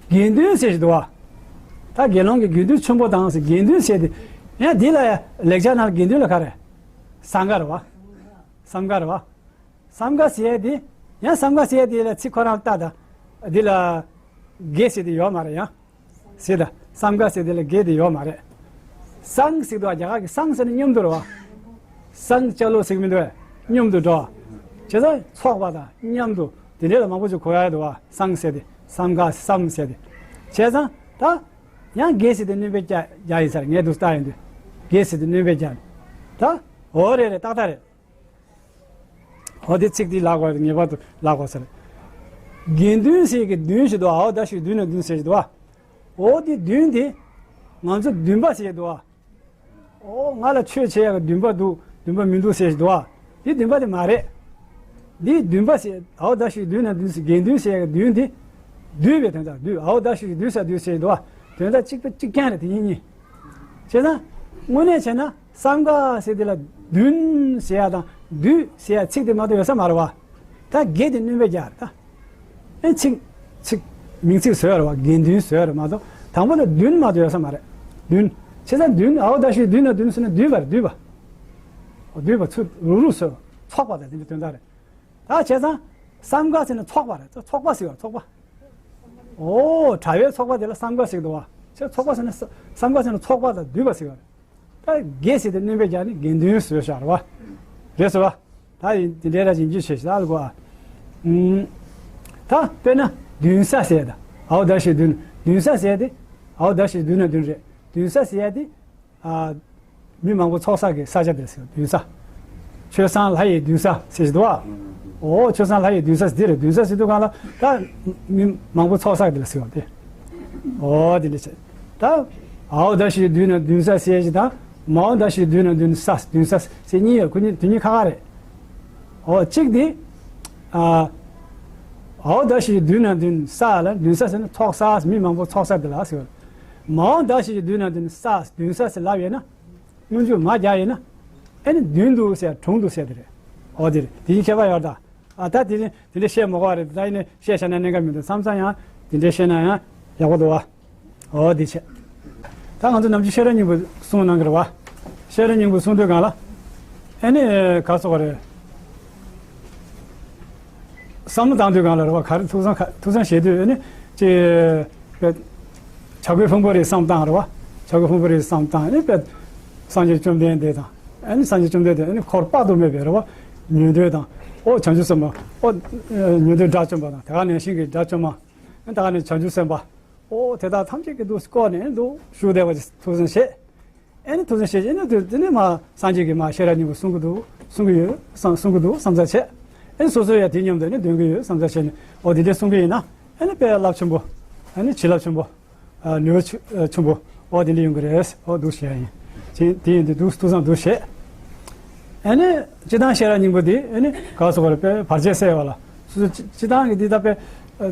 དགེ་འདུན་ཟེར་ཞིག་འདུག་བ། ད་དགེ་སློང་གི་དགེ་འདུན་ཆེན་པོ་དང་ཟེར། དགེ་འདུན་ཟེར་དེ། ཡང་འདི་ལ་ཡ་ལེགས་སྦྱར་ནང་ལ་དགེ་འདུན་ལ་ག་རེ། སངྒ་རེད་བ། སངྒ་རེད་བ། སངྒ་ཟེར་ཡས་དེ། ཡང་སངྒ་ཟེར་ཡས་དེ་ལ་ཚིག་ཁོ་རང་ལྟ་ད། འདི་ལ་དགེ་ཟེར་དེ་ཡོད་མ་རེད་ཡང་། ཟེར་ད། སངྒ་ཟེར་དེ་ལ་དགེ་དེ་ཡོད་མ་རེད། སངས་ཟེར་དུས་རྒྱ་གར་གྱི་སངས་ཟེར་ན་མཉམ་དུ་རེད་བ། སངས་ཅ་ལོ་ཟེར་གྱི་མི་འདུག་བས། མཉམ་དུ་འགྲོ་བ། བྱས་ཙང་ཚོགས་པ་དང་མཉམ་དུ་དེ་འདྲས་ལ་མང་པོ་ཅིག་གོ་ཡ་འདུག་བ། སངས་ཟེར་དེ། སངྒ་སམ་ཟེར་དེ། བྱས་ཙང་ད། ཡང་དགེ་ཟེར་དེ་སྣོན་པའི་རྒྱ་རྒྱ་ཡིན་ས་རེད། ངས་འདུག་ལྟ་ཡོང་དུས། དགེ་ཟེར་དེ་སྣོན་པའི་རྒྱ། ད། འོ་རེད་རེད། ཏག་ཏག་རེད། འོ་དེ་ཚིག་དེ་ལབ་དགོས་རེད། ངེས་པར་དུ་ལབ་དགོས་ས་རེད། དགེ་འདུན་ཟེར་གི་འདུན་ཞིག་འདུག་ཨའོ་བྷཱ་ཤི་ཡི་འདུན་ན་འདུན་ཟེར་ཞིག་འདུག་བ། འོ་དེ་འདུན་དེ། ང་ཚོ་འདུན་པ་ཟེར་འདུག་བ། འོ་ང་ལ་ཆོས་བྱེད་ཡག་གི་འདུན་པ་འདུག་འདུན་པ་མི་འདུག་ཟེར་ཞིག་འདུག་བ། དེ་འདུན་པ་དེ་མ་རེད། འདི་འདུན་པ་ཟེར། ཨའོ་བྷཱ་ཤི་ཡི་འདུན་ན་འདུན་ཟེར། དགེ་འདུན་ཟེར་ཡག་གི་འདུན་དེ། འདུས་པའི་དོན་དག་འདུས། ཨའོ་བྷཱ་ཤི་ཡི་འདུས་ས་འདུས་ཟེར་འདུག་བ། དོན་དག་གཅིག་པ་གཅིག་རྐྱང་རེད། དེ་གཉིས་གཉིས། བྱས་ཙང་། དངོས་གནས་བྱས་ན་སངྒ་ཟེར་དེ་ལ་འདུན་ཟེར་ཡ་དང་འདུས་ཟེར་ཡ་ཚིག་དེ་མ་གཏོགས་ཡོད་ས་མ་རེད་བ། ད་དགེ་དེ་སྣོན་པའི་རྒྱ་རེད་ད། ཨེ་ཚིག་ཚིག་མིང་ཚིག་བཟོས་རེད་བ། དགེ་འདུན་བཟོས་རེད་མ་གཏོགས་དང་པོ་ལ་འདུན་མ་གཏོགས་ཡོད་ས་མ་རེད། འདུན། བྱས་ཙང་མདུན། འའོ་ད་ཞེས་མདུན་ན་མདུན་ཟེར་ན་འདུས་པ་རེད། འདུས་པ། འདུས་པ་ཚུར་རུག་རུག་སོ་ཚོགས་པ་དང་དེ་འདྲ་དོན་དག་རེད། ད་བྱས་ཙང་བསམ་དཀའ་ཟེར་ན་ཚོགས་པ་རེད། ཚོགས་པ་ཟེར་བ་ཚོགས་པ། འོ་གྲྭ་བའི་ཚོགས་པ་དེ་ལ་བསམ་དཀའ་ཟེར་གི་འདུག་བ། བྱས་ཚོགས་པ་ཟེར་ན་བསམ་དཀའ་ཟེར་ན་ཚོགས་པ་དང་འདུས་པ་ཟེར་བ་རེད། ད་དགེ་ཟེར་དེ་སྣོན་པའི་རྒྱ་ནི་དགེ་འདུན་ཟེར་བཞག་རེད་བ། རེད་ཟེར་བ། ད་ཡིན་དེ་འདྲའི་ར་ཞིག་འཇུ་བྱེད་ཞིག་ད་ལ་གོ་ཨ། ད་དཔེར་ན་འདུན་ས་ཟེར་ད། འའོ་ད་ཞེས་མདུན། འདུན་ས་ཟེར་དེ། འའོ་ད་ཞེས་མདུན་ན་མདུན་རེད། འདུན་ས་ཟེར་དེ། ཨ། མི་མང་པོ་ཚོགས་ས་གི་ས་ཆ་དེ་ཟེར་འདུན་ས། ཆོས་བཟང་ལྷ་ཡི་འདུན་ས་ཟེར་ཞིག་འདུག་ཨ། འོ་ཆོས་བཟང་ལྷ་ཡི་འདུན་ས་ཟེར་དེ་རེད། འདུན་ས་ཟེར་དུས་གང་ལ་ད་མི་མང་པོ་ཚོགས་ས་དེ་ལ་ཟེར་བ་དེ། འོ་དེ་འདྲ་བྱས། ད་འའོ་ད་ཞེས་མདུན་ན་མདུན་ས་ཟེར་ཞིག་དང་། མའོ་ད་ཞེས་མདུན་ན་མདུན་ས། མདུན་ས་ཟེར་གཉིས་ཡོད། ཁོ་གཉིས་དེ་གཉིས་ཁ་ཁ་རེད། འོ་གཅིག་དེ། ཨ། འའོ་ད་ཞེས་མདུན་ན་མདུན་ས་ལ་མདུན་ས་ཟེར་ན་ཚོགས་ས། མི་མང་པོ་ཚོགས་ས་དེ་ལ་ཟེར་བ། མའོ་ད་ཞེས་མདུན་ན་མདུན་ས། མདུན་ས་ཟེར་ལབ་ཡོད་ན། སྔོན་འཇུག་མ་རྒྱག་ཡིན་ན། ཨེ་ནི་མདུན་དུ་ཟེར་དྲུང་དུ་ཟེར་དེ་རེད། འོ་དེ་རེད། དེ་གཉིས་ཁྱད་པར་ཡོད་ད། ཨ་ད་དེ་ནི་དེ་འདྲ་བཤད་མ་དགོས་པ་རེད། ད་ཡིན་ནི་བཤད་བྱས་ན་གནད་འགག་མི་འདུག་བསམ་ཙང་ཡང་དེ་འདྲ་བཤད་ན་ཡང་ཡག་པོ་འདུག་བ། འོ་དེ་བྱས། ད་ང་ཚོ་ནམ་རྒྱུན་ཤེས་རབ་སྙིང་པོ་གསུང་གནང་གི་རེད་བ། ཤེས་རབ་སྙིང་པོ་གསུང་དུས་གང་ལ། ཨེ་ནི་ག་སོགས་པ་རེད། བསམ་བློ་བཏང་དུས་གང་ལ་རེད་བ། ག་རེ་ཐུགས་བསམ་ག་ཐུགས་བསམ་བཞེས་དུས་ཨེ་ནི་ཅི། བྱ་རྒོད་ཕུང་པོ་རེ་བསམ་བཏང་རེད་བ། བྱ་རྒོད་ཕུང་པོ་རེ་བསམ་བཏང་ཨེ་ནི་དཔེ། སངས་རྒྱས་བཅོམ་ལྡན་འདས་དང་། ཨེ་ནི་སངས་རྒྱས་བཅོམ་ལྡན་འདས་ཨེ་ནི་འཁོར་དཔག་ཏུ་མེད་པའི་རེད་བ། ཉན་ཐོས་དང་། ཨོ་བྱང་ཆུབ་སེམས་དཔའ། ཨོ་ཉན་ཐོས་དགྲ་བཅོམ་པ་དང་། དེ་ག་ནང་བཞིན་གྱི་དགྲ་བཅོམ་པ། ཨེ་ནི་དེ་ག་ནས་བྱང་ཆུབ་སེམས་དཔའ། ཨོ་དེ་དག་ཐམས་ཅད་ཀྱི་འདུག་བསྐོར་ནས་འདུག་བཞུགས་བསྡད་པ་ཐུགས་བསམ་བཞེས། ཨེ་ནི་ཐུགས་བསམ་བཞེས་བྱས་ནས་དེ་དེ་ནས་མ་སངས་རྒྱས་ཀྱིས་མ་ཤེས་རབ་སྙིང་པོ་གསུང་གི་འདུག་གསུང་གི་ཡོད་བསམ་གསུང་གི་འདུག་བསམ་ཚར་བྱས། ཨེ་ནི་སོ་སོ་ཡང་དེ་མཉམ་དུ་ནི་འདོན་གི་ཡོད་བསམ་ཚར་བྱས་ནས། ཨོ་དེ་འདྲས་གསུང་གི་ཡིན་ན། ཨེ་ནི་དཔེ་རླབས་ཆེན་པོ། ཨེ་ནི་བྱིན་རླབས་ཆེན་པོ། ཨ་ནུས་པ་ཆེ་ཨ་ཆེན་པོ། ཨོ་དེ་འདྲས་ཡོང་གི་རེད། ཨོ་འདུག་བྱས་ཡིན། དེ་དེ་ཡིན་དུས་འདུག་ཐུགས་བསམ་འདུག་བྱས། ཨེ་ནི་སྤྱིར་བཏང་ཤེས་རབ་སྙིང་པོ་དེ་ཨེ་ནི་ག་སོགས་པ་རེད། དཔེ་བར་ཆད་སེལ་བ་ལ་སོ་སོ་སྤྱི་སྤྱིར་བཏང་གི་འདི་ལྟ་དཔེ། ཨ་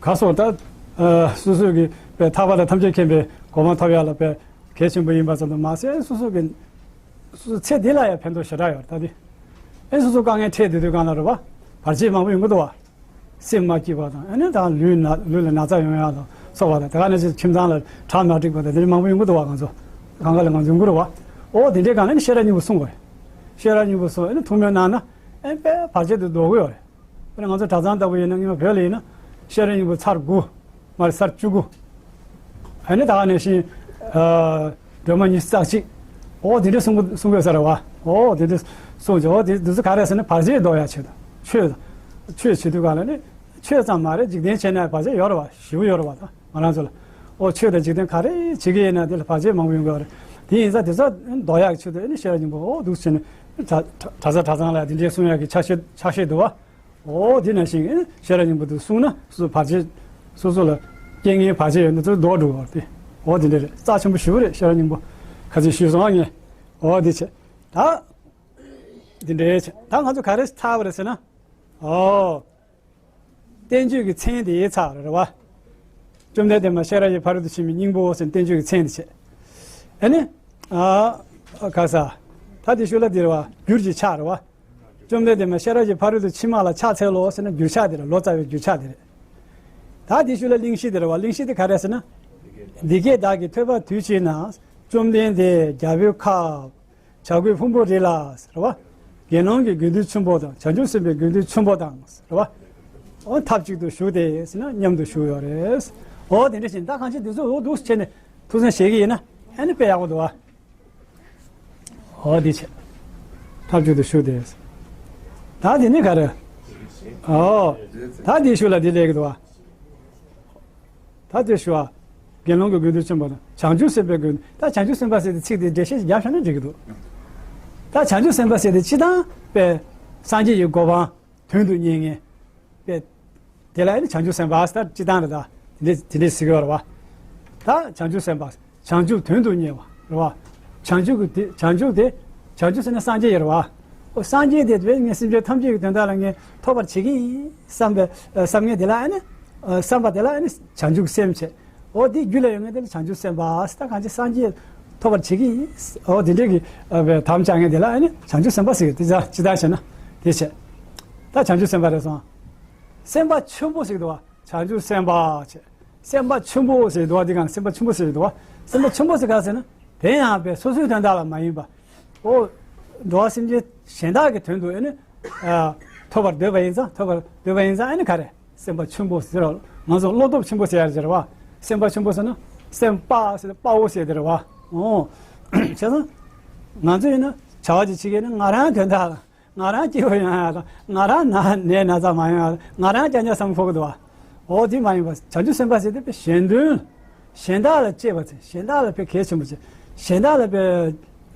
ག་སོགས་ད། ཨ་སོ་སོ་གི་དཔེ་ཐར་པ་དང་ཐམས་ཅད་མཁྱེན་པའི་གོ་འཕང་ཐོབ་ཡག་ལ་དཔེ་གལ་ཆེན་པོ་ཡིན་པ་ཙམ་དུ་མ་ཟད། སོ་སོ་གི་སོ་སོ་ཚེ་འདི་ལ་ཡང་ཕན་ཐོགས་ཞེ་དྲག་ཡོད་རེད། ད་དེ་ཨེ་སོ་སོ་དཀའ་ངལ་འཕྲད་སྡོད་དུས་གང་ལ་རེད་བ། བར་ཆད་མང་པོ་ཡོང་གི་འདུག་བ། སེམས་མ་སྐྱིད་པ་དང་། ཨ་ནི་ད་ལུས་ན་ལུས་ལ་ན་ཚ་ཡོང་ཡག་དང་སོགས་པ་དང་། དེ་ག་ནང་བཞིན་ཁྱིམ་ཚང་ལ་གྲ་མ་འགྲིག་པ་དང་། དེ་འདྲ་མང་པོ་ཡོང་གི་འདུག་བ། ང་ཚོ་གང་ག་ལ་ང་ཚོ་ཡོང་གི་རེད་བ། ཨོ་དེ་འདྲའི་སྒང་ལ་ནི་ཤེས་རབ་སྙིང་པོ་གསུང་དགོས་རེད། ཤེས་རབ་སྙིང་པོ་གསུང་། ཨ་ནི་ཐུགས་སྨོན་གནང་ན་ཨེ་དཔེ་བར་ཆད་དེ་ཟློག་གི་ཡོད་རེད། དཔེར་ན་ང་ཚོ་གྲྭ་ཚང་ལྟ་བུ་ཡིན་ན། སྔོན་མ་བོད་ལ་ཡིན་ན་ཤེས་རབ་སྙིང་པོ་ཚར་དགུ། མར་ཚར་བཅུ་དགུ། ཨ་ནི་ད་ག་ནང་བཞིན། ཨ་སྒྲོལ་མ་ཉི་ཤུ་རྩ་གཅིག། ཨོ་དེ་འདྲ་གསུང་གི་གསུང་དགོས་ས་རེད་བ། ཨོ་དེ་འདྲ་གསུང་བྱས། ཨོ་དེ་དེ་ཚོ་ག་རེ་ཟེར་ན་བར་ཆད་ཟློག་ཡག་ཆེད་དུ། ཆོས་དང་། ཆོས་བྱེད་དུས་ག་ལ་ནི་ཆོས་ཙམ་མ་རེད། འཇིག་རྟེན་བྱས་ན་བར་ཆད་ཡོད་རེད་བ། ཞེ་པོ་ཡོད་རེད་བ། ད་ང་རང་ཚོ་ལ། ཨོ་ཆོས་དང་འཇིག་རྟེན་ག་རེ་བྱེད་ཀྱི་ཡིན་ན་དེ་ལ་བར་ཆད་མང་པོ་ཡོང་གི་ཡོད་རེད། དེ་ཡིན་ཙང་དེ་ཚོ་ཟློག་ཡག་ཆེད་དུ་ཨ་ནི་ཤེས་རབ་སྙིང་པོ་ཨོ་འདུག་བྱས་ནས་གྲྭ་གྲྭ་ས་གྲྭ་ཚང་ལ་དེ་འདྲའི་གསུང་ཡག་གི་ཕྱག་བཞེས་ཕྱག་བཞེས་འདུག་བ། ཨོ་དེ་ནང་བཞིན་ཨེ་ཤེས་རབ་སྙིང་པོ་དེ་གསུངས་ན་སོ་སོ་བར་ཆད། སོ་སོ་ལ་རྐྱེན་ངན་བར་ཆད་ཡོད་ན་ཚུར་ལྡོག་འགྲོ་བར་ཏེ། ཨོ་དེ་འདྲ་རེད། རྩ་ཆེན་པོ་ཞེ་པོ་རེད། ཤེས་རབ་སྙིང་པོ་ཁ་ཚིག་ཞུས་སོང་ཨ་ངས། ཨོ་དེ་བྱས། ད་དེ་འདྲའི་བྱས། ད་ང་ཚོ་ག་རེ་ཚར་བ་རེད་ཟེར་ན། ཨོ། བསྟན་བཅོས་ཀྱི་མཚན་དེ་ཚར་བ་རེད་བ། བཅོམ་ལྡན་འདས་མ་ཤེས་རབ་ཀྱི་ཕ་རོལ་ཏུ་ཕྱིན་པའི་སྙིང་པོ་ཟེར་བསྟན་བཅོས་ཀྱི་མཚན་དེ་བྱས། ཨ་ནི། ཨ། ག་ས། ད་དེ་ཤུལ་ལ་དེ་རེད་བ། འགྱུར་གྱི་ཕྱག་རེད་བ། བཅོམ་ལྡན་འདས་མ་ཤེས་རབ་ཀྱི་ཕ་རོལ་ཏུ་ཕྱིན་མ་ལ་ཕྱག་འཚལ་ལོ་ཟེར་ན་འགྱུར་ཕྱག་དེ་རེད། ལོ་ཙཱ་བའི་འགྱུར་ཕྱག་དེ་རེད། ད་དེ་ཤུལ་ལ་གླེང་གཞི་དེ་རེད་བ། གླེང་གཞི་དེ་ག་རེ་ཟེར་ན། འདི་སྐད་བདག་གིས་ཐོས་པ་དུས་གཅིག་ན། བཅོམ་ལྡན་འདས་རྒྱལ་པོའི་ཁབ། བྱ་རྒོད་ཕུང་པོ་རི་ལ་ཟེར་བ། དགེ་སློང་གི་དགེ་འདུན་ཆེན་པོ་དང་། བྱང་ཆུབ་སེམས་དཔའི་དགེ་འདུན་ཆེན་པོ་དང་ཟེར་བ། འོ་ཐབས་ཅིག་ཏུ་བཞུགས་ཏེ་ཟེར་ན་མཉམ་དུ་བཞུགས་ཡོད་རེད། འོ་དེ་འདྲ་བཞིན་ད་གང་ཅི་འདི་ཚོ་འོ་འདུག་བྱས་ནས་ཐུགས་བསམ་བཞེས་ཀྱི་ཡིན་ན་ཨ་ནི་དཔེ་ཡག་པོ་འདུག་བ། འོ་དེ་བྱས། ཐབས་ཅིག་ཏུ་བཞུགས་ཏེ། ད་དེ་ནི་ག་རེ། འོ། ད་དེའི་ཤུལ་ལ་དེ་ལས་ཀྱི་འདུག་བ། ད་དེ་ཞུ་བ། དགེ་སློང་གི་དགེ་འདུན་ཆེན་པོ་དང་བྱང་ཆུབ་སེམས་དཔའི་དགེ་འདུན། ད་བྱང་ཆུབ་སེམས་དཔའ་ཟེར་ཏེ་ཚིག་དེ་འགྲེལ་བཤད་ཅིག་བརྒྱབ་བཞག་ན་འགྲིག་གི་འདུག་ད་བྱང་ཆུབ་སེམས་དཔའ་ཟེར་ཏེ་སྤྱིར་བཏང་དཔེ་སངས་རྒྱས་ཀྱི་གོ་འཕང་དོན་དུ་གཉེར་མཁན་དཔེ་དེ་ལ་ཨ་ནི་བྱང་ཆུབ་སེམས་དཔའ་ཟེར། ད་སྤྱིར་བཏང་རེད། ད་དེ་འདྲས་དེ་འདྲས་ཟེར་གྱི་ཡོད་རེད་བ། ད་བྱང་ཆུབ་སེམས་དཔའ། བྱང་ཆུབ་དོན་དུ་གཉེར་བ་རེད་བ། བྱང་ཆུབ་ཀྱི་དེ་བྱང་ཆུབ་དེ། བྱང་ཆུབ་ཟེར་ན་སངས་རྒྱས་ཡིན་རེད་བ། ཨོ་སངས་རྒྱས་དེ་དཔེ་ངས་སེམས་ཅན་ཐམས་ཅད་ཀྱི་དོན་དག་ལ་ངས་ཐོབ་པར་བྱེད་ཀྱི་ཡིན་བསམ་པའི་ཨ་བསམ་ངན་དེ་ལ་ཨ་ནི་ཨ་བསམ་པ་དེ་ལ་ཨ་ནི་བྱང་ཆུབ་སེམས་བྱེད། ཨོ་དེ་རྒྱུད་ལ་ཡོད་ངན་དེ་ལ་བྱང་ཆུབ་སེམས་དཔའ་ཟེར། ད་གང་ཅི་སངས་རྒྱས་ཐོབ་པར་བྱེད་ཀྱི་ཡིན། ཨོ་དེ་འདྲས་ཀྱི་ཨ་བའི་དམ་བཅའ་ངན་དེ་ལ་ཨ་ནི་བྱང་ཆུབ་སེམས་དཔའ་ཟེར་གི། དེ་ཅི་ཅི་ལྟར་བྱས་ན་དེ་བྱས། ད་བྱང་ཆུབ་སེམས་དཔའ་རེད་སོང་། སེམས་དཔའ་ཆེན་པོ་ཟེར་གི་འདུག་བ། བྱང་ཆུབ་སེམས་དཔའ་བྱས། སེམས་དཔའ་ཆེན་པོ་ཟེར་འདུག་བ། འདི་གང་སེམས་དཔའ་ཆེན་པོ་ཟེར་འདུག་བ། སེམས་དཔའ་ཆེན་པོ་ཟེར་ག་ཟེར་ན། དེ་ཡང་པའི་སོ་སོའི་དོན་དག་ལ་མ་ཡིན་པ། ཨོ། འགྲོ་བ་སེམས་ཅན་གཞན་དག་གི་དོན་དུ་ཨེ་ནི། ཨ། ཐོབ་པར་འདོད་པ་ཡིན་ཙང་ཐོབ་པར་འདོད་པ་ཡིན་ཙང་ཨེ་ནི་ག་རེ། སེམས་དཔའ་ཆེན་པོ་ཟེར་རོ། ང་ཚོ་བློ་སྟོབས་ཆེན་པོ་ཟེར་ཡ་ཟེར་བ། སེམས་དཔའ་ཆེན་པོ་ཟེར་ན། སེམས་དཔའ་ཟེར་དཔའ་བོ་ཟེར་དེ་རེད་བ། ཨོ། བྱས་ཙང་། ང་ཚོ་ཡིན་ན་བྱ་བ་ཅིག་བྱེད་མཁན་ནི་ང་རང་དོན་དག་ལ། ང་རང་སྐྱིད་པོ་ཡོང་ཡ་དང་ང་རང་ན་ནད་ན་ཚ་མ་ཡོང་ཡ་དང་ང་རང་རྐྱང་རྐྱང་བསམ་ཁོག་གི་འདུག་བ། འོ་དེ་མ་ཡིན་པ་བྱང་ཆུབ་སེམས་དཔའ་ཟེར་དེ་དཔེ་གཞན་དོན། གཞན་དག་ལ་གཅེས་པ་ཚེ་གཞན་དག་ལ་དཔེ་གལ་ཆེན་པོ་བྱེད། གཞན་དག་ལ་དཔེ།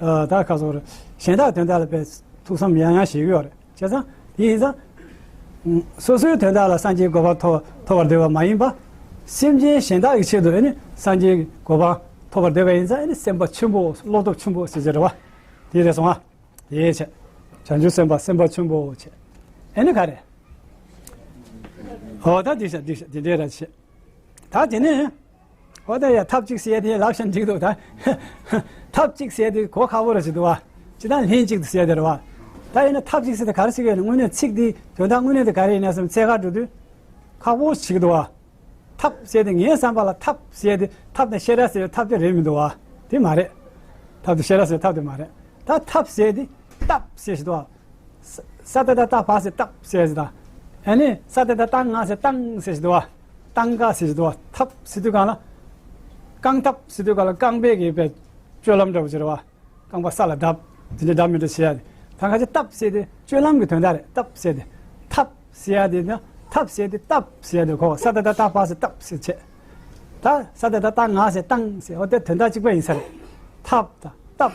ཨ། ད་ཁ་སོགས་རེད། གཞན་དག་དོན་དག་ལ་དཔེ་ཐུགས་བསམ་ཡང་ཡང་བཞེས་ཀྱི་ཡོད་རེད། བྱས་ཙང་དེ་ཡིན་ཙང་། སོ་སོའི་དོན་དག་ལ་སངས་རྒྱས་གོ་འཕང་ཐོབ་ཐོབ་པར་འདོད་པ་མ་ཡིན་པ། སེམས་ཅན་གཞན་དག་གི་ཆེད་དུ་ཨེ་ནི་སངས་རྒྱས་གོ་འཕང་ཐོབ་པར་འདོད་པ་ཡིན་ཙང་ཨེ་ནི་སེམས་དཔའ་ཆེན་པོ་བློ་སྟོབས་ཆེན་པོ་ཟེར་གྱི་རེད་བ། དེ་རེད་སོང་ཨ། དེའི་ཕྱིར། བྱང་ཆུབ་སེམས་དཔའ་སེམས་དཔའ་ཆེན་པོ་བྱས། ཨེ་ནི་ག་རེ། འོ་ད་འགྲིག་ཤག་འགྲིག་ཤག་དེ་འདྲའི་ར་བྱས། ད་དེ་ནས། འོ་ད་ཡ་ཐབས་གཅིག་ཟེར་དེ་ལབ་ཤག་འགྲིག་འདུག་ད། ཐབས་གཅིག་ཟེར་དེ་གོ་ཁག་པོ་ར་ཞིག་འདུག་བ། ཇི་ལྟར་ལྷན་ཅིག་ཏུ་ཟེར་དེ་རེད་བ། ད་ཡིན་ན་ཐབས་གཅིག་ཟེར་དེ་ག་རེ་ཟེར་གི་ཡོད་ན་དངོས་གནས་ཚིག་འདི་དོན་དག་དངོས་གནས་དེ་ག་རེ་ཡིན་ན་བསམ་ཚད་ག་འགྲོ་དུས། ཁག་པོ་ཞིག་འདུག་བ། ཐབས་ཟེར་དེ་ངའི་བསམ་པ་ལ་ཐབས་ཟེར་དེ་ཐབས་དང་ཤེས་རབ་ཟེར་ཐབས་དེ་རེད་མི་འདུག་བ། དེ་མ་རེད། ཐབས་དང་ཤེས་རབ་ཟེར་ཐབས་དེ་མ་རེད། ད་ཐབས་ཟེར་དེ་བཏབ་ཟེར་ཞིག་འདུག་བ། ས་ས་ཏ་བཏགས་སྟ་བ་ཟེར་བཏབ་ཟེར་ཞིག་དང་། ཨ་ནི་ས་ཏ་བཏགས་སྟ་ང་ཟེར་བཏང་ཟེར་ཞིག་འདུག་བ། བཏང་ག་ཟེར་ཞིག་འདུག་བ། ཐབས་ཟེར་དུས་གང་ལ། རྐང་ཐབས་ཟེར་དུས་གང་ལ་རྐང་པའི་གི་པའི་སྤྱོད་ལམ་འདྲ་བོ་ཟེར་བ། རྐང་པ་ས་ལ་བརྡབ། དེ་འདྲ་བརྡབ་མི་འདྲ་བྱེད་ཡ་དེ། ད་ཁ་ཅིག་བཏབ་ཟེར་དེ་སྤྱོད་ལམ་གྱི་དོན་དག་རེད། བཏབ་ཟེར་དེ། ཐབས་ཟེར་ཡ་དེ་ན་ཐབས་ཟེར་དེ་བཏབ་ཟེར་ཡ་དེ་གོ་ས་ཏ་བཏགས་སྟ་བ་ཟེར་བཏབ་ཟེར་བྱས། ད་ས་ཏ་བཏགས་སྟ་ང་ཟེར་བཏང་ཟེར་འོ་དེ་དོན་དག་གཅིག་པ་ཡིན་ས་རེད། ཐབས་དང་བཏབ།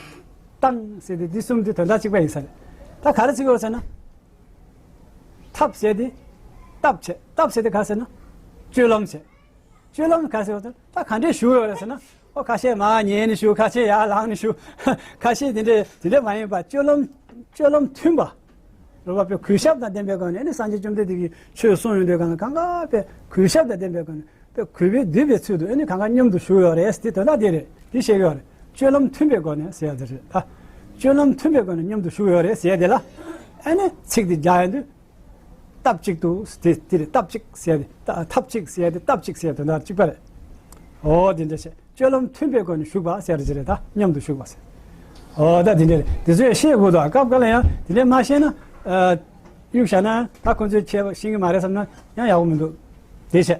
བཏང་ཟེར་དེ་འདི་གསུམ་དེ་དོན་དག་གཅིག་པ་ཡིན་ས་རེད། ད་ག་རེ་ཟེར་དགོས་ཟེར་ན། ཐབས་ཟེར་དེ་བཏབ་བྱས། བཏབ་ཟེར་དེ་ག་ཟེར་ན། སྤྱོད་ལམ་བྱས། སྤྱོད་ལམ་ག་ཟེར་བ་དང་ད་ག་འདྲས་ཞུ་ཡོད་རེད་ཟེར་ན། ཨོ་ཁ་ཤས་མར་ཉལ་ནས་ཞུ། ཁ་ཤས་ཡར་ལངས་ནས་ཞུ། ཁ་ཤས་དེ་འདྲས་དེ་འདྲས་མ་ཡིན་པ་སྤྱོད་ལམ། སྤྱོད་ལམ་མཐུན་པ། རེད་བ། དཔེ་གུས་ཞབས་དང་ལྡན་པའི་སྒོ་ནས་ཨ་ནི་སངས་རྒྱས་བཅོམ་ལྡན་འདས་ཀྱིས་ཆོས་གསུངས་ཡོང་དུས་གང་ལ་གང་ག་དཔེ་གུས་ཞབས་དང་ལྡན་པའི་སྒོ་ནས་དཔེ་གུས་པས་འདུད་པའི་ཚུལ་དུ་ཨ་ནི་གང་ག་མཉམ་དུ་བཞུགས་ཡོད་རེད་ཟེར་དེ་དོན་དག་དེ་རེད། དེ་བཤད་ཀྱི་ཡོད་རེད། སྤྱོད་ལམ་མཐུན་པའི་སྒོ་ནས་ཟེར་ཡ་དེ་རེད་ད། སྤྱོད་ལམ་མཐུན་པའི་སྒོ་ནས་མཉམ་དུ་བཞུགས་ཡོད་རེད་ཟེར་ཡ་དེ་ལ། ཨ་ནི་ཚིག་དེ་རྒྱག་ཡོང་དུས། སྟབས་གཅིག་ཏུ་དེ་དེ་རེད། སྟབས་གཅིག་ཟེར་ཡ་དེ་ད་ཐབས་གཅིག་ཟེར་ཡ་དེ་སྟབས་གཅིག་ཟེར་ཡ་དོན་དག་གཅིག་པ་རེད། འོ་དེ་འདྲ་བྱས་སྤྱོད་ལམ་མཐུན་པའི་སྒོ་ནས་ཞུགས་པ་ཟེར་གྱི་རེད། ད་མཉམ་དུ་ཞུགས་པ་ཟེར། འོ་ད་དེ་འདྲ་རེད། དེ་ཚོ་ཡང་ཤེས་དགོས་འདུག་སྐབས་འགའ་ལ་ཡང་དེ་འདྲ་མ་ཤེས་ན། ཨ། གཡུག་བཞག་ན་ད་ཁོང་ཚོས་ཁྱད་པར་ཤེས་ཀྱི་མ་རེད་བསམ་ན་ཡང་ཡག་པོ་མི་འདུག་དེ་བྱས།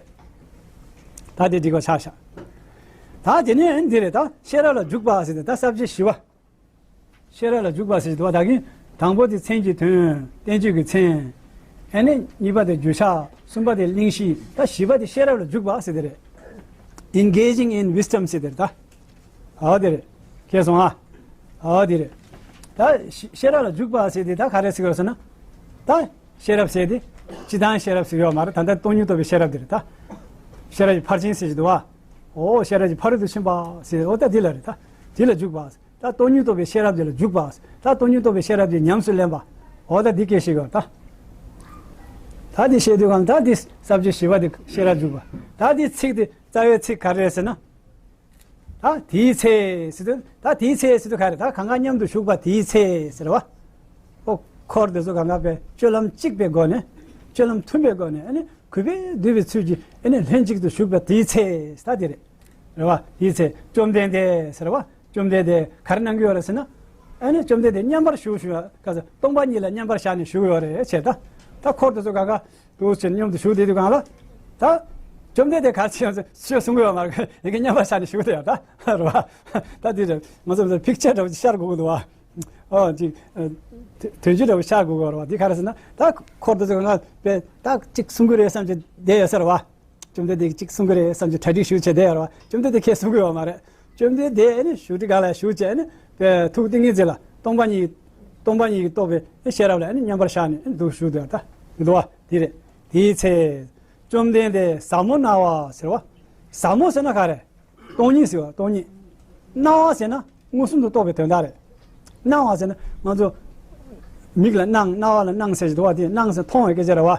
ད་དེ་འགྲིག་པ་ཆགས་ཤག་ད་དེ་ནས་འདི་རེད། ད་ཤེས་རབ་ལ་འཇུག་པ་ཟེར་ཏེ་ད་ས་བཅད་བཞི་པ། ཤེས་རབ་ལ་འཇུག་པ་ཟེར་གྱི་འདུག་བ། ད་གིན་དང་པོ་དེ་མཚན་གྱི་དོན། བསྟན་བཅོས་ཀྱི་མཚན། ཨ་ནི་གཉིས་པ་དེ་རྒྱུ་ཆ། གསུམ་པ་དེ་གླེང་གཞི། ད་བཞི་པ་དེ་ཤེས་རབ་ལ་འཇུག་པ་ཟེར་དེ་རེད། Engaging in wisdom ཟེར་དེ་རེད་ད། ཨ་དེ་རེད། ཁེལ་སོང་ཨ། ཨ་དེ་རེད། ད་ཤེས་ཤེས་རབ་ལ་འཇུག་པ་ཟེར་དེ་ད་ག་རེ་ཟེར་དགོས་ཟེར་ན། ད་ཤེས་རབ་ཟེར་དེ་སྤྱིར་བཏང་ཤེས་རབ་ཟེར་ཡོད་མ་རེད། ད་ལྟ་སྟོང་ཉིད་རྟོགས་པའི་ཤེས་རབ་དེ་རེད་ད། ཤེས་རབ་ཀྱི་ཕར་ཕྱིན་ཟེར་གྱི་འདུག་བ། ཨོ་ཤེས་རབ་ཀྱི་ཕ་རོལ་ཏུ་ཕྱིན་པ་ཟེར་ཨོ་ད་དེ་ལ་རེད་ད། དེ་ལ་འཇུག་པ། ད་སྟོང་ཉིད་རྟོགས་པའི་ཤེས་རབ་དེ་ལ་འཇུག་པ། ད་སྟོང་ཉིད་རྟོགས་པའི་ཤེས་རབ་དེ་ཉམས་སུ་ལེན་པ། འོ་ད་འདི་སྐད་བཤད་དགོས་ད། ད་འདི་བཤད་དུས་གང་ད་འདི་ས་བཅད་བཞི་པ་དེ་ཤེས་རབ་འཇུག་པ། ད་འདི་ཚིག་དེ་རྩ་བའི་ཚིག་ག་རེ་རེད་ཟེར་ན། ད་དེའི་ཚེ་ཟེར་དུས་ད་དེའི་ཚེ་ཟེར་དུས་ག་རེ་ད་གང་ག་མཉམ་དུ་བཞུགས་པ་དེའི་ཚེ་ཟེར་བ། ཨོ་འཁོར་དེ་ཚོ་གང་ག་པའི་སྤྱོད་ལམ་གཅིག་པའི་སྒོ་ནས་སྤྱོད་ལམ་མཐུན་པའི་སྒོ་ནས་ཨ་ནི་གུས་པས་འདུད་པའི་ཚུལ་གྱིས་ཨ་ནི་ལྷན་ཅིག་ཏུ་བཞུགས་པ་དེའི་ཚེ་ད་དེ་རེད། རེད་བ། དེའི་ཚེ་བཅོམ་ལྡན་འདས་ཟེར་བ། བཅོམ་ལྡན་འདས་ག་རེ་གནང་གི་ཡོད་རེད་ཟེར་ན། ཨ་ནི་བཅོམ་ལྡན་འདས་མཉམ་པར་བཞུགས་བཞུགས་ཡ་ག་ཚོད་སྟོང་པ་ཉིད་ལ་མཉམ་པར་བཞག་ནས་བཞུགས་ཡོད་རེད་བྱས་ད། ད་འཁོར་དེ་ཚོ་ག་ག་འདུག་བྱས་མཉམ་དུ་བཞུགས་བསྡད་དུས་གང་ལ། ད་བཅོམ་ལྡན་འདས་ག་རེ་བྱས་ཡོད་ཟེར་ཆོས་གསུང་གི་ཡོད་མ་རེད། ཡ་གི་མཉམ་པར་བཞག་ནས་བཞུགས་བསྡད་ཡོད་ད། རེད་བ། ད་དེ་རེད། ང་ཚོ་ཕིག་ཅར་འདྲ་བོ་ཅིག་ཤར་དགོས་ཀྱི་འདུག་བ། ཨོ་ཅིག་དོན་ཅིག་འདྲ་བོ་ཤར་དགོས་ཀྱི་རེད་བ། དེ་ག་རེ་ཟེར་ན་ད་འཁོར་དེ་ཚོ་གང་ག་པས་ད་ཅིག་གསུང་གི་རེད་བསམ་གྱི་བསྡད་ཡོད་ས་རེད་བ། བཅོམ་ལྡན་འདས་ཀྱིས་གཅིག་གསུང་གི་རེད་བསམ་གྱི་གྲ་སྒྲིག་ཞུ་བྱས་བསྡད་ཡོད་རེད་བ། བཅོམ་ལྡན་འདས་ཁས་གསུང་གི་ཡོད་མ་རེད། བཅོམ་ལྡན་འདས་ཨ་ནི་བཞུགས་ཁྲི་སྒང་ལ་བཞུགས་བྱས་ཨ་ནི་པའི་ཐུགས་ཏིང་ངེ་འཛིན་ལ་སྟོང་པ་ཉིད། སྟོང་པ་ཉིད་ཀྱིས་རྟོགས་པའི་ཤེས་རབ་ལ་ཨ་ནི་མཉམ་པར་བཞག་ནས་ཨ་ནི་འདུག་བཞུགས་འདུག་ད་འདུག་བ་དེ་རེད། དེའི་ཚེ། བཅོམ་ལྡན་འདས་ཟབ་མོ་སྣང་བ་ཟེར་བ། ཟབ་མོ་ཟེར་ན་ག་རེ། སྟོང་ཉིད་ཟེར་བ་སྟོང་ཉིད། སྣང་བ་ཟེར་ན་མངོན་སུམ་དུ་རྟོགས་པའི་དོན་དག་རེད། སྣང་བ་ཟེར་ན་ང་ཚོ་མིག་ལ་སྣང་། རྣ་བ་ལ་སྣང་ཟེར་གྱི་འདུག་བ། དེ་སྣང་ཟེར་མཐོང་བའི་སྐད་ཆ་རེད་བ།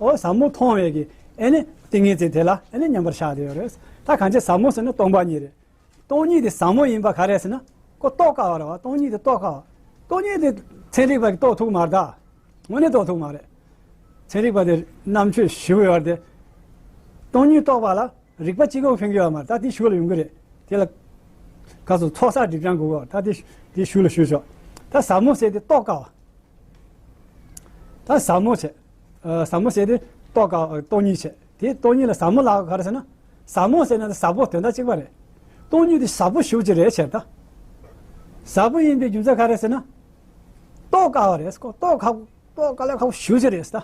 འོ་ཟབ་མོ་མཐོང་བའི་གི་ཨེ་ནི་ཏིང་ངེ་འཛིན་དེ་ལ་ཨེ་ནི་མཉམ་པར་བཞག་བསྡད་ཡོད་རེད། ད་གང་ཅི་ཟབ་མོ་ཟེར་ན་སྟོང་པ་ཉིད་རེད། སྟོང་ཉིད་དེ་ཟབ་མོ་ཡིན་པ་ག་རེ་ཟེར་ན་ཁོ་རྟོགས་དཀའ་བ་རེད་བ། སྟོང་ཉིད་དེ་རྟོགས་དཀའ་བ། སྟོང་ཉིད་དེ་ཚན་རིག་པ་གིས་རྟོགས་ཐུབ་མ་རེད་ད། དངོས་གནས་རྟོགས་ཐུབ་མ་རེད། ཚན་རིག་པ་དེ་རྣམ་དཔྱོད་ཞེ་པོ་ཡོད་རེད་དེ། སྟོང་ཉིད་རྟོགས་པ་ལ། རིག་པ་གཅིག་པོ་ཕན་གྱི་ཡོད་མ་རེད། ད་དེ་གཞུག་ལ་ཡོང་གི་རེད། དེ་ལ་ག་ཚོད་ཚོགས་བསགས་སྒྲིབ་སྦྱང་དགོས་གོ། ད་དེ་དེ་གཞུག་ལ་ཞུས་ཆོག། ད་ཟབ་མོ་ཟེར་དེ་རྟོགས་དཀའ་བ། ད་ཟབ་མོ་བྱས། ཨ། ཟབ་མོ་ཟེར་དེ་རྟོགས་དཀའ་བ། སྟོང་ཉིད་བྱས། དེ་སྟོང་ཉིད་ལ་ཟབ་མོ་ལབ་ག་རེ་ཟེར་ན། ཟབ་མོ་ཟེར་ན་ཟབ་པོ་དོན་དག་གཅིག་པ་རེད། སྟོང་ཉིད་དེ་ཟབ་པོ་ཞེ་པོ་ཅིག་རེད་བྱས། ད་ཟབ་པོ་ཡིན་པའི་རྒྱུ་མཚན་ག་རེ་ཟེར་ན། རྟོགས་དཀའ་བ་རེད་ཀོ། རྟོགས་དཀའ་བ། རྟོགས་དཀའ་ལས་ཁག་པོ་ཞེ་པོ་ཅིག་རེད་ད།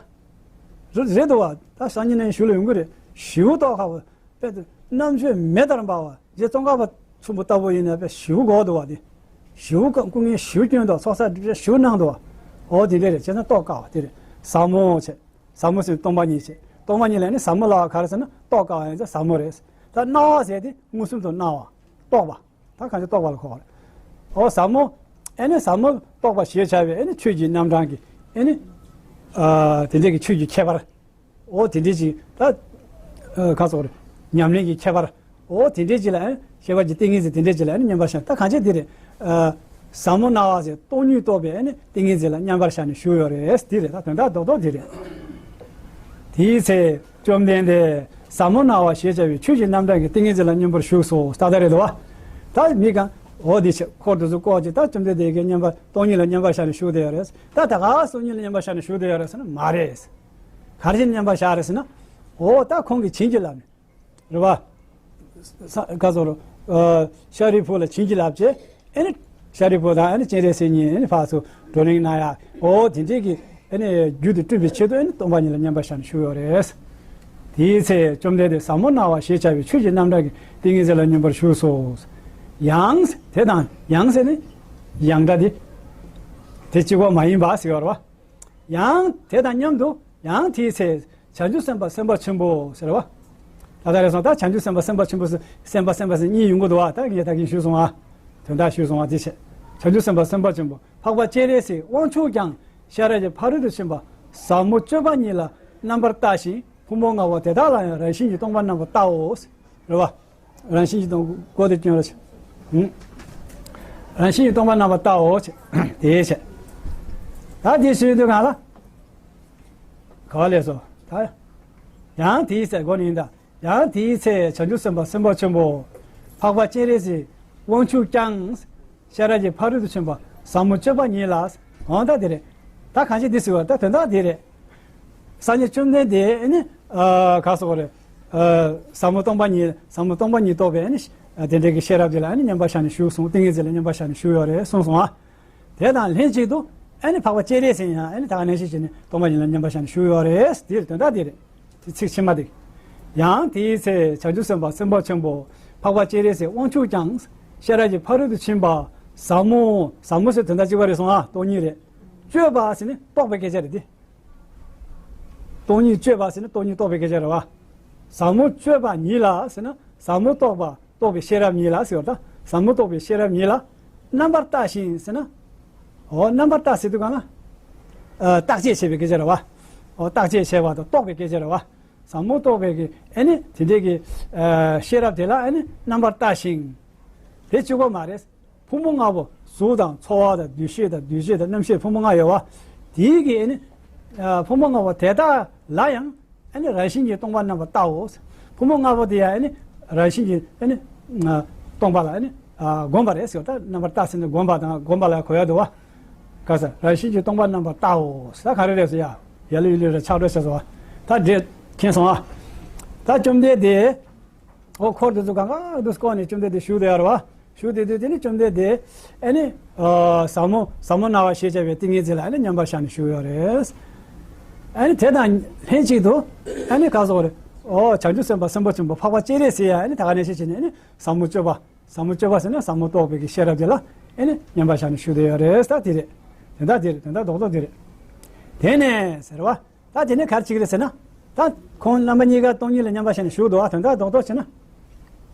རེད་རེད་འདུག་བ། ད་སང་ཉིན་ནས་གཞུག་ལ་ཡོང་གི་རེད། ཞེ་པོ་རྟོགས་དཀའ་བ། དཔེ་དེ་རྣམ་དཔྱོད་མེ་ལྟར་འབར་བ། རྗེ་ཙོང་ཁ་པ་ཚོམ་བུ་ལྟ་བུ་ཡིན་ན་དཔེ་ཞེ་པོ་དགོས་འདུག་བ། དེ་ཞེ་པོ་སྐུ་ངལ་ཞེ་པོ་བསྐྱོན་འདུག། ཚོགས་བསགས་སྒྲིབ་སྦྱང་ཞེ་པོ་གནང་འདུག་བ། འོ་དེ་འདྲ་རེད། བྱས་ཙང་རྟོགས་དཀའ་བ་དེ་རེད། ཟབ་མོ་བྱས། ཟབ་མོ་ཟེར་སྟོང་པ་ཉིད་བྱས། སྟོང་པ་ཉིད་ལ་ནི་ཟབ་མོ་ལབ་ག་རེ་ཟེར་ན་རྟོགས་དཀའ་བ་ཡིན་ཙང་ཟབ་མོ་རེད། ད་སྣང་བ་ཟེར་དེ་མངོན་སུམ་དུ་སྣང་བ། རྟོགས་པ། ད་གང་ཅི་རྟོགས་པ་ལ་གོ་བ་རེད། འོ་ཟབ་མོ། ཨེ་ནི་ཟབ་མོ་རྟོགས་པ་ཞེས་བྱ་བའི་ཨེ་ནི་ཆོས་ཀྱི་རྣམ་གྲངས་ཀྱི་ཨེ་ནི། ཨ། དེ་འདྲའི་གི་ཆོས་ཀྱི་ཁྱད་པར། འོ་དེ་འདྲའི་ཅིག་ད། ཨ། ག་ཚོད་རེད། ཉམས་ལེན་གྱི་ཁྱད་པར། འོ་དེ་འདྲའི་ཅིག་ལ་ཨེ་ཤེས་པ་གྱི་ཏིང་ངེ་འཛིན་དེ་འདྲའི་ཅིག་ལ་ཨེ་ནི་མཉམ་པར་བཞག། ད་གང་ཅི་དེ་རེད། ཨ། ཟབ་མོ་སྣང་བ་ཟེར་སྟོང་ཉིད་རྟོགས་པའི་ཨེ་ནི་ཏིང་ངེ་འཛིན་ལ་མཉམ་པར་བཞག་ནས་བཞུགས་ཡོད་རེད། དེ་རེད། ད་དོན་དག་རྡོག་རྡོག་དེ་རེད། དེའི་ཚེ་བཅོམ་ལྡན་འདས་ཟབ་མོ་སྣང་བ་ཞེས་བྱ་བའི་ཆོས་ཀྱི་རྣམ་གྲངས་ཀྱི་ཏིང་ངེ་འཛིན་ལ་མཉམ་པར་བཞུགས་སོ། ད་ལྟ་རེད་དོ། ད་མི་གང་འོ་དེ་ཆེ་འཁོར་དེ་ཚོ་བསྐོར་ཅིག། ད་བཅོམ་ལྡན་འདས་ཀྱིས་མཉམ་པར་སྟོང་ཉིད་ལ་མཉམ་པར་བཞག་ནས་བཞུགས་བསྡད་ཡོད་རེད། ད་ད་ག་སྟོང་ཉིད་ལ་མཉམ་པར་བཞག་ནས་བཞུགས་བསྡད་ཡོད་རེད་ཟེར་ན་མ་རེད། ག་རེ་བྱས་ནས་མཉམ་པར་བཞག་རེད་ཟེར་ན། འོ་ད་ཁོང་གིས་བྱིན་གྱིས་བརླབས་ནས། རེད་བ། ས་ག་ཚོད་རོ། ཨ། ཤཱ་རིའི་བུ་ལ་བྱིན་གྱིས་བརླབས་བྱས། ཨེ་ནི། ཤཱ་རིའི་བུ་དང་ཨེ་ནི་སྤྱན་རས་གཟིགས་གཉིས་ཨེ་ནི་ཕར་ཚུར་བགྲོ་གླེང་གནང་ཡ། འོ་དེ་འདྲའི་གི་ཨེ་ནི་རྒྱུད་དུ་སྤྲུལ་པའི་ཆེད་དུ་ཨེ་ནི་སྟོང་པ་ཉིད་ལ་མཉམ་པར་བཞག་ནས་བཞུགས་ཡོད་རེད། དེའི་ཚེ་བཅོམ་ལྡན་འདས་ཟབ་མོ་སྣང་བ་ཞེས་བྱ་བའི་ཆོས་ཀྱི་རྣམ་གྲངས་ཀྱི་ཏིང་ངེ་འཛིན་ལ་མཉམ་པར་བཞུགས་སོ། ཡང་དེ་དང་། ཡང་ཟེར་ནི། ཡང་སྒྲ་དེ། དེ་གཅིག་པོ་མ་ཡིན་པ་ཟེར་བ་རེད་བ། ཡང་དེ་དང་མཉམ་དུ་ཡང་དེའི་ཚེ་བྱང་ཆུབ་སེམས་དཔའ་སེམས་དཔའ་ཆེན་པོ་ཟེར་བ། ད་ལྟ་རེད་སོང་། ད་བྱང་ཆུབ་སེམས་དཔའ་སེམས་དཔའ་ཆེན་པོ་ཟེར། སེམས་དཔའ་སེམས་དཔའ་ཟེར་གཉིས་ཡོང་གི་འདུག་བ། ད་ངས་ད་གིན་ཞུས་སོང་བ། དོན་དག་ཞུས་སོང་བ། དེ་བྱས། བྱང་ཆུབ་སེམས་དཔའ་སེམས་དཔའ་ཆེན་པོ་འཕགས་པ་སྤྱན་རས་གཟིགས་དབང་ཕྱུག་ཀྱང་ཤེས་རབ་ཀྱི་ཕ་རོལ་ཏུ་ཕྱིན་པ་ཟབ་མོ་སྤྱོད་པ་ཉིད་ལ་རྣམ་པར་བལྟ་ཞིང་ཕུང་པོ་ལྔ་པོ་དེ་དག་ལ་ཡང་རང་བཞིན་གྱིས་སྟོང་པར་རྣམ་པར་བལྟའོ། རེད་བ། རང་བཞིན་གྱིས་སྟོང་པ་དེ་སྐྱོན་རེད། ཧུམ། རང་བཞིན་གྱིས་སྟོང་པར་རྣམ་པར་བལྟའོ། དེའི་ཕྱིར། ད་དེ་ཞུས་དུས་གང་ལ། ག་བ་ལས་སོ། ད། ཡང་དེའི་ཚེ་གོ་ནི་ཡིན་ད། ཡང་དེའི་ཚེ་བྱང་ཆུབ་སེམས་དཔའ་སེམས་དཔའ་ཆེན་པོ། འཕགས་པ་སྤྱན་རས་གཟིགས་དབང་ཕྱུག་ཀྱང་། ཤེས་རབ་ཀྱི་ཕ་རོལ་ཏུ་ཕྱིན་པ་ཟབ་མོ་སྤྱོད་པ་ཉིད་ལ། འོ་ད་དེ་རེད། ད་གང་ཅི་འདི་ཟེར་བ་ད་དོན་དག་དེ་རེད། སངས་རྒྱས་བཅོམ་ལྡན་འདས་ནི། ཨ། ག་སོགས་རེད། ཨ། ཟབ་མོ་སྟོང་པ་ཉིད། ཟབ་མོ་སྟོང་པ་ཉིད་རྟོགས་པའི་ནི། ཨ། དེ་འདྲའི་གི་ཤེས་རབ་དེ་ལ་ནི་མཉམ་པར་བཞག་ནས་བཞུགས་སོང་། ཏིང་ངེ་འཛིན་ལ་མཉམ་པར་བཞག་ནས་བཞུགས་ཡོད་རེད་གསུངས་སོང་ཨ། དེ་དང་ལྷན་ཅིག་ཏུ་ཨ་ནི་འཕགས་པ་སྤྱན་རས་གཟིགས་ཡང་ཨ་ནི་ད་ག་ནང་བཞིན་བྱས་ནས་སྟོང་པ་ཉིད་ལ་མཉམ་པར་བཞག་ནས་བཞུགས་ཡོད་རེད། དེ་དོན་དག་དེ་རེད། དེ་ཚིག་ཕྱི་མ་དེ། ཡང་དེའི་ཚེ་བྱང་ཆུབ་སེམས་དཔའ་སེམས་དཔའ་ཆེན་པོ་འཕགས་པ་སྤྱན་རས་གཟིགས་དབང་ཕྱུག་ཀྱང་ཤེས་རབ་ཀྱི་ཕ་རོལ་ཏུ་ཕྱིན་པ་ཟབ་མོ། ཟབ་མོ་ཟེར་དོན་དག་གཅིག་པ་རེད་སོང་ཨ། སྟོང་ཉིད་རེད། སྤྱོད་པ་ཟེར་ནི་རྟོགས་པའི་སྐད་ཆ་རེད་དེ། སྟོང་ཉིད་སྤྱོད་པ་ཟེར་ནི་སྟོང་ཉིད་རྟོགས་པའི་སྐད་ཆ་རེད་བ། ཟབ་མོ་སྤྱོད་པ་ཉིད་ལ་ཟེར་ན་ཟབ་མོ་རྟོགས་པ། རྟོགས་པའི་ཤེས་རབ་ཉིད་ལ་ཟེར་བ་དང་། ཟབ་མོ་རྟོགས་པའི་ཤེས་རབ་ཉིད་ལ་རྣམ་པར་བལྟ་ཞིང་ཟེར་ན། འོ་རྣམ་པར་བལྟ་ཟེར་དུས་གང་ལ། ཨ། བརྟག་དཔྱད་བྱེད་པའི་སྐད་ཆ་རེད་བ། འོ་བརྟག་དཔྱད་བྱེད་པ་དང་རྟོགས་པའི་སྐད་ཆ་རེད་བ། ཟབ་མོ་རྟོགས་པའི་གི་ཨེ་ནི་དེ་འདྲའི་གི་ཨ་ཤེས་རབ་དེ་ལ་ཨེ་ནི་རྣམ་པར་བལྟ་ཞིང་། དེ་གཅིག་པོ་མ་རེད། ཕུང་པོ་ལྔ་པོ་གཟུགས་དང་ཚོར་བ་དང་འདུ་ཤེས་དང་འདུ་བྱེད་དང་རྣམ་ཤེས་ཕུང་པོ་ལྔ་ཡོད་བ། དེའི་གི་ཨེ་ནི་ཨ་ཕུང་པོ་ལྔ་པོ་དེ་དག་ལ་ཡང་ཨེ་ནི་རང་བཞིན་གྱིས་སྟོང་པར་རྣམ་པར་བལྟའོ། ཕུང་པོ་ལྔ་པོ་དེ་ཡང་ཨེ་ནི་རང་བཞིན་གྱིས་ཨེ་ནི་ཨ་སྟོང་པ་ལ་ཨེ་ནི་ཨ་བསྒོམ་པ་རེད་ཟེར་བ། ད་རྣམ་པར་བལྟ་ཟེར་ནས་བསྒོམ་པ་དང་བསྒོམ་པ་ལ་གོ་ཡ་འདུག་བ། ག་ས་རང་བཞིན་གྱིས་སྟོང་པར་རྣམ་པར་བལྟའོ། ད་ག་རེ་རེད་ཟེར་ཡ། ཡ་ལི་ཡུ་ལི་ར་ཆགས་འགྲོ་ཟེར་སོང་བ། ད་འདྲེ་མཁྱེན་སོང་ཨ། ད་བཅོམ་ལྡན་འདས། འོ་འཁོར་དེ་ཚོ་གང་ག་དུ་བསྐོར་ནས་བཅོམ་ལྡན་འདས་བཞུགས་བསྡད་ཡོད་རེད་བ། བཞུགས་བསྡད་དུས་དེ་ནི་བཅོམ་ལྡན་འདས་ཨེ་ནི་ཨ་ཟབ་མོ་ཟབ་མོ་སྣང་བ་ཞེས་བྱ་བའི་ཏིང་ངེ་འཛིན་ལ་ཨེ་ནི་མཉམ་པར་བཞག་ནས་བཞུགས་ཡོད་རེད། ཨེ་ནི་དེ་དང་ལྷན་ཅིག་ཏུ་ཨེ་ནི་ག་སོགས་རེད། འོ་བྱང་ཆུབ་སེམས་དཔའ་སེམས་དཔའ་ཆེན་པོ་འཕགས་པ་སྤྱན་རས་གཟིགས་ཡང་ཨེ་ནི་ད་ག་ནང་བཞིན་བྱས་ནས་ཨེ་ནི་ཟབ་མོ་སྤྱོད་པ། ཟབ་མོ་སྤྱོད་པ་ཟེར་ན་ཟབ་མོ་རྟོགས་པའི་གི་ཤེས་རབ་དེ་ལ་ཨེ་ནི་མཉམ་པར་བཞག་ནས་བཞུགས་བསྡད་ཡོད་རེད། ད་དེ་རེད། དོན་དག་དེ་རེད། དོན་དག་རྡོག་རྡོག་དེ་རེད། དེ་ནས་ཟེར་བ། ད་དེ་ནས་ག་རེ་བྱེད་ཀྱི་རེད་ཟེར་ན། ད་ཁོང་རྣམ་པ་གཉིས་ཀ་སྟོང་ཉིད་ལ་མཉམ་པར་བཞག་ནས་བཞུགས་འདུག་བ། དོན་དག་རྡོག་རྡོག་བྱས་ན།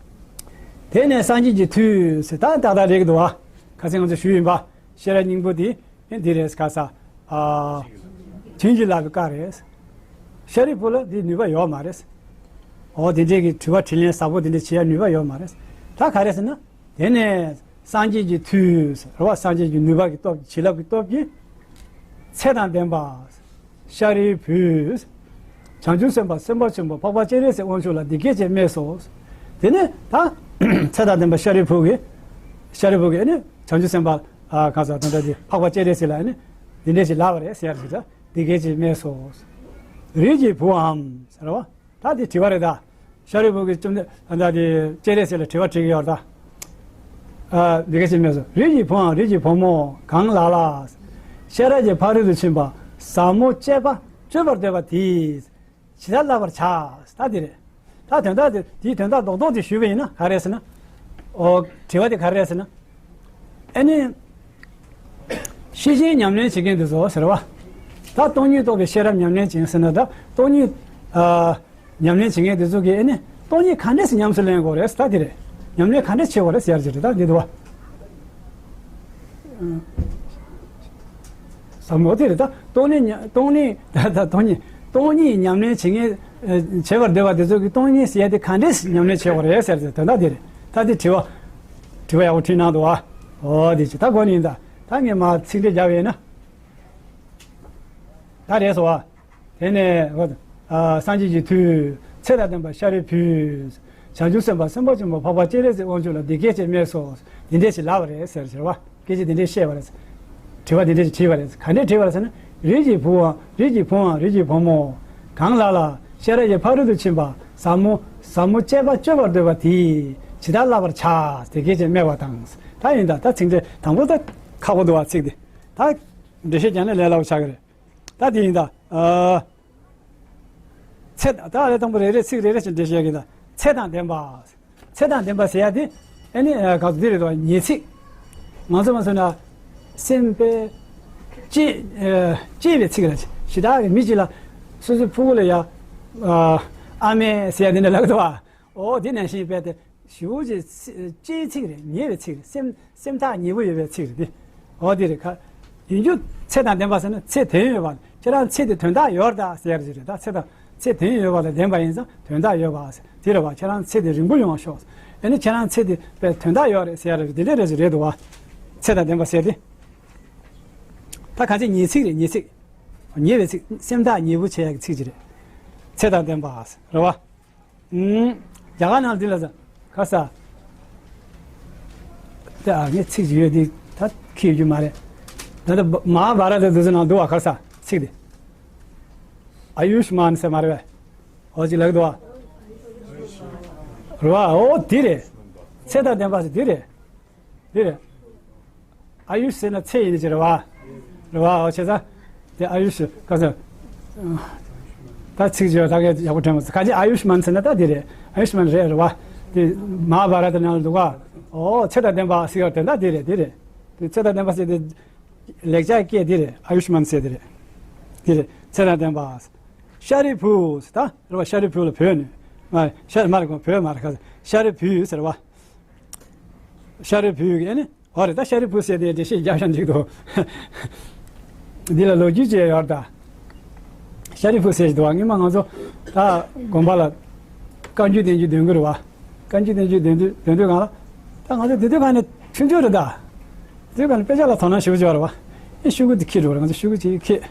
དེ་ནས་སངས་རྒྱས་ཀྱི་མཐུས་ཟེར་ད་ཏག་ཏག་རེད་ཀྱི་འདུག་བ། ཁ་སང་ང་ཚོ་ཞུས་ཡིན་པ། ཤེས་རབ་སྙིང་པོ་དེ་འདི་རེད་ཁ་ས། ཨ་བྱིན་གྱིས་བརླབས་པའི་བཀའ་རེད། ཤཱ་རིའི་བུ་ལ་འདི་ནུས་པ་ཡོད་མ་རེད། འོ་དེ་འདྲས་ཀྱི་དྲི་བ་དྲིས་ལན་ཟབ་པོ་དེ་འདྲས་བྱེད་ཡ་ནུས་པ་ཡོད་མ་རེད། ད་ག་རེ་ཟེར་ན། དེ་ནས་སངས་རྒྱས་ཀྱི་མཐུས་རེད་བ། སངས་རྒྱས་ཀྱི་ནུས་པ་གི་སྟོབས་ཀྱིས་བྱིན་རླབས་ཀྱི་སྟོབས་ཀྱིས་ཚེ་དང་ལྡན་པ་ཤཱ་རིའི་བུས་ བྱང་ཆུབ་སེམས་དཔའ་སེམས་དཔའ་ཆེན་པོ་འཕགས་པ་སྤྱན་རས་གཟིགས་དབང་ཕྱུག་ལ་འདི་སྐད་ཅེས་སྨྲས་སོ། དེ་ནས་ད་ཚེ་དང་ལྡན་པ་ཤཱ་རིའི་བུ་གིས་ཤཱ་རིའི་བུ་གིས་ཨ་ནི་བྱང་ཆུབ་སེམས་དཔའ་ཨ་གང་ཟག་དོན་དག་དེ་འཕགས་པ་སྤྱན་རས་གཟིགས་ལ་ཨ་ནི་འདི་འདྲས་ཞིག་ལབ་པ་རེད་ཟེར་ཞིག་ད་འདི་སྐད་ཅེས་སྨྲས་སོ། རིགས་ཀྱི་བུའམ་ཟེར་བ། ད་དེ་དྲི་བ་རེད་ད། ཤཱ་རིའི་བུ་གིས་བཅོམ་ལྡན་ད་དེ་སྤྱན་རས་གཟིགས་ལ་དྲི་བ་དྲིས་ཡོད་ད། ཨ་འདི་སྐད་ཅེས་སྨྲས་སོ། རིགས་ཀྱི་བུའམ་རིགས་ཀྱི་བུ་མོ་གང་ལ་ལ། ཤེས་རབ་ཀྱི་ཕ་རོལ་ཏུ་ཕྱིན་པ་ཟབ་མོ་སྤྱད་པ་སྤྱོད་པར་འདོད་པ་དེས་ཇི་ལྟར་བསླབ་པར་བྱ། ད་དེ་རེད། ད་དོན་དག་དེ་དེའི་དོན་དག་རྡོག་རྡོག་དེ་ཞུས་པ་ཡིན་ན་ག་རེ་ཟེར་ན། ཨོ་དྲི་བ་དེ་ག་རེ་ཟེར་ན། ཨ་ནི། ཤེར་ཕྱིན་ཉམས་ལེན་བྱེད་མཁན་དེ་ཚོ་ཟེར་བ། ད་སྟོང་ཉིད་རྟོགས་པའི་ཤེས་རབ་ཉམས་ལེན་བྱེད་ཟེར་ན་ད་སྟོང་ཉིད་ཨ་ཉམས་ལེན་བྱེད་མཁན་དེ་ཚོ་གིས་ཨ་ནི་སྟོང་ཉིད་ག་འདྲས་སེ་ཉམས་སུ་ལེན་དགོས་རེད་ད་དེ་རེད། ཉམས་ལེན་ག་འདྲས་བྱེད་དགོས་རེད་ཟེར་གྱི་རེད་ད་འདི་འདུག་བ། ཟབ་མོ་དེ་རེད་ད་སྟོང་ཉིད་ཉ་སྟོང་ཉིད་ད་ད་སྟོང་ཉིད་སྟོང་ཉིད་ཉམས་ལེན་བྱེད་མཁན་བྱེད་པར་འདོད་པ་དེ་ཚོ་གིས་སྟོང་ཉིད་ཟེར་ཡ་དེ་ག་འདྲས་སེ་ཉམས་ལེན་བྱེད་དགོས་རེད་ཟེར་ཏེ་དོན་དག་དེ་རེད་ད་དེ་དྲི་བ་དྲི་བ་ཡག་པོ་དྲིས་གནང་འདུག་བ། ཨོ་དེ་ཅི་ད་གོ་ནི་ཡིན་ད། ད་ངས་མར་ཚིག་འགྲེལ་རྒྱབ་ཡིན་ན། ད་རེད་སོ། དེ་ནས་ཨ་སངས་རྒྱས་ཀྱི་མཐུས་ཚེ་དང་ལྡན་པ་ཤཱ་རིའི་བུས། བྱང་ཆུབ་སེམས་དཔའ་སེམས་དཔའ་ཆེན་པོ་འཕགས་པ་སྤྱན་རས་གཟིགས་དབང་ཕྱུག་ལ་འདི་སྐད་ཅེས་སྨྲས་སོ། འདི་འདྲས་ཞིག་ལབ་པ་རེད་ཟེར་ཟེར་བ། སྐད་ཆ་འདི་འདྲས་བཤད་པ་རེད། དྲི་བ་འདི་འདྲས་ཞིག་དྲིས་པ་རེད། ག་འདྲས་དྲིས་པ་རེད་ཟེར་ན། རིགས་ཀྱི་བུའམ་རིགས་ཀྱི་བུའམ་རིགས་ཀྱི་བུ་མོ། གང་ལ་ལ་ཤེས་རབ་ཀྱི་ཕ་རོལ་ཏུ་ཕྱིན་པ་ཟབ་མོ་ཟབ་མོ་སྤྱད་པ་སྤྱོད་པར་འདོད་པ་དེས་ཇི་ལྟར་བསླབ་པར་བྱ། འདི་སྐད་ཅེས་སྨྲས་པ་དང་། ད་ཡིན་ད་ད་ཚིག་འགྲེལ་དང་པོ་ད་ཁག་པོ་འདུག་བ་ཚིག་འདི། ད་འགྲེལ་བཤད་རྒྱག་ན་ལས་སླ་པོ་ཆགས་ཀྱི་རེད། ད་དེ་ཡིན་ད། ཨ། ཚེ་ད་ལས་དང་པོ་རེ་རེ་ཚིག་རེ་རེ་བཞིན་འགྲེལ་བཤད་ཀྱི་ད་ཚེ་དང་ལྡན་པ། ཚེ་དང་ལྡན་པ་ཟེར་ཡ་དེ་ཨ་ནི་ག་ཚོད་འདི་རེད་དོ་ཉེ་ཚིག་ང་ཚོ་མ་སོང་ན་སེམས་པའི་གཅེས་གཅེས་པའི་ཚིག་ལ་ཞེ་དྲག་གི་མི་གཅིག་ལ་སོ་སོའི་ཕྲུ་གུ་ལ་ཡ་ཨ་མའི་ཟེར་ཡ་དེ་འདྲ་ལབ་གི་འདུག་བ། ཨོ་དེ་ནང་བཞིན་དཔེ་དེ། ཞེ་པོ་ཅིག་གཅེས་ཚིག་རེད། ཉེ་བའི་ཚིག་རེད། སེམས་སེམས་ཐག་ཉེ་པོ་ཡོད་པའི་ཚིག་རེད་དེ། འོ་དེ་རེད་ཁ། ཡིན་རྒྱུ་ཚེ་དང་ལྡན་པ་ཟེར་ན་ཚེ་དོན་ཡོད་པ། ཁྱེད་རང་ཚེ་དེ་དོན་དག་ཡོད་ད་ཟེར་གྱི་རེད་ད་ཚེ་དང་ཚེ་དོན་ཡོད་པ་དང་ལྡན་པ་ཡིན་ཙང་དོན་དག་ཡོད་པ་ཟེར་དེ་རེད་བ། ཁྱེད་རང་ཚེ་དེ་རིང་པོ་ཡོང་བ་ཤོག་ཨ་ནི་ཁྱེད་རང་ཚེ་དེ་དཔེ་དོན་དག་ཡོད་རེད་ཟེར་རེད་དེ་འདྲས་རེད་ཟེར་རེད་འདུག་བ། ཚེ་དང་ལྡན་པ་ཟེར་དེ། ད་གང་ཅི་ཉེ་ཚིག་རེད་ཉེ་ཚིག་ཉེ་བའི་ཚིག་སེམས་ཐག་ཉེ་པོ་བྱེད་ཡག་གི་ཚིག་ཅིག་རེད། ཚེ་དང་ལྡན་པ་རེད་བ། ཨུམ། རྒྱ་གར་ནང་འདི་ལ་ས། ཁ་ས། དེ་ཨ་ངས་ཚིག་ཅིག་ཡོད་འདི་ད་ཁྱེད་རྒྱུ་མ་རེད། ད་ལྟ་མ་ཧཱ་བྷ་ར་ཏ་དེ་ཚོ་ནང་འདུག་བ་ཁ་ས་ཚིག་དེ། ཨ་ཡུཤ་མཱན་ཟེར་མ་རེད་བས། འོ་ཅིག་ལབ་འདུག་བ། རེད་བ་འོ་དེ་རེད། ཚེ་དང་ལྡན་པ་ཟེར་དེ་རེད། དེ་རེད། ཨ་ཡུཤ་ཟེར་ན་ཚེ་ཡིན་ནི་ཅི་རེད་བ། རེད་བ་འོ་བྱས་ཙང་། དེ་ཨ་ཡུཤ་ག་ཚོད། ད་ཚིག་བརྗོད་ད་གས་ཡག་པོ་དྲན་མ་སོང་ག་ཅི་ཨ་ཡུཤ་མཱན་ཟེར་ན་ད་དེ་རེད། ཨ་ཡུཤ་མཱན་རེད་རེད་བ། དེ་མ་ཧཱ་བྷ་ར་ཏ་ནང་ལ་འདུག་ག་འོ་ཚེ་དང་ལྡན་པ་ཟེར་ཡོད་དེ་ད་དེ་རེད་དེ་རེད། དེ་ཚེ་དང་ལྡན་པ་ཟེར་དེ། ལེགས་སྦྱར་སྐད་དེ་རེད། ཨ་ཡུཤ་མཱན་ཟེར་དེ་རེད། དེ་རེད་ཚེ་དང་ལྡན་པ། ཤཱ་རིའི་བུ། ད་རེད་བ་ཤཱ་རིའི་བུ་ལ་བོས་ནས། མ་ཤཱ་མ་རེད་གོ་བོས་མ་རེད་ག་ཤཱ་རིའི་བུ་ཟེར་བ། ཤཱ་རིའི་བུ་གིས་ནི། འོ་རེད་ད་ཤཱ་རིའི་བུ་ཟེར་དེ་འགྲེལ་བཤད་རྒྱབ་ཤག་འགྲིག་འདུག་འདི་ལ་ལོ་རྒྱུས་ཅིག་ཡོད་ད། ཤཱ་རིའི་བུ་ཟེར་གྱི་འདུག་བ། སྔོན་མ་ང་ཚོ་ད་དགོན་པ་ལ་བཀའ་འགྱུར་བསྟན་འགྱུར་འདོན་གི་རེད་བ། བཀའ་འགྱུར་བསྟན་འགྱུར་འདོན་དུས་འདོན་དུས་སྒང་ལ། ད་ང་ཚོ་དེ་དུས་སྒང་ནས་ཆུང་ཆུང་རེད་ད། དེ་དུས་སྒང་ནས་དཔེ་ཆ་ལ་དོ་སྣང་ཞེ་པོ་ཅིག་ཡོད་རེད་བ། ཨེ་ཤོག་གུ་དེ་འཁྱེར་འགྲོ་རེད། ང་ཚོ་ཤོག་གུ་ཅིག་འཁྱེར།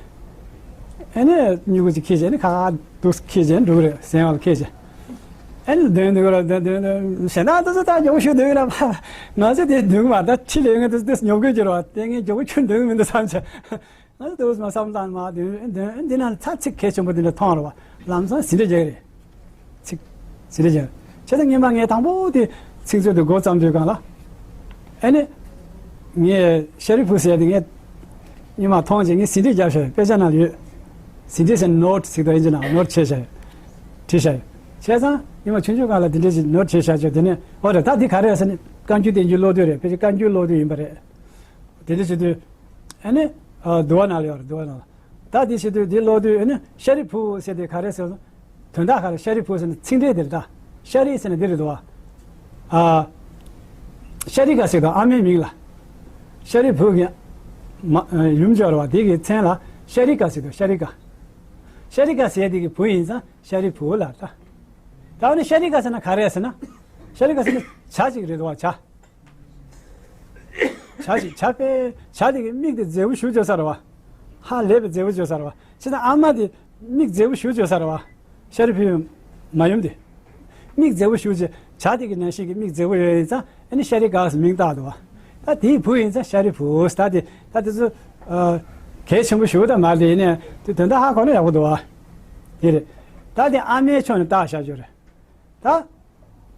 ཨེ་ནས་སྨྱུ་གུ་ཅིག་འཁྱེར་བྱས་ནས་ཁ་ཁ་འདུག་འཁྱེར་བྱས་འགྲོ་གི་རེད། གཟན་པ་ལ་འཁྱེར་བྱས། ཨེ་ནས་འདོན་འདོན་གི་རེད། འདོན་འདོན་འདོན་གཞན་དག་དེ་ཚོ་ད་མགྱོགས་པོ་ཞིག་འདོན་གི་རེད་པ། ང་ཚོ་དེ་འདོན་གི་མ་རེད། ད་ཁྲིད་ལས་ངན་དེ་ཚོ་དེ་ཉོབ་གི་ཅིག་རེད་བ། དེ་ངས་མགྱོགས་པོ་ཁྱོད་འདོན་གི་མི་འདུག་བསམ་བྱས། ང་ཚོ་དེ་འུ་ཚོ་མ་བསམ་བློ་བཏང་ནས་མར་འདོན་འདོན་འདི་ནང་ལ་ཚ་ཚིག་གལ་ཆེན་པོ་འདི་འདྲ་མཐོང་རེད་བ། ལམ་སང་ཟིན་བྲིས་རྒྱག་གི་རེད། ཚིག་ཟིན་བྲིས་རྒྱག་བྱས་ཙང་སྔོན་མ་ངས་དང་པོ་དེ་ཚིག་མཛོད་དུ་འགོ་བརྩམས་དུས་སྒང་ལ། ཨེ་ནི། ངས་ཤཱ་རིའི་བུ་ཟེར་དེ་ངས་སྔོན་མ་མཐོང་རྗེས་ངས་ཟིན་བྲིས་བརྒྱབ་བཞག་དཔེ་ཆ་ནང་ལ་ཡོད། ཟིན་བྲིས་ཟེར་ནོ་ཊི་ཟེར་དུས་ཨིན་ཇི་ནང་ནོ་ཊི་བྱས་བཞག་བྲིས་བཞག་བྱས་ཙང་སྔོན་མ་ཆུང་ཆུང་སྒང་ལ་དེ་འདྲས་ཞིག་ནོ་ཊི་བྱས་བཞག་བྱས་དེ་ནས་འོ་རེད་ད་འདི་ག་རེ་རེད་ཟེར་ནས་བཀའ་འགྱུར་བསྟན་འགྱུར་ཀློག་དུས་རེད། ཕལ་ཆེར་བཀའ་འགྱུར་ཀློག་དུས་ཡིན་པ་རེད། དེ་འདྲ་བྱེད་དུས། ཨ་ནི། ཨ་འདུལ་བ་ནང་ལ་ཡོད་རེད། འདུལ་བ་ནང་ལ། ད་དེ་བྱེད་དུས་དེ་ཀློག་དུས་ཨ་ནི་ཤཱ་རིའི་བུ་ཟེར་དེ་ག་རེ་ཟེར་ན། དོན་དག་ག་རེ་ཤཱ་རིའི་བུ་ཟེར་ན་ཚིག་འགྲེལ་དེ་རེད་ད། ཤཱ་རིའི་ཟེར་ན་འདི་རེད་འདུག་བ། ཨ། ཤཱ་རི་ཀ་ཟེར་དང་ཨ་མའི་མིང་ལ། ཤཱ་རིའི་བུ་གི། མ་ཡུམ་ཅིག་ཡོད་རེད་བ། དེ་གི་མཚན་ལ་ཤཱ་རི་ཀ་ཟེར་དང་ཤཱ་རི་ཀ་ཤཱ་རི་ཀ་ཟེར་དེ་གི་བུ་ཡིན་ཙང་ཤཱ་རིའི་བུ་ལ་ད། ད་ཨ་ནི་ཤཱ་རི་ཀ་ཟེར་ན་ག་རེ་ཟེར་ན། ཤཱ་རི་ཀ་ཟེར་ན་བྱ་ཅིག་རེད་འདུག་བ་བྱ། བྱ་ཞིག་བྱ་པས་བྱ་དེ་གི་མིག་དེ་མཛེས་པོ་ཞེ་པོ་ཅིག་ཡོད་ས་རེད་བ། ཧ་ལས་པའི་མཛེས་པོ་ཅིག་ཡོད་ས་རེད་བ། བྱས་ཙང་ཨ་མ་དེ་མིག་མཛེས་པོ་ཞེ་པོ་ཅིག་ཡོད་ས་རེད་བ། ཤཱ་རིའི་བུ་མ་ཡུམ་དེ། མིག་མཛེས་པོ་ཞུ་ཅེས་བྱ་དེ་གི་ནང་བཞིན་གྱི་མིག་མཛེས་པོ་ཡོད་ཡིན་ཙང་ཨ་ནི་ཤཱ་རིའི་སྒང་ཟེར་མིང་བཏགས་འདུག་བ། ད་དེའི་བུ་ཡིན་ཙང་ཤཱ་རིའི་བུ་ཟེར། ད་དེ་ད་དེ་ཚོ་ཨ་གལ་ཆེན་པོ་ཞུ་ད་མ་རེད། ཡིན་ནའི་དེ་དོན་དག་ཧ་གོ་ན་ཡག་པོ་འདུག་བ། དེ་རེད། ད་དེ་ཨ་མའི་ཕྱོགས་ནས་བཏགས་བཞག་རྒྱུ་རེད། ད་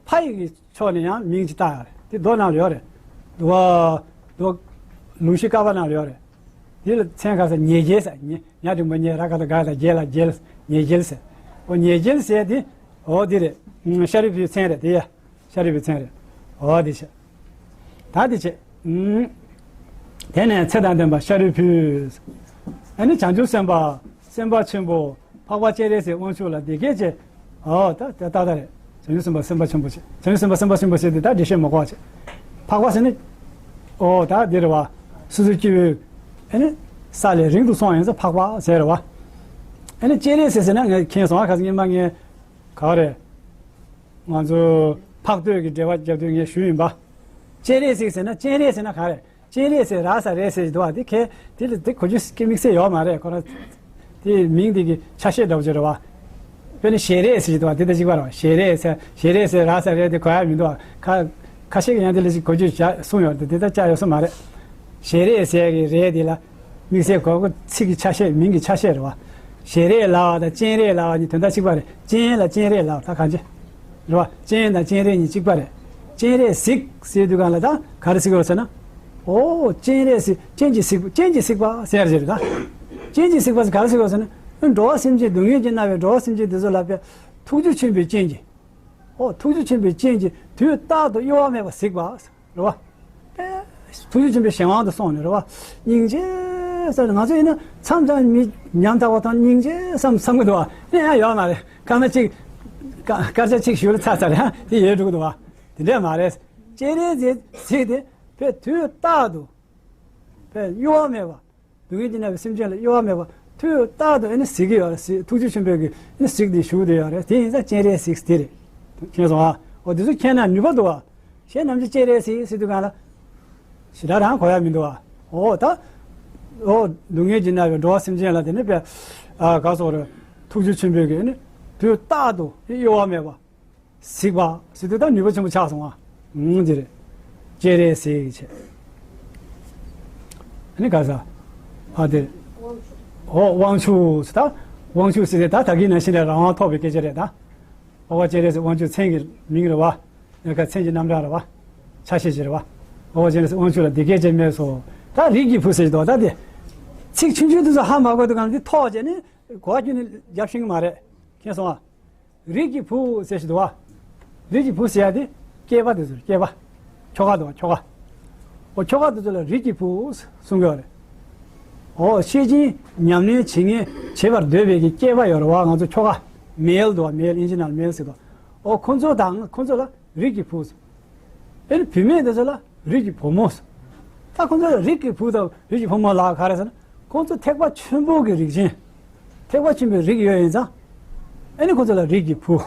ཕ་ཡི་གི་ཕྱོགས་ནས་ཡང་མིང་ཅིག་བཏགས་ཡོད་རེད། དེ་མདོ་ནང་ལ་ཡོད་རེད། འདུག་བ། འདུག་ལུང་གཞི་བཀའ་པོད་ནང་ལ་ཡོད་རེད། དེ་ལ་མཚན་ག་ས་ཉེ་རྒྱལ་ཟེར། ཉེ་ཉ་འགྲེང་བུ་ཉེ་ར་ག་བཏགས་རྒ་དང་རྒྱལ་ལ་རྒྱལ། ཉེ་རྒྱལ་ཟེར། འོ་ཉེ་རྒྱལ་ཟེར་དེ་འོ་དེ་རེད། ཤཱ་རིའི་བུའི་མཚན་རེད་དེ་ཡ། ཤཱ་རིའི་བུའི་མཚན་རེད། འོ་དེ་བྱས། ད་དེ་བྱས། དེ་ནས་ཚེ་དང་ལྡན་པ་ཤཱ་རིའི་བུས། ཨ་ནི་བྱང་ཆུབ་སེམས་དཔའ་སེམས་དཔའ་ཆེན་པོ་འཕགས་པ་སྤྱན་རས་གཟིགས་དབང་ཕྱུག་ལ་འདི་སྐད་ཅེས། འོ་ད་དེ་ཏག་ཏག་རེད། བྱང་ཆུབ་སེམས་དཔའ་སེམས་དཔའ་ཆེན་པོ་ཞེས། བྱང་ཆུབ་སེམས་དཔའ་སེམས་དཔའ་ཆེན་པོ་ཞེས་དེ་ད་འགྲེལ་བཤད་མ་དགོས་པ་བྱས། འཕགས་པ་ཟེར་ནི། འོ་ད་འདི་རེད་བ། སོ་སོའི་སྐྱེ་བོའི་ཨ་ནི་ས་ལས་རིང་དུ་སོང་ཡིན་ཙང་འཕགས་པ་ཟེར་རེད་བ། ཨ་ནི་སྤྱན་རས་གཟིགས་ཟེར་ན་ངས་མཁྱེན་སོང་ཨ། ཁ་སང་སྔོན་མ་ངས་ག་བ་རེད། ང་ཚོ་འཕགས་བསྟོད་ཀྱི་འགྲེལ་པ་རྒྱབ་དུས་ངས་ཞུས་ཡིན་པ། སྤྱན་རས་གཟིགས་ཟེར་ན་སྤྱན་རས་ཟེར་ན་ག་རེ། སྤྱན་རས་ཟེར་ར་ས་རས་ཟེར་གྱི་འདུག་བ། དེ་ཁའི་དེ་ལ་དེ་གོ་རྒྱུ་དམིགས་བསལ་ཡོད་མ་རེད། ཁོ་རང་དེ་མིང་དེ་གི་ཆ་ཤས་འདྲ་བོ་ཅིག་རེད་བ། དཔེར་ན་ཞལ་རས་ཟེར་གྱི་འདུག་བ། དེ་དང་གཅིག་པ་རེད་བ། ཞལ་རས་ཟེར་ཞལ་རས་ཟེར་ར་ས་རས་དེ་གོ་ཡ་མི་འདུག་བ། ཁ་ཁ་ཤས་ཀྱིས་ཡང་དེ་ལ་ཅིག་གོ་རྒྱུ་བྱ་གསུངས་ཡོད་རེད། དེ་ལྟར་བྱ་ཡོད་ས་མ་རེད། ཞལ་རས་ཟེར་གྱི་རས་དེ་ལ་དམིགས་བསལ་གོ་དགོས། ཚིག་གི་ཆ་ཤས་མིང་གི་ཆ་ཤས་རེད་བ། ཞལ་རས་ལབ་པ་དང་སྤྱན་རས་ལབ་པ་གཉིས་དོན་དག་གཅིག་པ་རེད། སྤྱན་ལ་སྤྱན་རས་ལབ་ད་གང་ཅི། རེད་བ། སྤྱན་དང་སྤྱན་རས་གཉིས་གཅིག་པ་རེད། སྤྱན་རས་གཟིགས་ཟེར་དུས་སྒང་ལ་ད་ག་རེ་ཟེར་དགོས་ཟེར་ན། ཨོ་སྤྱན་རས་གཟིགས། སྤྱན་གྱིས་གཟིགས་པ། སྤྱན་གྱིས་གཟིགས་པ་ཟེར་ཞིག་རེད་ད། སྤྱན་གྱིས་གཟིགས་པ་ཟེར་ག་རེ་ཟེར་དགོས་ཟེར་ན། འགྲོ་བ་སེམས་ཅན་སྡུག་བསྔལ་གྱིས་མནར་བའི་འགྲོ་བ་སེམས་ཅན་དེ་ཚོ་ལ་དཔེ་ཐུགས་རྒྱུད་ཆེན་པོའི་སྤྱན་གྱིས། ཨོ་ཐུགས་རྒྱུད་ཆེན་པོའི་སྤྱན་གྱིས་དུས་རྟག་ཏུ་གཡོ་བ་མེད་པར་གཟིགས་པ། རེད་བ། ཐུགས་རྒྱུད་ཆེན་པོའི་གཞན་དབང་དུ་སོང་ནས་རེད་བ། སྙིང་རྗེ་ཟེར་ནས་ང་ཚོ་ཡིན་ན་མཚམས་མཚམས་མི་ཉམ་ཐག་པ་དང་སྙིང་རྗེ་བསམ་བསམ་གི་འདུག་བ། ཡང་ཡོད་མ་རེད། ཁ་ན་གཅིག་སྐར་ཆ་གཅིག་ཞུ་ལ་ཚར་ཚར་ཡང་དེ་ཡོད་འགྲོ་གི་འདུག་བ། དེ་འདྲས་མ་རེད། སྤྱན་རས་གཟིགས་དེ་དཔེ་དུས་རྟག་ཏུ་དཔེ་གཡོ་བ་མེད་པ། སྡུག་བསྔལ་གྱིས་མནར་བའི་སེམས་ཅན་ལ་གཡོ་བ་མེད་པ། དུས་རྟག་ཏུ་ཨེ་ནི་གཟིགས་ཀྱི་ཡོད་རེད། གཟིགས། ཐུགས་རྒྱུད་ཆེན་པོའི་གི་ཨེ་ནི་གཟིགས་ཏེ་བཞུགས་བསྡད་ཡོད་རེད། དེ་ཡིན་ཙང་སྤྱན་རས་གཟིགས་དེ་རེད། མཁྱེན་སོང་ཨ། འོ་དེ་ཚོ་མཁྱེན་ན་ནུས་པ་འདུག་ཨ། གཞན་ནམ་ཅི་སྤྱན་རས་གཟིགས་ཟེར་དུས་སྒང་ལ་ཞེ་དྲག་རང་གོ་ཡ་མི་འདུག་ཨ། འོ་ད། འོ་སྡུག་བསྔལ་གྱིས་མནར་བའི་འགྲོ་བ་སེམས་ཅན་ལ་དེ་ནི་དཔེ། ཨ་ག་སོགས་རེད། ཐུགས་རྒྱུད་ཆེན་པོའི་གི་ཨེ་ནི་དུས་རྟག་ཏུ་གཡོ་བ་མེད་པ། གཟིགས་པ་ཟེར་དུས་ད་ནུས་པ་ཆེན་པོ་ཆགས་སོང་ཨ། ཨང་དེ་རེད། སྤྱན་རས་གཟིགས་བྱས། ཨ་ནི་ག་ས། ཨ་དེ། ཨོ་དབང་ཕྱུག་ཟེར་ད། དབང་ཕྱུག་ཟེར་དེ་ད་ད་གིན་ནང་བཞིན་རེད། རང་དབང་ཐོབ་པའི་སྐད་ཆ་རེད་ད། འཕགས་པ་སྤྱན་རས་གཟིགས་དབང་ཕྱུག་མཚན་གྱི་མིང་རེད་བ། ཡང་ཁ་མཚན་གྱི་རྣམ་གྲངས་རེད་བ། ཆ་ཤས་ཤིག་རེད་བ། འཕགས་པ་སྤྱན་རས་གཟིགས་དབང་ཕྱུག་ལ་འདི་སྐད་ཅེས་སྨྲས་སོ། ད་རིགས་ཀྱི་བུ་ཟེར་གྱི་འདུག་ད་དེ། ཚིག་ཆུང་ཆུང་དེ་ཚོ་ཧ་མ་གོ་དུས་སྒང་དེ་ཐོག་བྱས་ནས་གོ་བ་ཁྱོན་ནས་རྒྱབ་ཤེས་ཀྱི་མ་རེད། མཁྱེན་སོང་ཨ། རིགས་ཀྱི་བུ་ཟེར་ཞིག་འདུག་བ། རིགས་ཀྱི་བུ་ཟེར་ཡ་དེ་སྐྱེས་པ་དེ་ཚོ་རེད། སྐྱེས་པ། ཁྱོ་ག་འདུག་བ། ཁྱོ་ག། འོ་ཁྱོ་ག་དེ་ཚོ་ལ་རིགས་ཀྱི་བུ་གསུང་གི་ཡོད་རེད། འོ་ཤེར་ཕྱིན་ཉམས་ལེན་བྱེད་མཁན་བྱེད་པར་འདོད་པའི་གི་སྐྱེས་པ་ཡོད་རེད་བ། ང་ཚོ་ཁྱོ་ག་མེལ་འདུག་བ། མེལ་ཨིན་ཇི་ནང་ལ་མེལ་ཟེར་འདུག་འོ་ཁོ་ཚོ་དང་ཁོ་ཚོ་ལ་རིགས་ཀྱི་བུ། ཨེ་ནི་བུད་མེད་དེ་ཚོ་ལ་རིགས་ཀྱི་བུ་མོ། ད་ཁོ་ཚོ་ལ་རིགས་ཀྱི་བུ་དང་རིགས་ཀྱི་བུ་མོ་ལ་ག་རེ་ཟེར་ན། ཁོང་ཚོ་ཐེག་པ་ཆེན་པོ་གི་རིགས་ཅན། ཐེག་པ་ཆེན་པོའི་རིགས་ཡོད་ཡིན་ཙང་། ཨེ་ནི་ཁོང་ཚོ་ལ་རིགས་ཀྱི་བུ།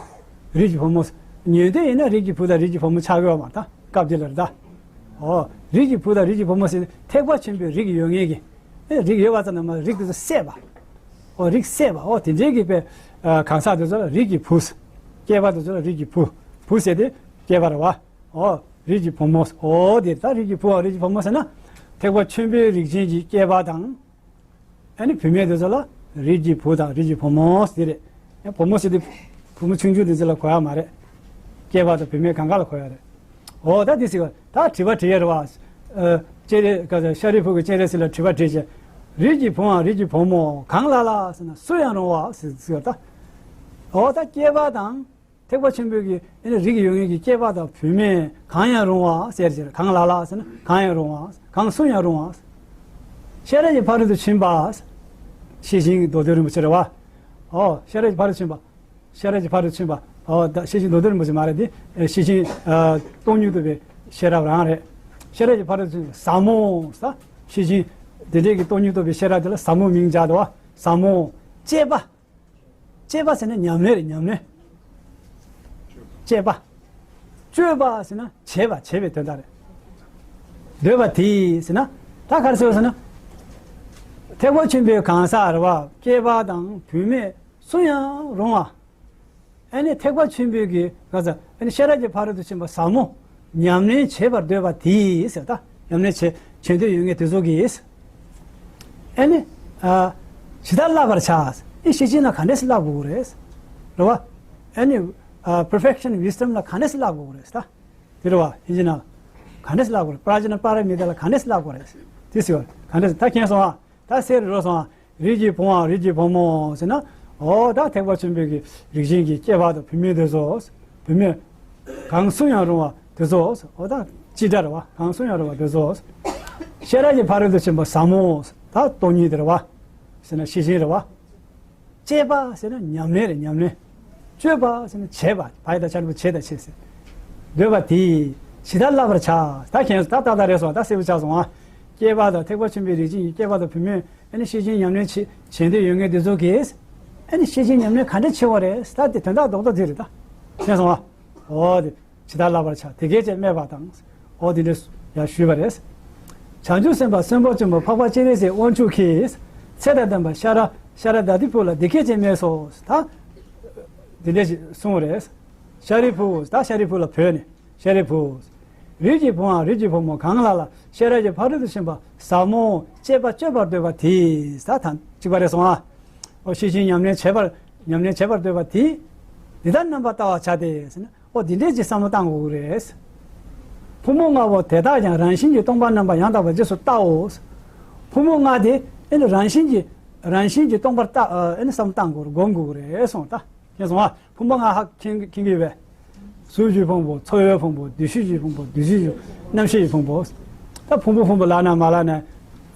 རིགས་ཀྱི་བུ་མོ། ཉན་ཐོས་ཡིན་ན་རིགས་ཀྱི་བུ་དང་རིགས་ཀྱི་བུ་མོ་ཆགས་ཡོད་མ་རེད་ད། སྐབས་འདི་ལ་རེད་ད། འོ། རིགས་ཀྱི་བུ་དང་རིགས་ཀྱི་བུ་མོ་ཟེར་ཐེག་པ་ཆེན་པོའི་རིགས་ཡོད་མཁན་གྱི། ཨེ་རིགས་ཡོད་པ་ཙམ་དུ་མ་རིགས་དེ་ཚོ་སད་པ། འོ་རིགས་སད་པ། འོ་དེ་འདྲའི་གི་དཔེ། ཨ་གང་ཟག་དེ་ཚོ་ལ་རིགས་ཀྱི་བུ། སྐྱེས་པ་དེ་ཚོ་ལ་རིགས་ཀྱི་བུ། བུ་ཟེར་དེ་སྐྱེས་པ་རེད་བ། འོ་རིགས་ཀྱི་བུ་མོ། འོ་དེ་ད་རིགས་ཀྱི་བུའམ་རིགས་ཀྱི་བུ་མོ་ཟེར་ན། ཐེག་པ་ཆེན་པོའི་རིགས་ཅན་གྱི་སྐྱེས་པ་དང་། ཨ་ནི་བུད་མེད་དེ་ཚོ་ལ་རིགས་ཀྱི་བུ་དང་རིགས་ཀྱི་བུ་མོ་ཟེར་རེད། ཡང་བུ་མོ་ཟེར་དུས་བུ་མོ་ཆུང་ཆུང་དེ་ཚོ་ལ་གོ་ཡ་མ་རེད། སྐྱེས་པ་དང་བུད་མེད་གང་ག་ལ་གོ་ཡ་རེད། འོ་ད་དེ་ཟེར་བ་ད་དྲི་བ་དྲི་ཡ་རེད་བ། ཨ་སྤྱན་རས་ག་ཤཱ་རིའི་བུ་གིས་སྤྱན་རས་གཟིགས་ལ་དྲི་བ་དྲིས་བྱས། རིགས་ཀྱི་བུའམ་རིགས་ཀྱི་བུ་མོ་གང་ལ་ལ་ཟེར་ན་སུ་ཡང་རུང་བ་ཟེར་ཟེར་བ་ད། འོ་ད་སྐྱེས་པ་དང་། ཐེག་པ་ཆེན་པོའི་གི་ཨེ་ནི་རིགས་ཡོད་མཁན་གྱི་སྐྱེས་པ་དང་བུད་མེད་གང་ཡང་རུང་བ་ཟེར་ཟེར། གང་ལ་ལ་ཟེར་ན་གང་ཡང་རུང་བ། གང་སུ་ཡང་རུང་བ། ཤེས་རབ་ཀྱི་ཕ་རོལ་ཏུ་ཕྱིན་པ། ཤེར་ཕྱིན་གྱི་མདོ་སྡེ་རིན་པོ་ཆེ་རེད་བ། ཨོ་ཤེས་རབ་ཀྱི་ཕ་རོལ་ཏུ་ཕྱིན་པ། ཤེས་རབ་ཀྱི་ཕ་རོལ་ཏུ་ཕྱིན་པ། ཨོ་ད་ཤེར་ཕྱིན་མདོ་སྡེ་རིན་པོ་ཆེ་མ་རེད་དེ། ཨེ་ཤེར་ཕྱིན་ཨ་སྟོང་ཉིད་རྟོགས་པའི་ཤེས་རབ་རང་རེད། ཤེས་རབ་ཀྱི་ཕ་རོལ་ཏུ་ཕྱིན་པ་ཟབ་མོ་ཟེར། ཤེར་ཕྱིན་དེ་འདྲས་ཀྱི་སྟོང་ཉིད་རྟོགས་པའི་ཤེས་རབ་དེ་ལ་ཟབ་མོ་མིང་བརྒྱབ་འདུག་བ། ཟབ་མོ། སྤྱད་པ། སྤྱད་པ་ཟེར་ན་ཉམས་ལེན་རེད། ཉམས་ལེན། སྤྱད་པ། སྤྱོད་པ་ཟེར་ན་བྱེད་པ་བྱེད་པའི་དོན་དག་རེད། འདོད་པ་དེས་ཟེར་ན་ད་ག་རེ་ཟེར་བ་ཟེར་ན། ཐེག་པ་ཆེན་པོའི་གང་ཟག་རེད་བ། སྐྱེས་པ་དང་བུད་མེད་སུ་ཡང་རུང་བ། ཨ་ནི་ཐེག་པ་ཆེན་པོའི་གི་ག་ས་ཨ་ནི་ཤེས་རབ་ཀྱི་ཕ་རོལ་ཏུ་ཕྱིན་པ་ཟབ་མོ་ཉམས་ལེན་བྱེད་པར་འདོད་པ་དེས་ཟེར། ད་ཉམས་ལེན་བྱེད་བྱེད་འདོད་ཡོད་མཁན་དེ་ཚོ་གིས་ཨ་ནི་ཨ་ཇི་ལྟར་བསླབ་པར་བྱ། ཨེ་ཤེར་ཕྱིན་ལ་ག་འདྲས་སེ་བསླབ་དགོས་རེད། རེད་བ། ཨ་ནི་ཨ་perfection wisdom ལ་ག་འདྲས་སེ་བསླབ་དགོས་རེད་ད། དེ་རེད་བ། ཤེར་ཕྱིན་ལ་ག་འདྲས་སེ་བསླབ་དགོས་རེད། པྲ་ཛྙཱ་ན་པཱ་ར་མི་ཏཱ་ལ་ག་འདྲས་སེ་བསླབ་དགོས་རེད། དེ་ཟེར་བ་ག་འདྲས་སེ་ད་མཁྱེན་སོང་ཨ། ད་གསལ་རུ་སོང་ཨ། རིགས་ཀྱི་བུའམ་རིགས་ཀྱི་བུ་མོ་ཟེར་ན། འོ་ད་ཐེག་པ་ཆེན་པོའི་གི་རིགས་ཅན་གྱི་སྐྱེས་པ་དང་བུད་མེད་དེ་ཚོ། བུད་མེད་གང་གསུང་ཡང་རུང་བ་དེ་ཚོ། འོ་ད་སྤྱི་སྒྲ་རེད་བ། གང་གསུང་ཡང་རུང་བ་དེ་ཚོ། ཤེས་རབ་ཀྱི་ཕ་རོལ་ཏུ་ཕྱིན་པ་ཟབ་མོ། ད་སྟོང་ཉིད་དེ་རེད་བ། ཟེར་ན་ཤེར་ཕྱིན་རེད་བ། སྤྱད་པ་ཟེར་ན་ཉམས་ལེན་རེད། ཉམས་ལེན། སྤྱོད་པ་ཟེར་ན་བྱེད་པ། བ་ཡ་བཏགས་བྱ་འགྲེང་བུ་བྱེད་དང་བྱེད་ཟེར། འདོད་པ་དེས་ཇི་ལྟར་བསླབ་པར་བྱ། ད་མཁྱེན་སོང་། ད་ཏག་ཏག་རེད་སོང་། ད་གསལ་པོ་ཆགས་སོང་ཨ། སྐྱེས་པ་དང་ཐེག་པ་ཆེན་པོའི་རིགས་ཅན་གྱི་སྐྱེས་པ་དང་བུད་མེད། ཨ་ནི་ཤེར་ཕྱིན་ཉམས་ལེན་བྱེད་བྱེད་འདོད་ཡོད་མཁན་དེ་ཚོ་གིས་ཨ་ནི་ཤེར་ཕྱིན་ཉམས་ལེན་ག་འདྲ་བྱེད་དགོས་རེད། ད་དེ་དོན་དག་རྡོག་རྡོག་དེ་རེད། ད་མཁྱེན་སོང་ཨ། འོ་དེ། ཇི་ལྟར་བསླབ་པར་བྱ། དེ་སྐད་ཅེས་སྨྲས་པ་དང་། འོ་དེ་འདྲ་ཡང་ཞུས་པ་རེད། བྱང་ཆུབ་སེམས་དཔའ་གསོན་པོ་ཆེན་པོ་འཕགས་པ་སྤྱན་རས་གཟིགས་དབང་ཕྱུག་གིས་ཚེ་དང་ལྡན་པ་ཤ་ར་ཤ་ར་དྭ་ཏིའི་བུ་ལ་འདི་སྐད་ཅེས་སྨྲས་སོ། ད་དེ་འདྲ་ཞིག་གསུངས་པ་རེད། ཤཱ་རིའི་བུ། ད་ཤཱ་རིའི་བུ་ལ་བོས་ནས། ཤཱ་རིའི་བུ། རིགས་ཀྱི་བུའམ་རིགས་ཀྱི་བུ་མོ་གང་ལ་ལ་ཤེས་རབ་ཀྱི་ཕ་རོལ་ཏུ་ཕྱིན་པ་ཟབ་མོ་སྤྱད་པ་སྤྱོད་པར་འདོད་པ་དེས། ད་ད་གཅིག་པ་རེད་སོང་ཨ། འོ་ཤེར་ཕྱིན་ཉམས་ལེན་བྱེད་པར་ཉམས་ལེན་བྱེད་པར་འདོད་པ་དེས། འདི་ལྟར་རྣམ་པར་བལྟ་བར་བྱ་སྟེ་ཟེར་ན། ཨོ་འདི་འདྲས་ཀྱི་བསམ་བློ་བཏང་དགོས་ཀྱི་རེད། ཕུང་པོ་ལྔ་པོ་དེ་དག་ཀྱང་རང་བཞིན་གྱིས་སྟོང་པར་རྣམ་པ་ཡང་དག་པར་རྗེས་སུ་བལྟའོ། ཕུང་པོ་ལྔ་དེ་ཨེ་ནི་རང་བཞིན་གྱིས་རང་བཞིན་གྱིས་སྟོང་པར་བལྟ་ཨེ་ནི་བསམ་བློ་བཏང་དགོས་རེད། སྒོམ་དགོས་ཀྱི་རེད་གསུངས། ད་མཁྱེན་སོང་ཨ། ཕུང་པོ་ལྔ་ཧ་མཁྱེན་མཁྱེན་གྱི་ཡོད་པས། གཟུགས་ཀྱི་ཕུང་པོ། ཚོར་བའི་ཕུང་པོ། འདུ་ཤེས་ཀྱི་ཕུང་པོ། འདུ་བྱེད་ཀྱི་རྣམ་ཤེས་ཀྱི་ཕུང་པོ། ད་ཕུང་པོ་ཕུང་པོ་ལབ་ན་མ་ལབ་ན།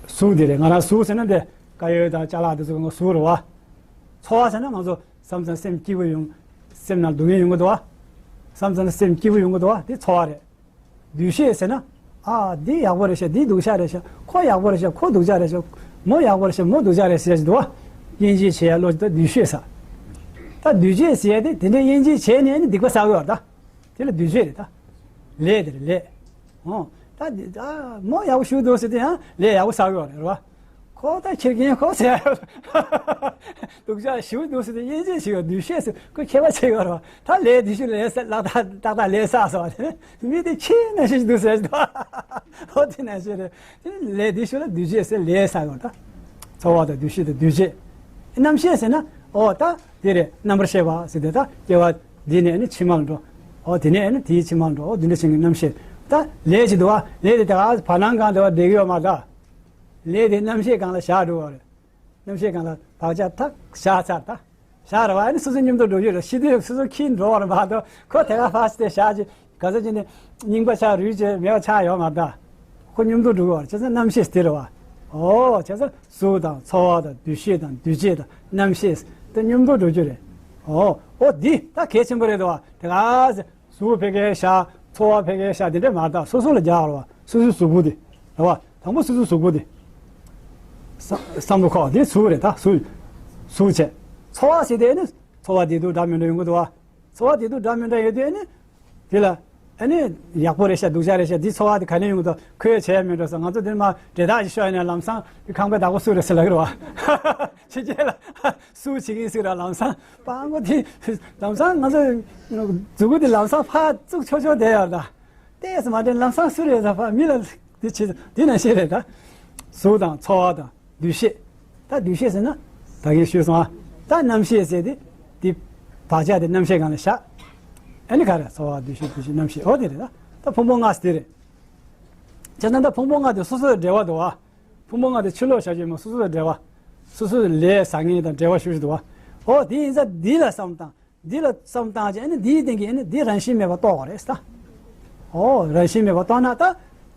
གཟུགས་འདི་རེད། ང་རང་གཟུགས་ཟེར་ན་འདི་དཀར་ཡོལ་དང་ཅ་ལག་འདི་ཚོ་གང་ག་གཟུགས་རེད་བ། ཚོར་བ་ཟེར་ན་ང་ཚོ་བསམ་ཙང་སེམས་སྐྱིད་པོ་ཡོང་། སེམས་ནང་སྡུག་བསྔལ་ཡོང་གི་འདུག་བ། བསམ་ཙང་སེམས་སྐྱིད་པོ་ཡོང་གི་འདུག་བ། འདི་ཚོར་བ་རེད། འདུ་ཤེས་ཟེར་ན། ཨ་འདི་ཡག་པོ་རེད་ཤག་འདི་སྡུག་ཅག་རེད་ཤག་ཁོ་ཡག་པོ་རེད་ཤག་ཁོ་སྡུག་ཅག་རེད་ཤག་མོ་ཡག་པོ་རེད་ཤག་མོ་སྡུག་ཅག་རེད་ཟེར་ཞིག་འདུག་བ། དབྱེ་འབྱེད་བྱེད་ཡ་བློ་ཞིག་ད་འདུ་ཤེས་ཟེར། ད་འདུ་བྱེད་ཟེར་ཡ་དེ་དེ་འདྲའི་དབྱེ་འབྱེད་བྱས་ནས་ནི་སྡིག་པ་བསགས་ཡོད་རེད་ད། དེ་ལ་འདུ་བྱེད་རེད་ད། ལས་དེ་རེད་ལས། ཨོ། ད་འདི་ཨ་མོ་ཡག་པོ་ཞིག་འདུག་ཟེར་དུས་ཡང་ལས་ཡག་པོ་བསགས་ཡོད་རེད་བ། ཁོ་ད་ཁྱེར་མཁན་ཁོ་ཟེར་ཡ། སྡུག་ཅག་ཞིག་འདུག་ཟེར་དུས་དབྱེ་འབྱེད་བྱེད་ཡོད། འདུ་ཤེས་ཟེར་ཁོ་ཁྱད་པར་ཕྱེ་ཡོད་རེད་བ། ད་ལས་འདི་ཤུ་ལས་ལག་ད་ཏག་ཏག་ལས་བསགས་སོང་བ་དེ་མི་དེ་ཁྱེད་ན་ཞིག་འདུག་ཟེར་ཞིག་འདུག་ཨོ་དེ་ན་ཞིག་རེད། དེ་ལས་དེ་ཤུ་ལ་འདུ་བྱེད་ཟེར་ལས་བསགས་ཡོད་ད། ཚོར་བ་དང་འདུ་ཤེས་དང་འདུ་བྱེད། རྣམ་ཤེས་ཟེར་ན། ཨོ་ད་དེ་རེད། རྣམ་པར་ཤེས་པ་ཟེར་དེ་ད་སྐྱེ་བ་འདི་ནས་ནི་ཕྱི་མར་འགྲོ། ཨོ་དེ་ནས་ནི་དེའི་ཕྱི་མར་འགྲོ། ཨོ་འདི་འདྲ་བྱེད་མཁན་རྣམ་ཤེས། ད་ལས་ཅིག་འདུག་བ། ལས་དེ་ད་ག་བར་སྣང་སྒང་དེ་བ་བསྡད་ཀྱི་ཡོད་མ་རེད་ད། ལས་དེ་རྣམ་ཤེས་སྒང་ལ་བཞག་འགྲོ་བ་རེད། རྣམ་ཤེས་སྒང་ལ་བག་ཆགས་ཐག་བཞག་ཚར་ད། བཞག་ར་བ་ཨ་ནི་སོ་སོའི་མཉམ་དུ་འགྲོ་རྒྱུ་རེད། ཤི་དུས་སོ་སོ་ཁྱིམ་འགྲོ་བ་རེད་མ་གཏོགས་ཁོ་དེ་ག་ཕར་ཕྱིན་ཏེ་བཞག་ཅིག་ག་ཚོད་ཅིག་ནི་རྙིང་པ་ཆགས་རུས་ཅིག་མེད་པ་ཆགས་ཡོད་མ་རེད་ད། ཁོ་མཉམ་དུ་འགྲོ་གི་བ་རེད། བྱས་ཙང་རྣམ་ཤེས་དེ་རེད་བ། ཨོ་བྱས་ཙང་གཟུགས་དང་ཚོར་བ་དང་འདུ་ཤེས་དང་འདུ་བྱེད་དང་རྣམ་ཤེས་དེ་མཉམ་དུ་འགྲོ་རྒྱུ་རེད། ཨོ་ཨོ་འདི་ད་གལ་ཆེན་པོ་རེད་དོ་བ། དེ་ག་ཚོད། གཟུགས་ཕ་གིར་བཞག་ཚོར་བ་ཕ་གིར་བཞག་དེ་འདྲ་མ་རེད་ད། སོ་སོ་ལ་རྒྱག་རེད་བ། སོ་སོའི་གཟུགས་པོ་དེ་རེད་བ། དང་པོ་སོ་སོའི་གཟུགས་པོ་དེ། བསམ་བསམ་བློ་འཁོར་དེ་གཟུགས་རེད་ད། གཟུགས་གཟུགས་བྱས། ཚོར་བ་ཟེར་དེ་ནི་ཚོར་བ་བདེ་སྡུག་འདྲ་མི་འདྲ་ཡོང་གི་འདུག་བ། ཚོར་བ་བདེ་སྡུག་འདྲ་མི་འདྲ་ཡོད་དུས་ནི། དེ་ལ་ཨ་ནི་ཡག་པོ་རེད་ཤག་སྡུག་ཅག་རེད་ཤག་འདི་ཚོར་བ་དེ་ག་ནས་ཡོང་གི་འདུག་ཁོས་བྱས་མི་འགྲོ་ས། ང་ཚོ་དེ་མ་འབྲེལ་ཐག་ཅིག་ཤོར་ཡིན་ན་ལམ་སང་དེ་ཁང་པའི་བདག་པོ་སུ་རེད་ཟེར་ལབ་ཀྱི་རེད་བ། ཕྱི་རྒྱལ་ལ་སུ་བྱེད་ཀྱིན་ཟེར་ར་ལམ་སང་སྤྲང་པོ་དེ་ལམ་སང་ང་ཚོ་མཛུ་གུ་དེ་ལམ་སང་ཕར་བཙུགས་ཆོག་ཆོག་བསྡད་ཡོད་རེད་ད། ཏོག་ཙམ་མ་འདྲེན་ལམ་སང་སུ་རེད་ཟེར་ཕར་མི་ལ་དེ་བྱེད་དེ་ནང་བཞིན་རེད་ད། གཟུགས་དང་ཚོར་བ་དང་འདུ་ཤེས། ད་འདུ་ཤེས་ཟེར་ན་ད་གིན་ཞུས་སོང་ཨ། ད་རྣམ་ཤེས་ཟེར་དེ་དེ་བག་ཆགས་དེ་རྣམ་ཤེས་སྒང་ལ་བཞག་ཨ་ནི་ག་རེ་ཚོར་བ་འདུ་ཤེས་འདུ་བྱེད་རྣམ་ཤེས་ཨོ་དེ་རེད་ད། ད་ཕུང་པོ་ལྔ་ཟེར་དེ་རེད། བྱས་ཙང་ད་ཕུང་པོ་ལྔ་དེ་སོ་སོ་ལ་འབྲེལ་བ་འདུག་ཨ། ཕུང་པོ་ལྔ་དེ་ཕྱི་ལོགས་བཞག་རྒྱུ་མ་སོ་སོ་ལ་འབྲེལ་བ། སོ་སོ་ལ་ལས་བཟང་ངན་དང་འབྲེལ་བ་ཞུ་ཞུ་འདུག་ཨ། ཨོ་དེ་ཡིན་ཙང་འདི་ལ་བསམ་བཏང་། འདི་ལ་བསམ་བཏང་བྱས་ཨ་ནི་འདིའི་སྟེང་གི་ཨ་ནི་འདི་རང་བཞིན་མེད་པ་རྟོགས་པ་རེད་ད། ཨོ་རང་བཞིན་མེད་པ་རྟོགས་ན་ད་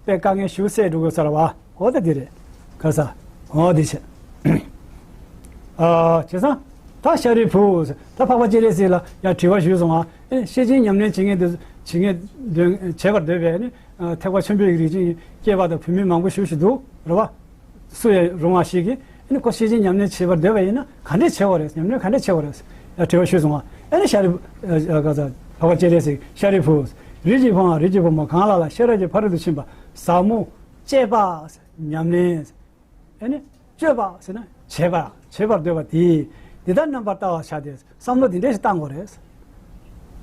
དཔེ་དཀའ་ངལ་ཞིག་སེལ་འགྲོ་དགོས་ས་རེད་བ། ཨོ་ད་འདི་རེད། ག་ས། ཨོ་འདི་བྱས། ཨ་བྱས་ཙང་ད་ཤཱ་རིའི་བུ། ད་འཕགས་པ་སྤྱན་རས་གཟིགས་ལ་ཡང་དྲི་བ་ཞུས་སོང་ང་། ཨེ་ཤེར་ཕྱིན་ཉམས་ལེན་བྱེད་མཁན་དེ་བྱེད་མཁན་འདོན་བྱེད་པར་འདོད་པའི་ཨ་ནི་ཐེག་པ་ཆེན་པོའི་རིགས་ཅན་གྱི་སྐྱེས་པ་དང་བུད་མེད་མང་པོ་ཞིག་ཞིག་འདུག་རེད་བ། སུ་ཡང་རུང་བ་ཞིག་གིས་ཨ་ནི་ཁོ་ཤེར་ཕྱིན་ཉམས་ལེན་བྱེད་པར་འདོད་པ་ཡིན་ན་ག་འདྲས་བྱེད་དགོས་རེད། ཉམས་ལེན་ག་འདྲས་བྱེད་དགོས་རེད། ཡང་དྲི་བ་ཞུས་སོང་ང་། ཨ་ནི་ཤཱ་རིའི་བུ། ཨ་ག་ས། འཕགས་པ་སྤྱན་རས་གཟིགས་ཤཱ་རིའི་བུ། རིགས་ཀྱི་བུའམ་རིགས་ཀྱི་བུ་མོ་གང་ལ་ལ་ཤེས་རབ་ཀྱི་ཕ་རོལ་ཏུ་ཕྱིན་པ་ཟབ་མོ་སྤྱད་པ་ཉམས་ལེན། ཨ་ནི་སྤྱོད་པ་ཟེར་ན་བྱེད་པ་བྱེད་པར་འདོད་པ་དེས་འདི་ལྟར་རྣམ་པར་བལྟ་བར་བྱ་སྟེ་བསམ་བློ་འདི་འདྲས་ཤིག་བཏང་དགོས་རེད།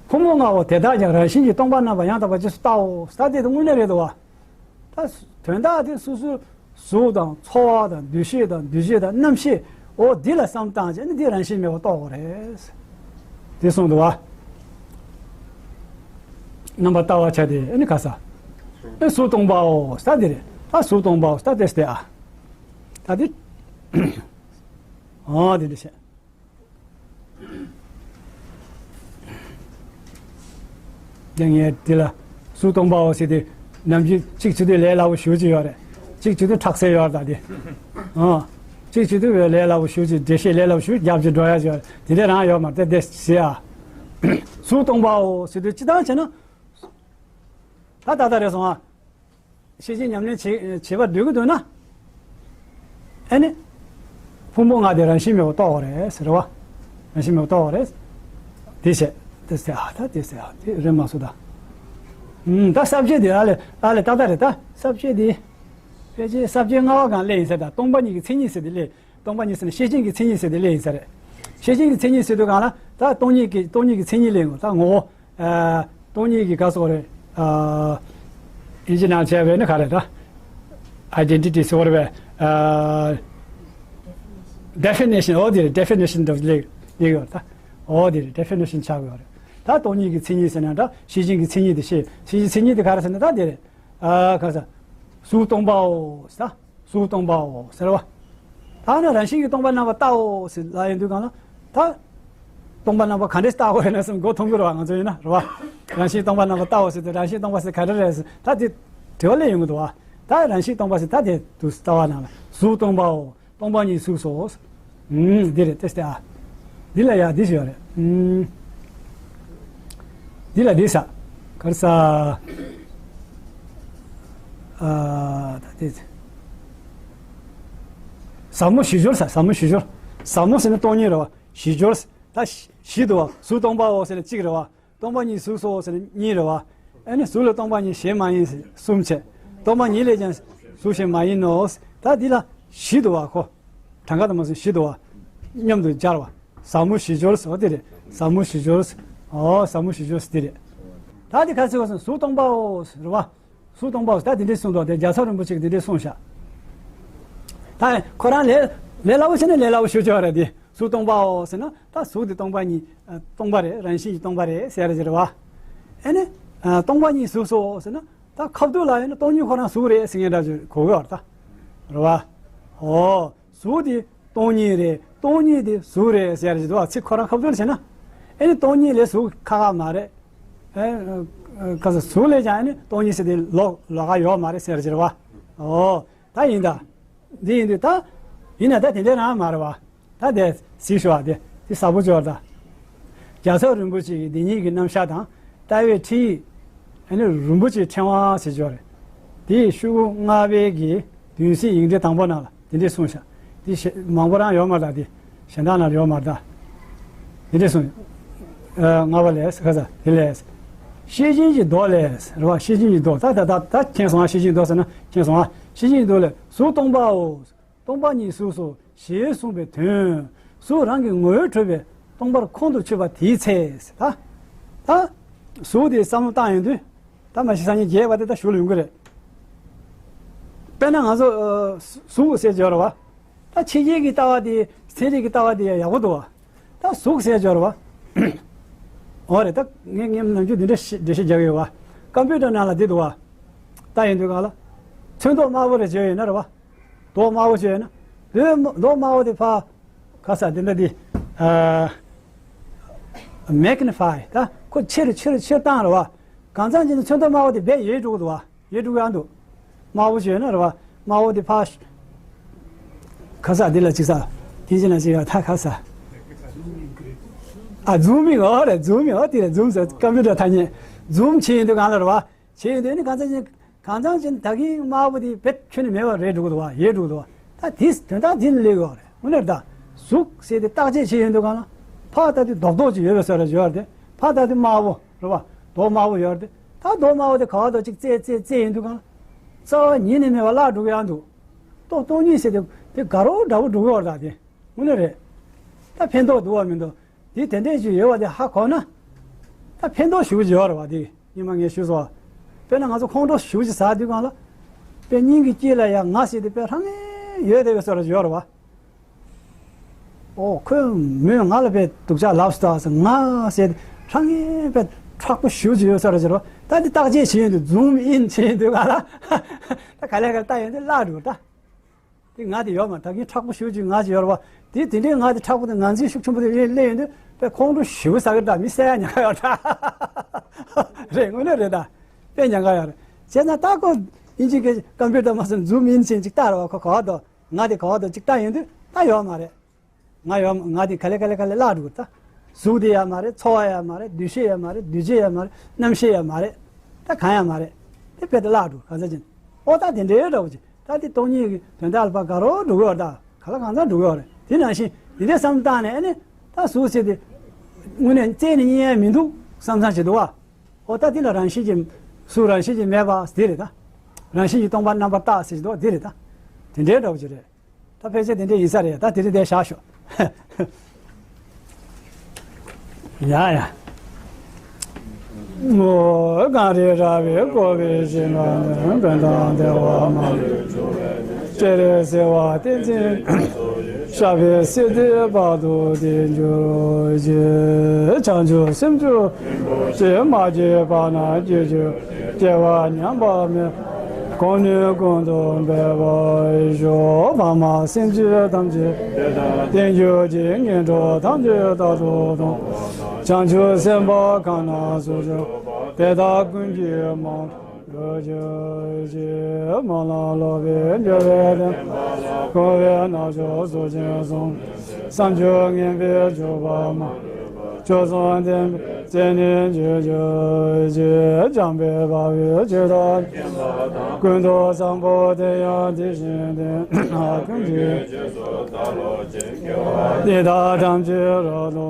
ཕུང་པོ་ལྔ་པོ་དེ་དག་ཀྱང་རང་བཞིན་གྱིས་སྟོང་པར་རྣམ་པར་ཡང་དག་པར་རྗེས་སུ་བལྟའོ། ད་དེ་དངོས་གནས་རེད་དོ། ད་དོན་དག་དེ་སོ་སོའི་གཟུགས་དང་ཚོར་བ་དང་འདུ་ཤེས་དང་འདུ་བྱེད་དང་རྣམ་ཤེས། འོ་འདི་ལ་བསམ་བཏང་བྱས་ནས་འདི་རང་བཞིན་མེད་པར་རྟོགས་དགོས་རེད། དེ་གསུངས་འདུག་བ། རྣམ་པར་ལྟ་བར་བྱ་སྟེ་ཨ་ནི་ག་ས། ཨེ་གཟུགས་སྟོང་པའོ་ས་འདི་རེད། ད་གཟུགས་སྟོང་པའོ་ས་དེ་སྟེ་ཨ། ད་འདི། ཨ་འདི་འདི་བྱས། དེ་ངས་དེ་ལ་གཟུགས་སྟོང་པའོ་ཟེར་དུས་ནམ་རྒྱུན་གཅིག་བྱེད་དུས་ལས་སླ་པོ་ཞེ་ཅིག་ཡོད་རེད། གཅིག་བྱེད་དུས་ཁྲག་ཟེར་ཡོད་རེད་ད་དེ། ཨ། གཅིག་བྱེད་དུས་ལས་སླ་པོ་ཞེ་ཅིག་འགྲེལ་བཤད་ལས་སླ་པོ་ཞེ་ཅིག་རྒྱབ་ཀྱི་འགྲོ་ཡ་ཡོད་རེད། དེ་འདྲ་རང་ཡོད་མ་རེད་དེ་ཟེར་ཨ། གཟུགས་སྟོང་པའོ་ཟེར་དུས་སྤྱིར་བཏང་བྱས་ན། ད་ད་ལྟ་རེད་སོང་ཨ། ཤེས་བཞིན་ཉམས་ལེན་བྱེད་བྱེད་པར་འདོད་ཀྱི་འདུག་ན། ཨ་ནི། ཕུང་པོ་ལྔ་དེ་རང་བཞིན་མེད་པར་རྟོགས་པ་རེད་ཟེར་བ། རང་བཞིན་མེད་པར་རྟོགས་པ་རེད། དེ་བྱས། དེ་ཟེར་ཨ་ད་དེ་ཟེར་ཨ་དེ་རེད་མ་སོང་ད། ཨུམ་ད་ས་བཅད་དེ་ཨ་ལས་ཨ་ལས་ཏག་ཏག་རེད་ད་ས་བཅད་དེ། ཕལ་ཆེར་ས་བཅད་ལྔ་པ་གང་སླེབས་ཡིན་ཟེར་ད་སྟོང་པ་ཉིད་ཀྱི་མཚན་ཉིད་ཟེར་དེ་སླེབས། སྟོང་པ་ཉིད་ཟེར་ན་ཤེས་བཞིན་གྱི་མཚན་ཉིད་ཟེར་དེ་སླེབས་ཡིན་ས་རེད། ཤེས་བཞིན་གྱི་མཚན་ཉིད་ཟེར་དུས་གང་ལ་ད་སྟོང་ཉིད་ཀྱི་སྟོང་ཉིད་ཀྱི་མཚན་ཉིད་སླེབས་ཡོང་ད་ངོ་བོ། ཨ། སྟོང་ཉིད་ཀྱི་ག་སོགས་རེད། ཨ། ཨིན་ཇི་ནང་བྱས་པས་ནི་ག་རེ་ད། ཨའི་ཌེན་ཊི་ཊི་ཟེར་བ་རེད་པས། ཨ། ཌེ་ཕི་ནེ་ཤན། འོ་དེ་རེད། ཌེ་ཕི་ནེ་ཤན་དུ་སླེབས་སླེབས་ཡོད་ད། འོ་དེ་རེད། ཌེ་ཕི་ནེ་ཤན་ཆགས་ཡོད་རེད། ད་སྟོང་ཉིད་ཀྱི་མཚན་ཉིད་ཟེར་ན་ད་ཤེས་བཞིན་གྱི་མཚན་ཉིད་དེ་ཤེས། ཤེས་བཞིན་མཚན་ཉིད་དེ་ག་རེ་ཟེར་ན་ད་དེ་རེད། ཨ། ག་ས། གཟུགས་སྟོང་པའོ་ཟེར། གཟུགས་སྟོང་པའོ་ཟེར་བ། ད་ནི་རང་བཞིན་གྱིས་སྟོང་པར་རྣམ་པར་བལྟའོ་ཟེར་ལབ་ཡོང་དུས་གང་ལ། ད་སྟོང་པར་རྣམ་པར་ག་འདྲས་བལྟ་དགོས་ཡོད་ན་བསམ་མགོ་འཐོམ་གི་རེད་བ། ང་ཚོ་ཡིན་ན་རེད་བ། རང་བཞིན་སྟོང་པར་རྣམ་པར་བལྟའོ་ཟེར་དུས་རང་བཞིན་སྟོང་པ་ཟེར་ག་འདྲ་རེད་ཟེར་ད་དེ་དྲི་བ་སླེབས་ཡོང་གི་འདུག་བ། ད་རང་བཞིན་སྟོང་པ་ཟེར་ད་དེ་དུས་རྩ་བ་ནང་ལ་གཟུགས་སྟོང་པའོ། སྟོང་པ་ཉིད་གཟུགས་སོ། ཨུམ། འདི་རེད་ཏེ་སྟེ་ཨ། འདི་ལ་ཡ་འདི་ཞིག་ཡོད་རེད། ཨུམ། འདི་ལ་འདི་ས། གར་ས། ཨ། ད་དེ། ཟབ་མོ་བཞི་སྦྱོར་ས། ཟབ་མོ་བཞི་སྦྱོར། ཟབ་མོ་ཟེར་ན་སྟོང་ཉིད་རེད་བ། བཞི་སྦྱོར་ད་བཞི་འདུག་བ། གཟུགས་སྟོང་པའོ་ཟེར་ན་གཅིག་རེད་བ། སྟོང་པ་ཉིད་གཟུགས་སོ་ཟེར་ན་གཉིས་རེད་བ། ཨ་ནི་གཟུགས་ལ་སྟོང་པ་ཉིད་གཞན་མ་ཡིན་ཟེར་གསུམ་བྱས། སྟོང་པ་ཉིད་ལས་ཀྱང་གཟུགས་གཞན་མ་ཡིན་ནོ། ད་འདི་ལ་བཞི་འདུག་བ་ཁོ། གྲངས་ཀ་དང་མ་སོང་བཞི་འདུག་བ། མཉམ་དུ་སྦྱར་བ། ཟབ་མོ་བཞི་སྦྱོར་ཟེར་བ་དེ་རེད། ཟབ་མོ་བཞི་སྦྱོར། ཨོ་ཟབ་མོ་བཞི་སྦྱོར་ཟེར་དེ་རེད། ད་འདི་ག་ཚོད་ག་སོང་གཟུགས་སྟོང་པའོ་ཟེར་བ། གཟུགས་སྟོང་པའོ་ད་དེ་འདྲས་གསུངས་འདུག་དེ་རྒྱལ་ཚབ་རིན་པོ་ཆེ་གིས་དེ་འདྲས་གསུངས་ཤག་ད་ཁོ་རང་ལས་ལས་སླ་པོ་བྱས་ན་ལས་སླ་པོ་ཞུ་ཆོག་རེད་དེ། གཟུགས་སྟོང་པའོ་ཟེར་ན་ད་གཟུགས་དེ་སྟོང་པ་ཉིད་སྟོང་པ་རེད། རང་བཞིན་གྱིས་སྟོང་པ་རེད་ཟེར་རེད་བ། ཨེ་ནི། སྟོང་པ་ཉིད་གཟུགས་སོ་ཟེར་ན་ད་ཁ་ཐུག་ལ་ཡིན་ན་སྟོང་ཉིད་ཁོ་རང་གཟུགས་རེད་ཟེར་མཁན་འདྲ་ཅིག་གོ་གི་ཡོད་རེད་ད། རེད་བ། ཨོ། གཟུགས་དེ་སྟོང་ཉིད་རེད། སྟོང་ཉིད་དེ་གཟུགས་རེད་ཟེར་རེད་བ། ཚིག་ཁོ་རང་ཁ་ཐུག་ལ་བྱས་ན། ཨེ་ནི་སྟོང་ཉིད་ལས་གཟུགས་ཁག་ཁག་མ་རེད། ཨེ། ཁ་ས་གཟུགས་ལས་ཀྱང་ཨེ་ནི་སྟོང་ཉིད་ཟེར་དེ་ལོག་ལོགས་ཀ་ཡོད་མ་རེད་ཟེར་རེད་བ། ཨོ། ད་ཡིན་ད། འདི་ཡིན་དུས་ད། ཡིན་ན་ད་དེ་འདྲ་རང་མ་རེད་བ། ད་དེ་གཟིགས་ཤོག་ཨ་དེ་དེ་ཟབ་པོ་ཅིག་ཡོད་ད། རྒྱལ་ཚབ་རིན་པོ་ཆེ་གི་འདི་ཉིད་ཀྱི་རྣམ་གཞག་དང་ལྟ་བའི་ཁྲིད་ཡིག་ཨ་ནི་རིན་པོ་ཆེའི་ཕྲེང་བ་ཟེར་ཅིག་ཡོད་རེད། དེའི་ཤོག་གུ་ལྔ་པའི་གི་བདུན་ཚིགས་ཡིག་འབྲེལ་དང་པོ་ནང་ལ་དེ་འདྲས་གསུངས་ཤག་དེ་ཞེ་མང་པོ་རང་ཡོད་མ་རེད་ད་དེ། གཞན་དག་ན་ཡོད་མ་རེད་ད། དེ་འདྲས་གསུངས། ལྔ་པ་ལས་ཁ་ས་དེ་ལས། ཤེར་ཕྱིན་གྱི་མདོ་ལས་རེད་བ། ཤེར་ཕྱིན་གྱི་མདོ་ད་ད་ད་ད་མཁྱེན་སོང་ང་། ཤེར་ཕྱིན་མདོ་ཟེར་ན་མཁྱེན་སོང་ང་། ཤེར་ཕྱིན་གྱི་མདོ་ལས་གཟུགས་སྟོང་པའོ། སྟོང་པ་ཉིད་གཟུགས་སོ་ཞེས་གསུངས་པའི་དོན། གཟུགས་རང་གི་ངོ་བོས་གྲུབ་པའི་སྟོང་པར་ཁོང་དུ་ཆུད་པ་དེའི་ཚེ། ད་ད་གཟུགས་དེ་བསམ་བློ་བཏང་ཡོང་དུས། ད་མ་གཞི་སངས་རྒྱས་བརྒྱད་པ་དེ་ད་གཞུག་ལ་ཡོང་གི་རེད། དཔེར་ན་ང་ཚོ་གཟུགས་ཟེར་སྦྱོར་བ། ད་ཕྱི་རྒྱལ་གྱི་ལྟ་བ་དེ་ཚན་རིག་གི་ལྟ་བ་དེ་ཡག་པོ་འདུག་བ། ད་གཟུགས་ཟེར་སྦྱོར་བ། འོ་རེད། ད་ངས་ངས་ནམ་རྒྱུན་འདི་འདྲ་འགྲེལ་བཤད་རྒྱག་གི་ཡོད་བ། ཀམ་པུ་ཊར་ནང་ལ་འདི་འདུག་བ། ད་ཡིན་དུས་གང་ལ། ཚོན་མདོག་དམར་པོ་རེ་བྱས་ཡོད་ན་རེད་བ། མདོག་དམར་པོ་བྱས་ཡོད་ན། མདོག་དམར་པོ་དེ་ཕར། ག་ས་དེ་འདྲ་དེ། ཨ། མེག་ནི་ཕའི་ད་ཁོ་ཆེར་ཆེར་ཆེར་བཏང་རེད་བ། གང་ཚང་ཅིག་ནི་ཚོན་མདོག་དམར་པོ་དེ་རྦད་ཡལ་འགྲོ་གི་འདུག་བ། ཡལ་འགྲོ་གི་ཡང་འདུག་དམར་པོ་བྱས་ན་རེད་བ། དམར་པོ་དེ་ཕར། ག་ས་དེ་ལ་ཅིག་ས། དེ་ཅི་ན་ཅིག་ཡ་ད་ག་ས། ཨ་ཛུམ་མིང་ཨོ་རེད། ཛུམ་མིང་ཨོ་དེ་རེད། ཛུམ་ཟེར་ཀམ་པུ་ཊར་ཐ་སྙད། ཛུམ་བྱས་ཡིན་དུས་གང་ལ་རེད་བ། བྱས་ཡོང་དུས་ནི་གང་ཚང་ཅིག་གང་ཚང་ཅིག་ད་གིན་དམར་པོ་དེ་བེད་ཁྱོན་ནས་མེད་པ་རེད་འགྲོ་གི་འདུག་བ། ཡལ་འགྲོ་གི་འདུག་བ། ད་དེ་དོན་དག་དེ་ནི་སླེབས་ཡོད་རེད། དངོས་གནས་ད་གཟུགས་ཟེར་དེ་བརྟག་དཔྱད་བྱེད་ཡོང་དུས་གང་ལ་ཕར་ལྟ་དུས་རྡོག་རྡོག་ཅིག་ཡོད་པའི་བཟོ་འདྲ་ཡོད་རེད་དེ། ཕར་ལྟ་དུས་དམར་པོ་རེད་བ། མདོག་དམར་པོ་ཡོད་རེད་དེ། ད་མདོག་དམར་པོ་དེ་ག་བ་དང་གཅིག་རྩེ་རྩེ་རྩེ་ཡོང་དུས་གང་ལ་རྩ་བ་ཉིད་ནས་མེད་པ་བརླག་འགྲོ་གི་ཡང་འདུག་རྟོག་སྟོང་ཉིད་ཟེར་དེ་དེ་དགའ་རབ་འདྲ་པོ་འགྲོ་གི་ཡོད་རེད་ད། དེ་དངོས་གནས་རེད། ད་ཕན་ཐོགས་འདུག་བ་མི་འདུག་དེ་དེ་འདྲས་ཅིག་ཡོད་པ་དེ་ཧ་གོ་ན། ད་ཕན་ཐོགས་ཞེ་པོ་ཅིག་ཡོད་རེད་བ། དེ་སྔོན་མ་ངས་ཞུས་སོང་བ། དཔེར་ན་ང་ཚོ་ཁོང་ཁྲོ་ཞེ་པོ་ཅིག་ཟ་དུས་སྒང་ལ། དཔེ་སྙིང་གི་དཀྱིལ་ལ་ཡང་ང་ཟེར་དེ་དཔེ་ཧྲང་ངེ་ཡོད་བསྡད་པའི་བཟོ་འདྲ་ཅིག་ཡོད་རེད་བ། ཨོ་ཁོས་མོས་ང་ལ་དཔེ་སྡུག་ཅག་ལབ་སོང་ད་ཟེར་ང་ཟེར་དེ་ཧྲང་ངེ་དཔེ་མཁྲེགས་པོ་ཞེ་པོ་ཅིག་ཡོད་བཟོ་འདྲ་ཅིག་རེད་བ། ད་དེ་བརྟག་དཔྱད་བྱེད་ཡོང་དུས་zoom in བྱེད་ཡོང་དུས་སྒང་ལ། ད་ག་ལེ་ག་ལེ་བལྟ་ཡོང་དུས་བརླག་འགྲོ་ད། དེ་ང་དེ་ཡོད་མ་རེད། ད་གིན་མཁྲེགས་པོ་ཞེ་པོ་ཅིག་ང་ཅིག་ཡོད་རེད་བ། དེ་དེ་འདྲའི་ང་དེ་མཁྲེགས་པོ་དང་ངང་ཚུལ་ཤུགས་ཆེན་པོ་དེ་སླེབས་ཡོང་དུས་དཔེ་ཁོང་ཁྲོ་ཞེ་པོ་ཟ་གི་འདྲ། མི་བསད་ཡ་ཉེན་ཁ་ཡོད་འདྲ། རེད། དངོས་གནས་རེད་ད། དཔེ་ཉེན་ཁ་ཡོད་རེད། བྱས་ཙང་ད་ཁོ་དབྱིན་ཇི་གི་ཀམ་པུ་ཊར་མ་སོང་zoom in བྱས་ཅིག་ལྟ་རེད་བ། ཁོ་ག་བ་དོ་ང་དེ་ག་བ་དོ་ཅིག་ལྟ་ཡོང་དུས་ད་ཡོད་མ་རེད། ང་ཡོད་མ་ང་དེ་ག་ལེ་ག་ལེ་ག་ལེ་བརླག་འགྲོ་གི་རེད་ད། གཟུགས་དེ་ཡོད་མ་རེད། ཚོར་བ་ཡོད་མ་རེད། འདུ་ཤེས་ཡོད་མ་རེད། འདུ་བྱེད་ཡོད་མ་རེད། རྣམ་ཤེས་ཡོད་མ་རེད། ད་གང་ཡོད་མ་རེད། དེ་དཔེ་དེ་བརླག་འགྲོ་གང་ཟག་ཅན། ཨོ་ད་དེ་འདྲའི་འདྲ་བོ་ཅིག་ད་དེ་སྟོང་ཉིད་ཀྱི་དོན་དག་ལ་ཕར་དགའ་རབ་འགྲོ་གི་ཡོད་རེད་ད། གང་ལ་གང་འཚམ་འགྲོ་གི་ཡོད་རེད། དེ་ནང་བཞིན་དེ་འདྲའི་བསམ་བཏང་ནས་ཨ་ནི་ད་གཟུགས་ཟེར་དེ་དངོས་གནས་རྩད་ནས་རྙེད་ཡ་མི་འདུག་བསམ་བསམ་བྱེད་འདུག་བ། ཨོ་ད་དེ་ལ་རང་བཞིན་གྱིས་གཟུགས་རང་བཞིན་གྱིས་མེད་པ་དེ་རེད་ད། རང་བཞིན་གྱིས་སྟོང་པ་རྣམ་པར་དག་ཟེར་གྱི་འདུག་བ། དེ་རེད་ད། དེ་འདྲའི་འདྲ་བོ་ཅིག་རེད། ད་ཕལ་ཆེར་དེ་འདྲ་ཡིན་ས་རེད། ད་དེ་རིང་དེ་བཞག་ཤོག་ཡ་ཡ། ངོ་བོ་གངས་རི་ར་བས་བསྐོར་བའི་ཞིང་ཁམས་ནི། ཀུན་དང་བདེ་བ་མ་ལུས་འབྱུང་བའི་གནས། སྤྱན་རས་གཟིགས་དབང་བསྟན་འཛིན་ཤར་བའི་སྲིད་མཐའི་བར་དུ་བརྟན་གྱུར་ཅིག་བྱང་ཆུབ་སེམས་མཆོག་ཅེས་མ་སྐྱེས་པ་རྣམས་སྐྱེ་གྱུར་ཅིག་སྐྱེ་བ་ཉམས་པ་མེད་གོང་ནས་གོང་དུ་འཕེལ་བར་ཤོག་ཕ་མ་སེམས་ཅན་ཐམས་ཅད་བདེ་དང་ལྡན་གྱུར་ཅིག་ངན་འགྲོ་ཐམས་ཅད་རྟག་ཏུ་སྟོངས། བྱང་ཆུབ་སེམས་དཔའ་གང་ན་བཞུགས་ཤོག་དེ་དག་ཀུན་གྱི་རྨང་འགྲོ་གྱུར་ཅིག་སྨོན་ལམ་ལོག་པའི་འགྱུར་བས་བརྟེན་པ་ལ་འཁོར་བའི་རྣམ་ཤོག་གཟུགས་ཅན་གསུམ། བསམ་སྤྱོད་ངན་པའི་འཇུག་པ་མ་ལུས་པ། སྤྱོད་གཙང་ལྡན་པའི་རྩེ་ནས་འཇུག་གྱུར་ཅིག་འཇམ་དཔལ་དཔའ་བོས་ཇི་ལྟར་མཁྱེན་པ་དང་། ཀུན་ཏུ་བཟང་པོ་དེ་ཡང་དེ་བཞིན་ཏེ། ཀུན་གྱི་རྗེས་སུ་བདག་སློབ་ཅིང་། དགེ་བ་འདི་དག་ཐམས་ཅད་རབ་ཏུ་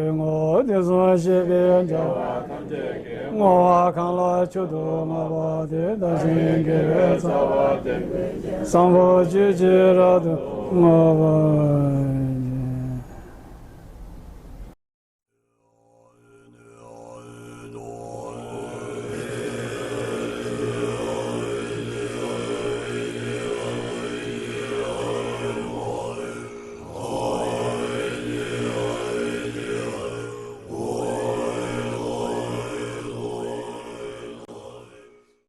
བསྔོ། དུས་གསུམ་གཤེགས་པའི་རྒྱལ་བ་ཐམས་ཅད་ཀྱིས། བསྔོ་བ་གང་ལ་མཆོག་ཏུ་བསྔགས་པ་དེས། བདག་གཞན་དགེ་བའི་རྩ་བ་བརྟན་པའི་ཕྱིར། བཟང་པོ་སྤྱོད་ཕྱིར་རབ་ཏུ་བསྔོ་བར།